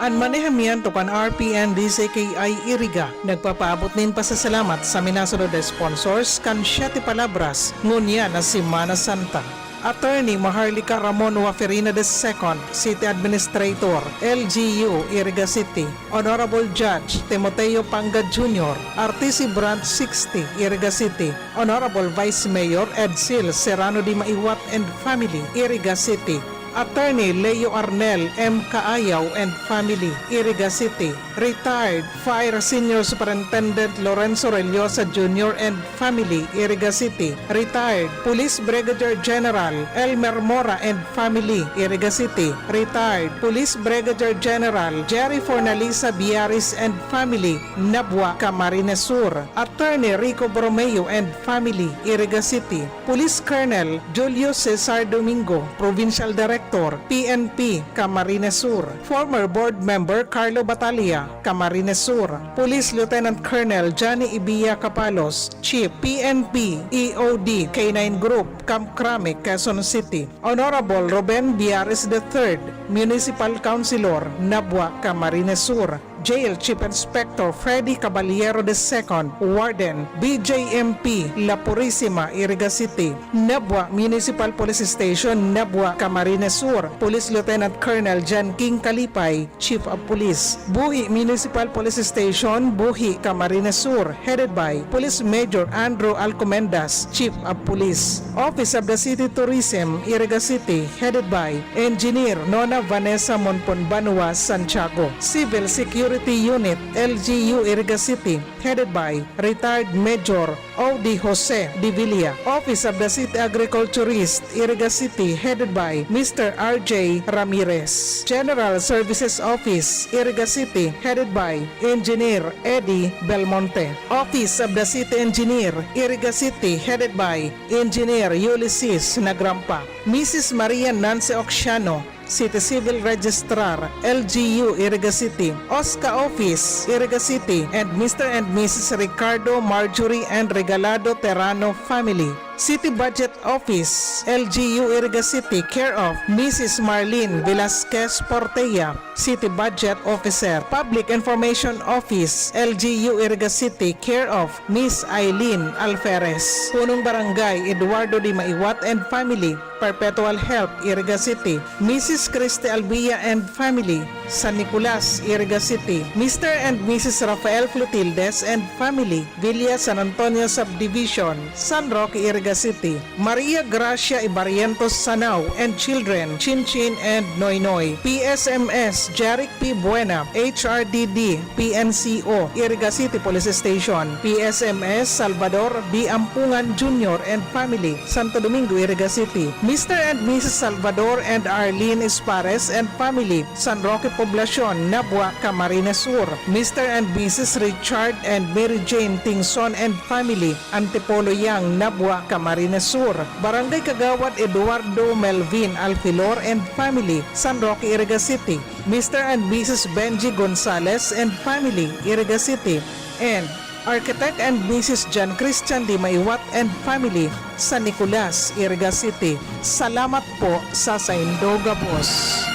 An manehamiento kan R P N D Z K I Iriga nagpapaabot nin pasasalamat sa minasunod na sponsors kan Siete Palabras ngunyan na Semana Santa. Attorney Maharlika Ramon Waferina the second, City Administrator, L G U, Iriga City. Honorable Judge Timoteo Pangga Junior, R T C Branch sixty, Iriga City. Honorable Vice Mayor Edsel Serrano de Maiwat and family, Iriga City. Attorney Leo Arnel M Caayaw and family, Iriga City. Retired Fire Senior Superintendent Lorenzo Rellosa Junior and family, Iriga City. Retired Police Brigadier General Elmer Mora and family, Iriga City. Retired Police Brigadier General Jerry Fornalisa Biaris and family, Nabua, Camarines Sur. Attorney Rico Borromeo and family, Iriga City. Police Colonel Julio Cesar Domingo, Provincial Director, Director, P N P, Camarines Sur, former Board Member Carlo Batalla, Camarines Sur, Police Lieutenant Colonel Johnny Ibia Capalos, Chief, P N P, E O D, K nine Group, Camp Crame, Quezon City, Honorable Ruben Biares the third, Municipal Councilor, Nabua, Camarines Sur, Jail Chief Inspector Freddy Caballero the second, Warden, B J M P, La Purisima, Iriga City, Nabua Municipal Police Station, Nabua, Camarines Sur, Police Lieutenant Colonel John King Kalipay, Chief of Police, Buhi Municipal Police Station, Buhi, Camarines Sur, headed by Police Major Andrew Alcomendas, Chief of Police, Office of the City Tourism, Iriga City, headed by Engineer Nona Vanessa Monpon Banua Santiago, Civil Security Unit, L G U, Iriga City, headed by Retired Major Audi Jose de Villa, Office of the City Agriculturist, Iriga City, headed by Mister R J Ramirez, General Services Office, Iriga City, headed by Engineer Eddie Belmonte, Office of the City Engineer, Iriga City, headed by Engineer Ulysses Nagrampa, Missus Maria Nancy Oxiano, City Civil Registrar, L G U, Iriga City, OSCA Office, Iriga City, and Mister and Missus Ricardo, Marjorie, and Regalado Terrano family. City Budget Office, L G U, Iriga City, care of Missus Marlene Velasquez Portella, City Budget Officer. Public Information Office, L G U, Iriga City, care of Miss Eileen Alferez. Punong Barangay, Eduardo Dimaiwat and family, Perpetual Health, Iriga City, Missus Christy Albia and family, San Nicolas, Iriga City, Mister and Missus Rafael Clotildes and family, Villa San Antonio Subdivision, San Roque, Iriga City, Maria Gracia Ibarrientos Sanao and children, Chinchin and Noynoy, P S M S, Jeric P. Buena, H R D D, P N C O, Iriga City Police Station, P S M S, Salvador B. Ampungan Junior and family, Santo Domingo, Iriga City, Mister and Missus Salvador and Arlene Espares and family, San Roque Poblacion, Nabua, Camarines Sur, Mister and Missus Richard and Mary Jane Tingson and family, Antipolo Yang, Nabua, Camarines Sur, Barangay Kagawad Eduardo Melvin Alfilor and family, San Roque, Iriga City, Mister and Missus Benji Gonzalez and family, Iriga City, and Architect and Missus John Christian Dimaiwat and family, San Nicolas, Iriga City. Salamat po sa saindo gabos.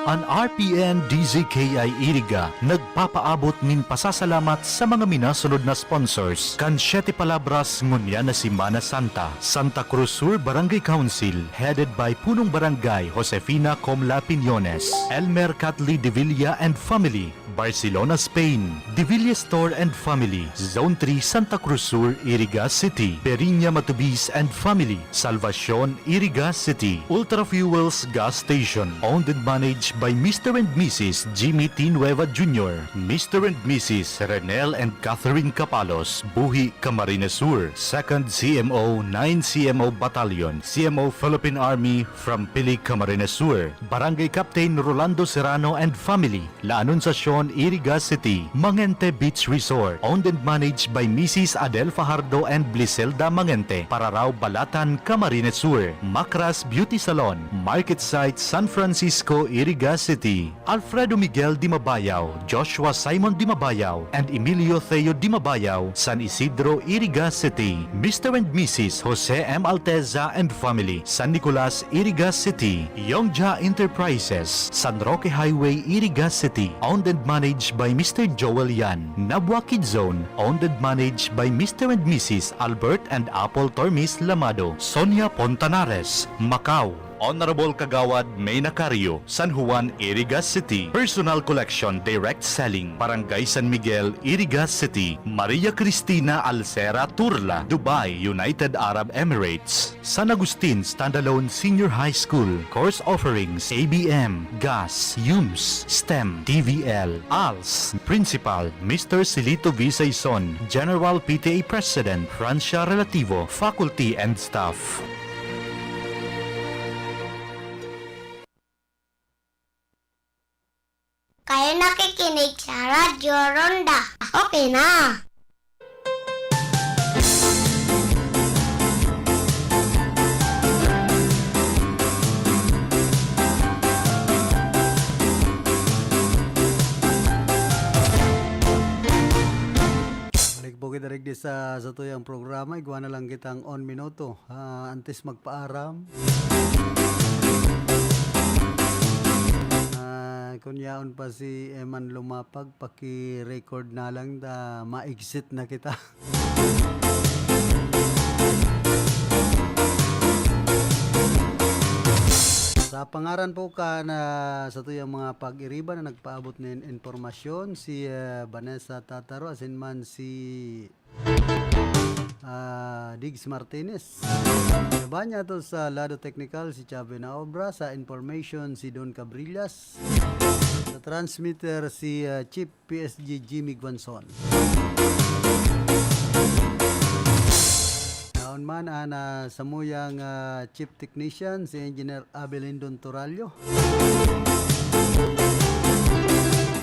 An R P N D Z K I Iriga nagpapaabot nin pasasalamat sa mga minasunod na sponsors kan Siete Palabras ngunyan na Semana Santa, Santa Cruz Sur Barangay Council, headed by Punong Barangay Josefina Comla Piñones, Elmer Catli Devilla and family, Barcelona, Spain, Devilla Store and family, Zone three, Santa Cruz Sur, Iriga City, Periña Matubis and family, Salvacion, Iriga City, Ultra Fuels Gas Station, owned and managed by Mister and Missus Jimmy T. Nueva Junior, Mister and Missus Renel and Catherine Capalos, Buhi, Camarines Sur, Second C M O, Nine C M O Battalion, C M O Philippine Army from Pili, Camarines Sur, Barangay Captain Rolando Serrano and family, La Anunciacion, Iriga City, Mangente Beach Resort, owned and managed by Missus Adel Fajardo and Bliselda Mangente, Pararao, Balatan, Camarines Sur, Macras Beauty Salon, Market Site, San Francisco, Iriga City, Alfredo Miguel Dimabayaw, Joshua Simon Dimabayaw, and Emilio Theo Dimabayaw, San Isidro, Iriga City, Mister and Missus Jose M. Alteza and family, San Nicolas, Iriga City, Yongja Enterprises, San Roque Highway, Iriga City, owned and managed by Mister Joel Yan, Nabua Kid Zone, owned and managed by Mister and Missus Albert and Apple Tormes Lamado, Sonia Pontanares, Macau, Honorable Kagawad May Nacario, San Juan, Iriga City, Personal Collection, Direct Selling, Barangay San Miguel, Iriga City, Maria Cristina Alcera Turla, Dubai, United Arab Emirates. San Agustin Standalone Senior High School. Course offerings: A B M, Gas, UMS, STEM, T V L, ALS. Principal, Mister Silito V. Saison. General P T A President, Francia Relativo. Faculty and staff. Kayo nakikinig sa Radyo Ronda. Okay na. Okay, direk di sa, sa tuyang programa, igwa na lang kitang on minuto. Ah, antes magpaaram. Ah, kun yaon pa si Eman Lumapag, paki-record na lang ta, ma-exit na kita. Sa pangaran po ka na sa tuyang mga pag-iriba na nagpaabot nin impormasyon, si, eh, Vanessa Tataro, asin man si, ah, Diggs Martinez. Laban niya to sa lado teknikal, si Chave Naobra, sa information, si Don Cabrillas, sa transmitter, si, ah, Chief P S G Jimmy Guanzon. Naon man an, ah, samuyang, ah, chief technician, si Engineer Abelindon Torallo.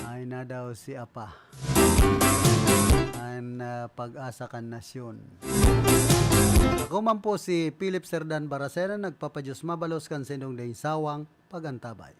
Ay na daw si Apa. An, ah, pag-asa kan nasyon. Ako man po si Philip Serdan Baracena, nagpapadiyos mabalos kan sindong daing sawang pag-antabay.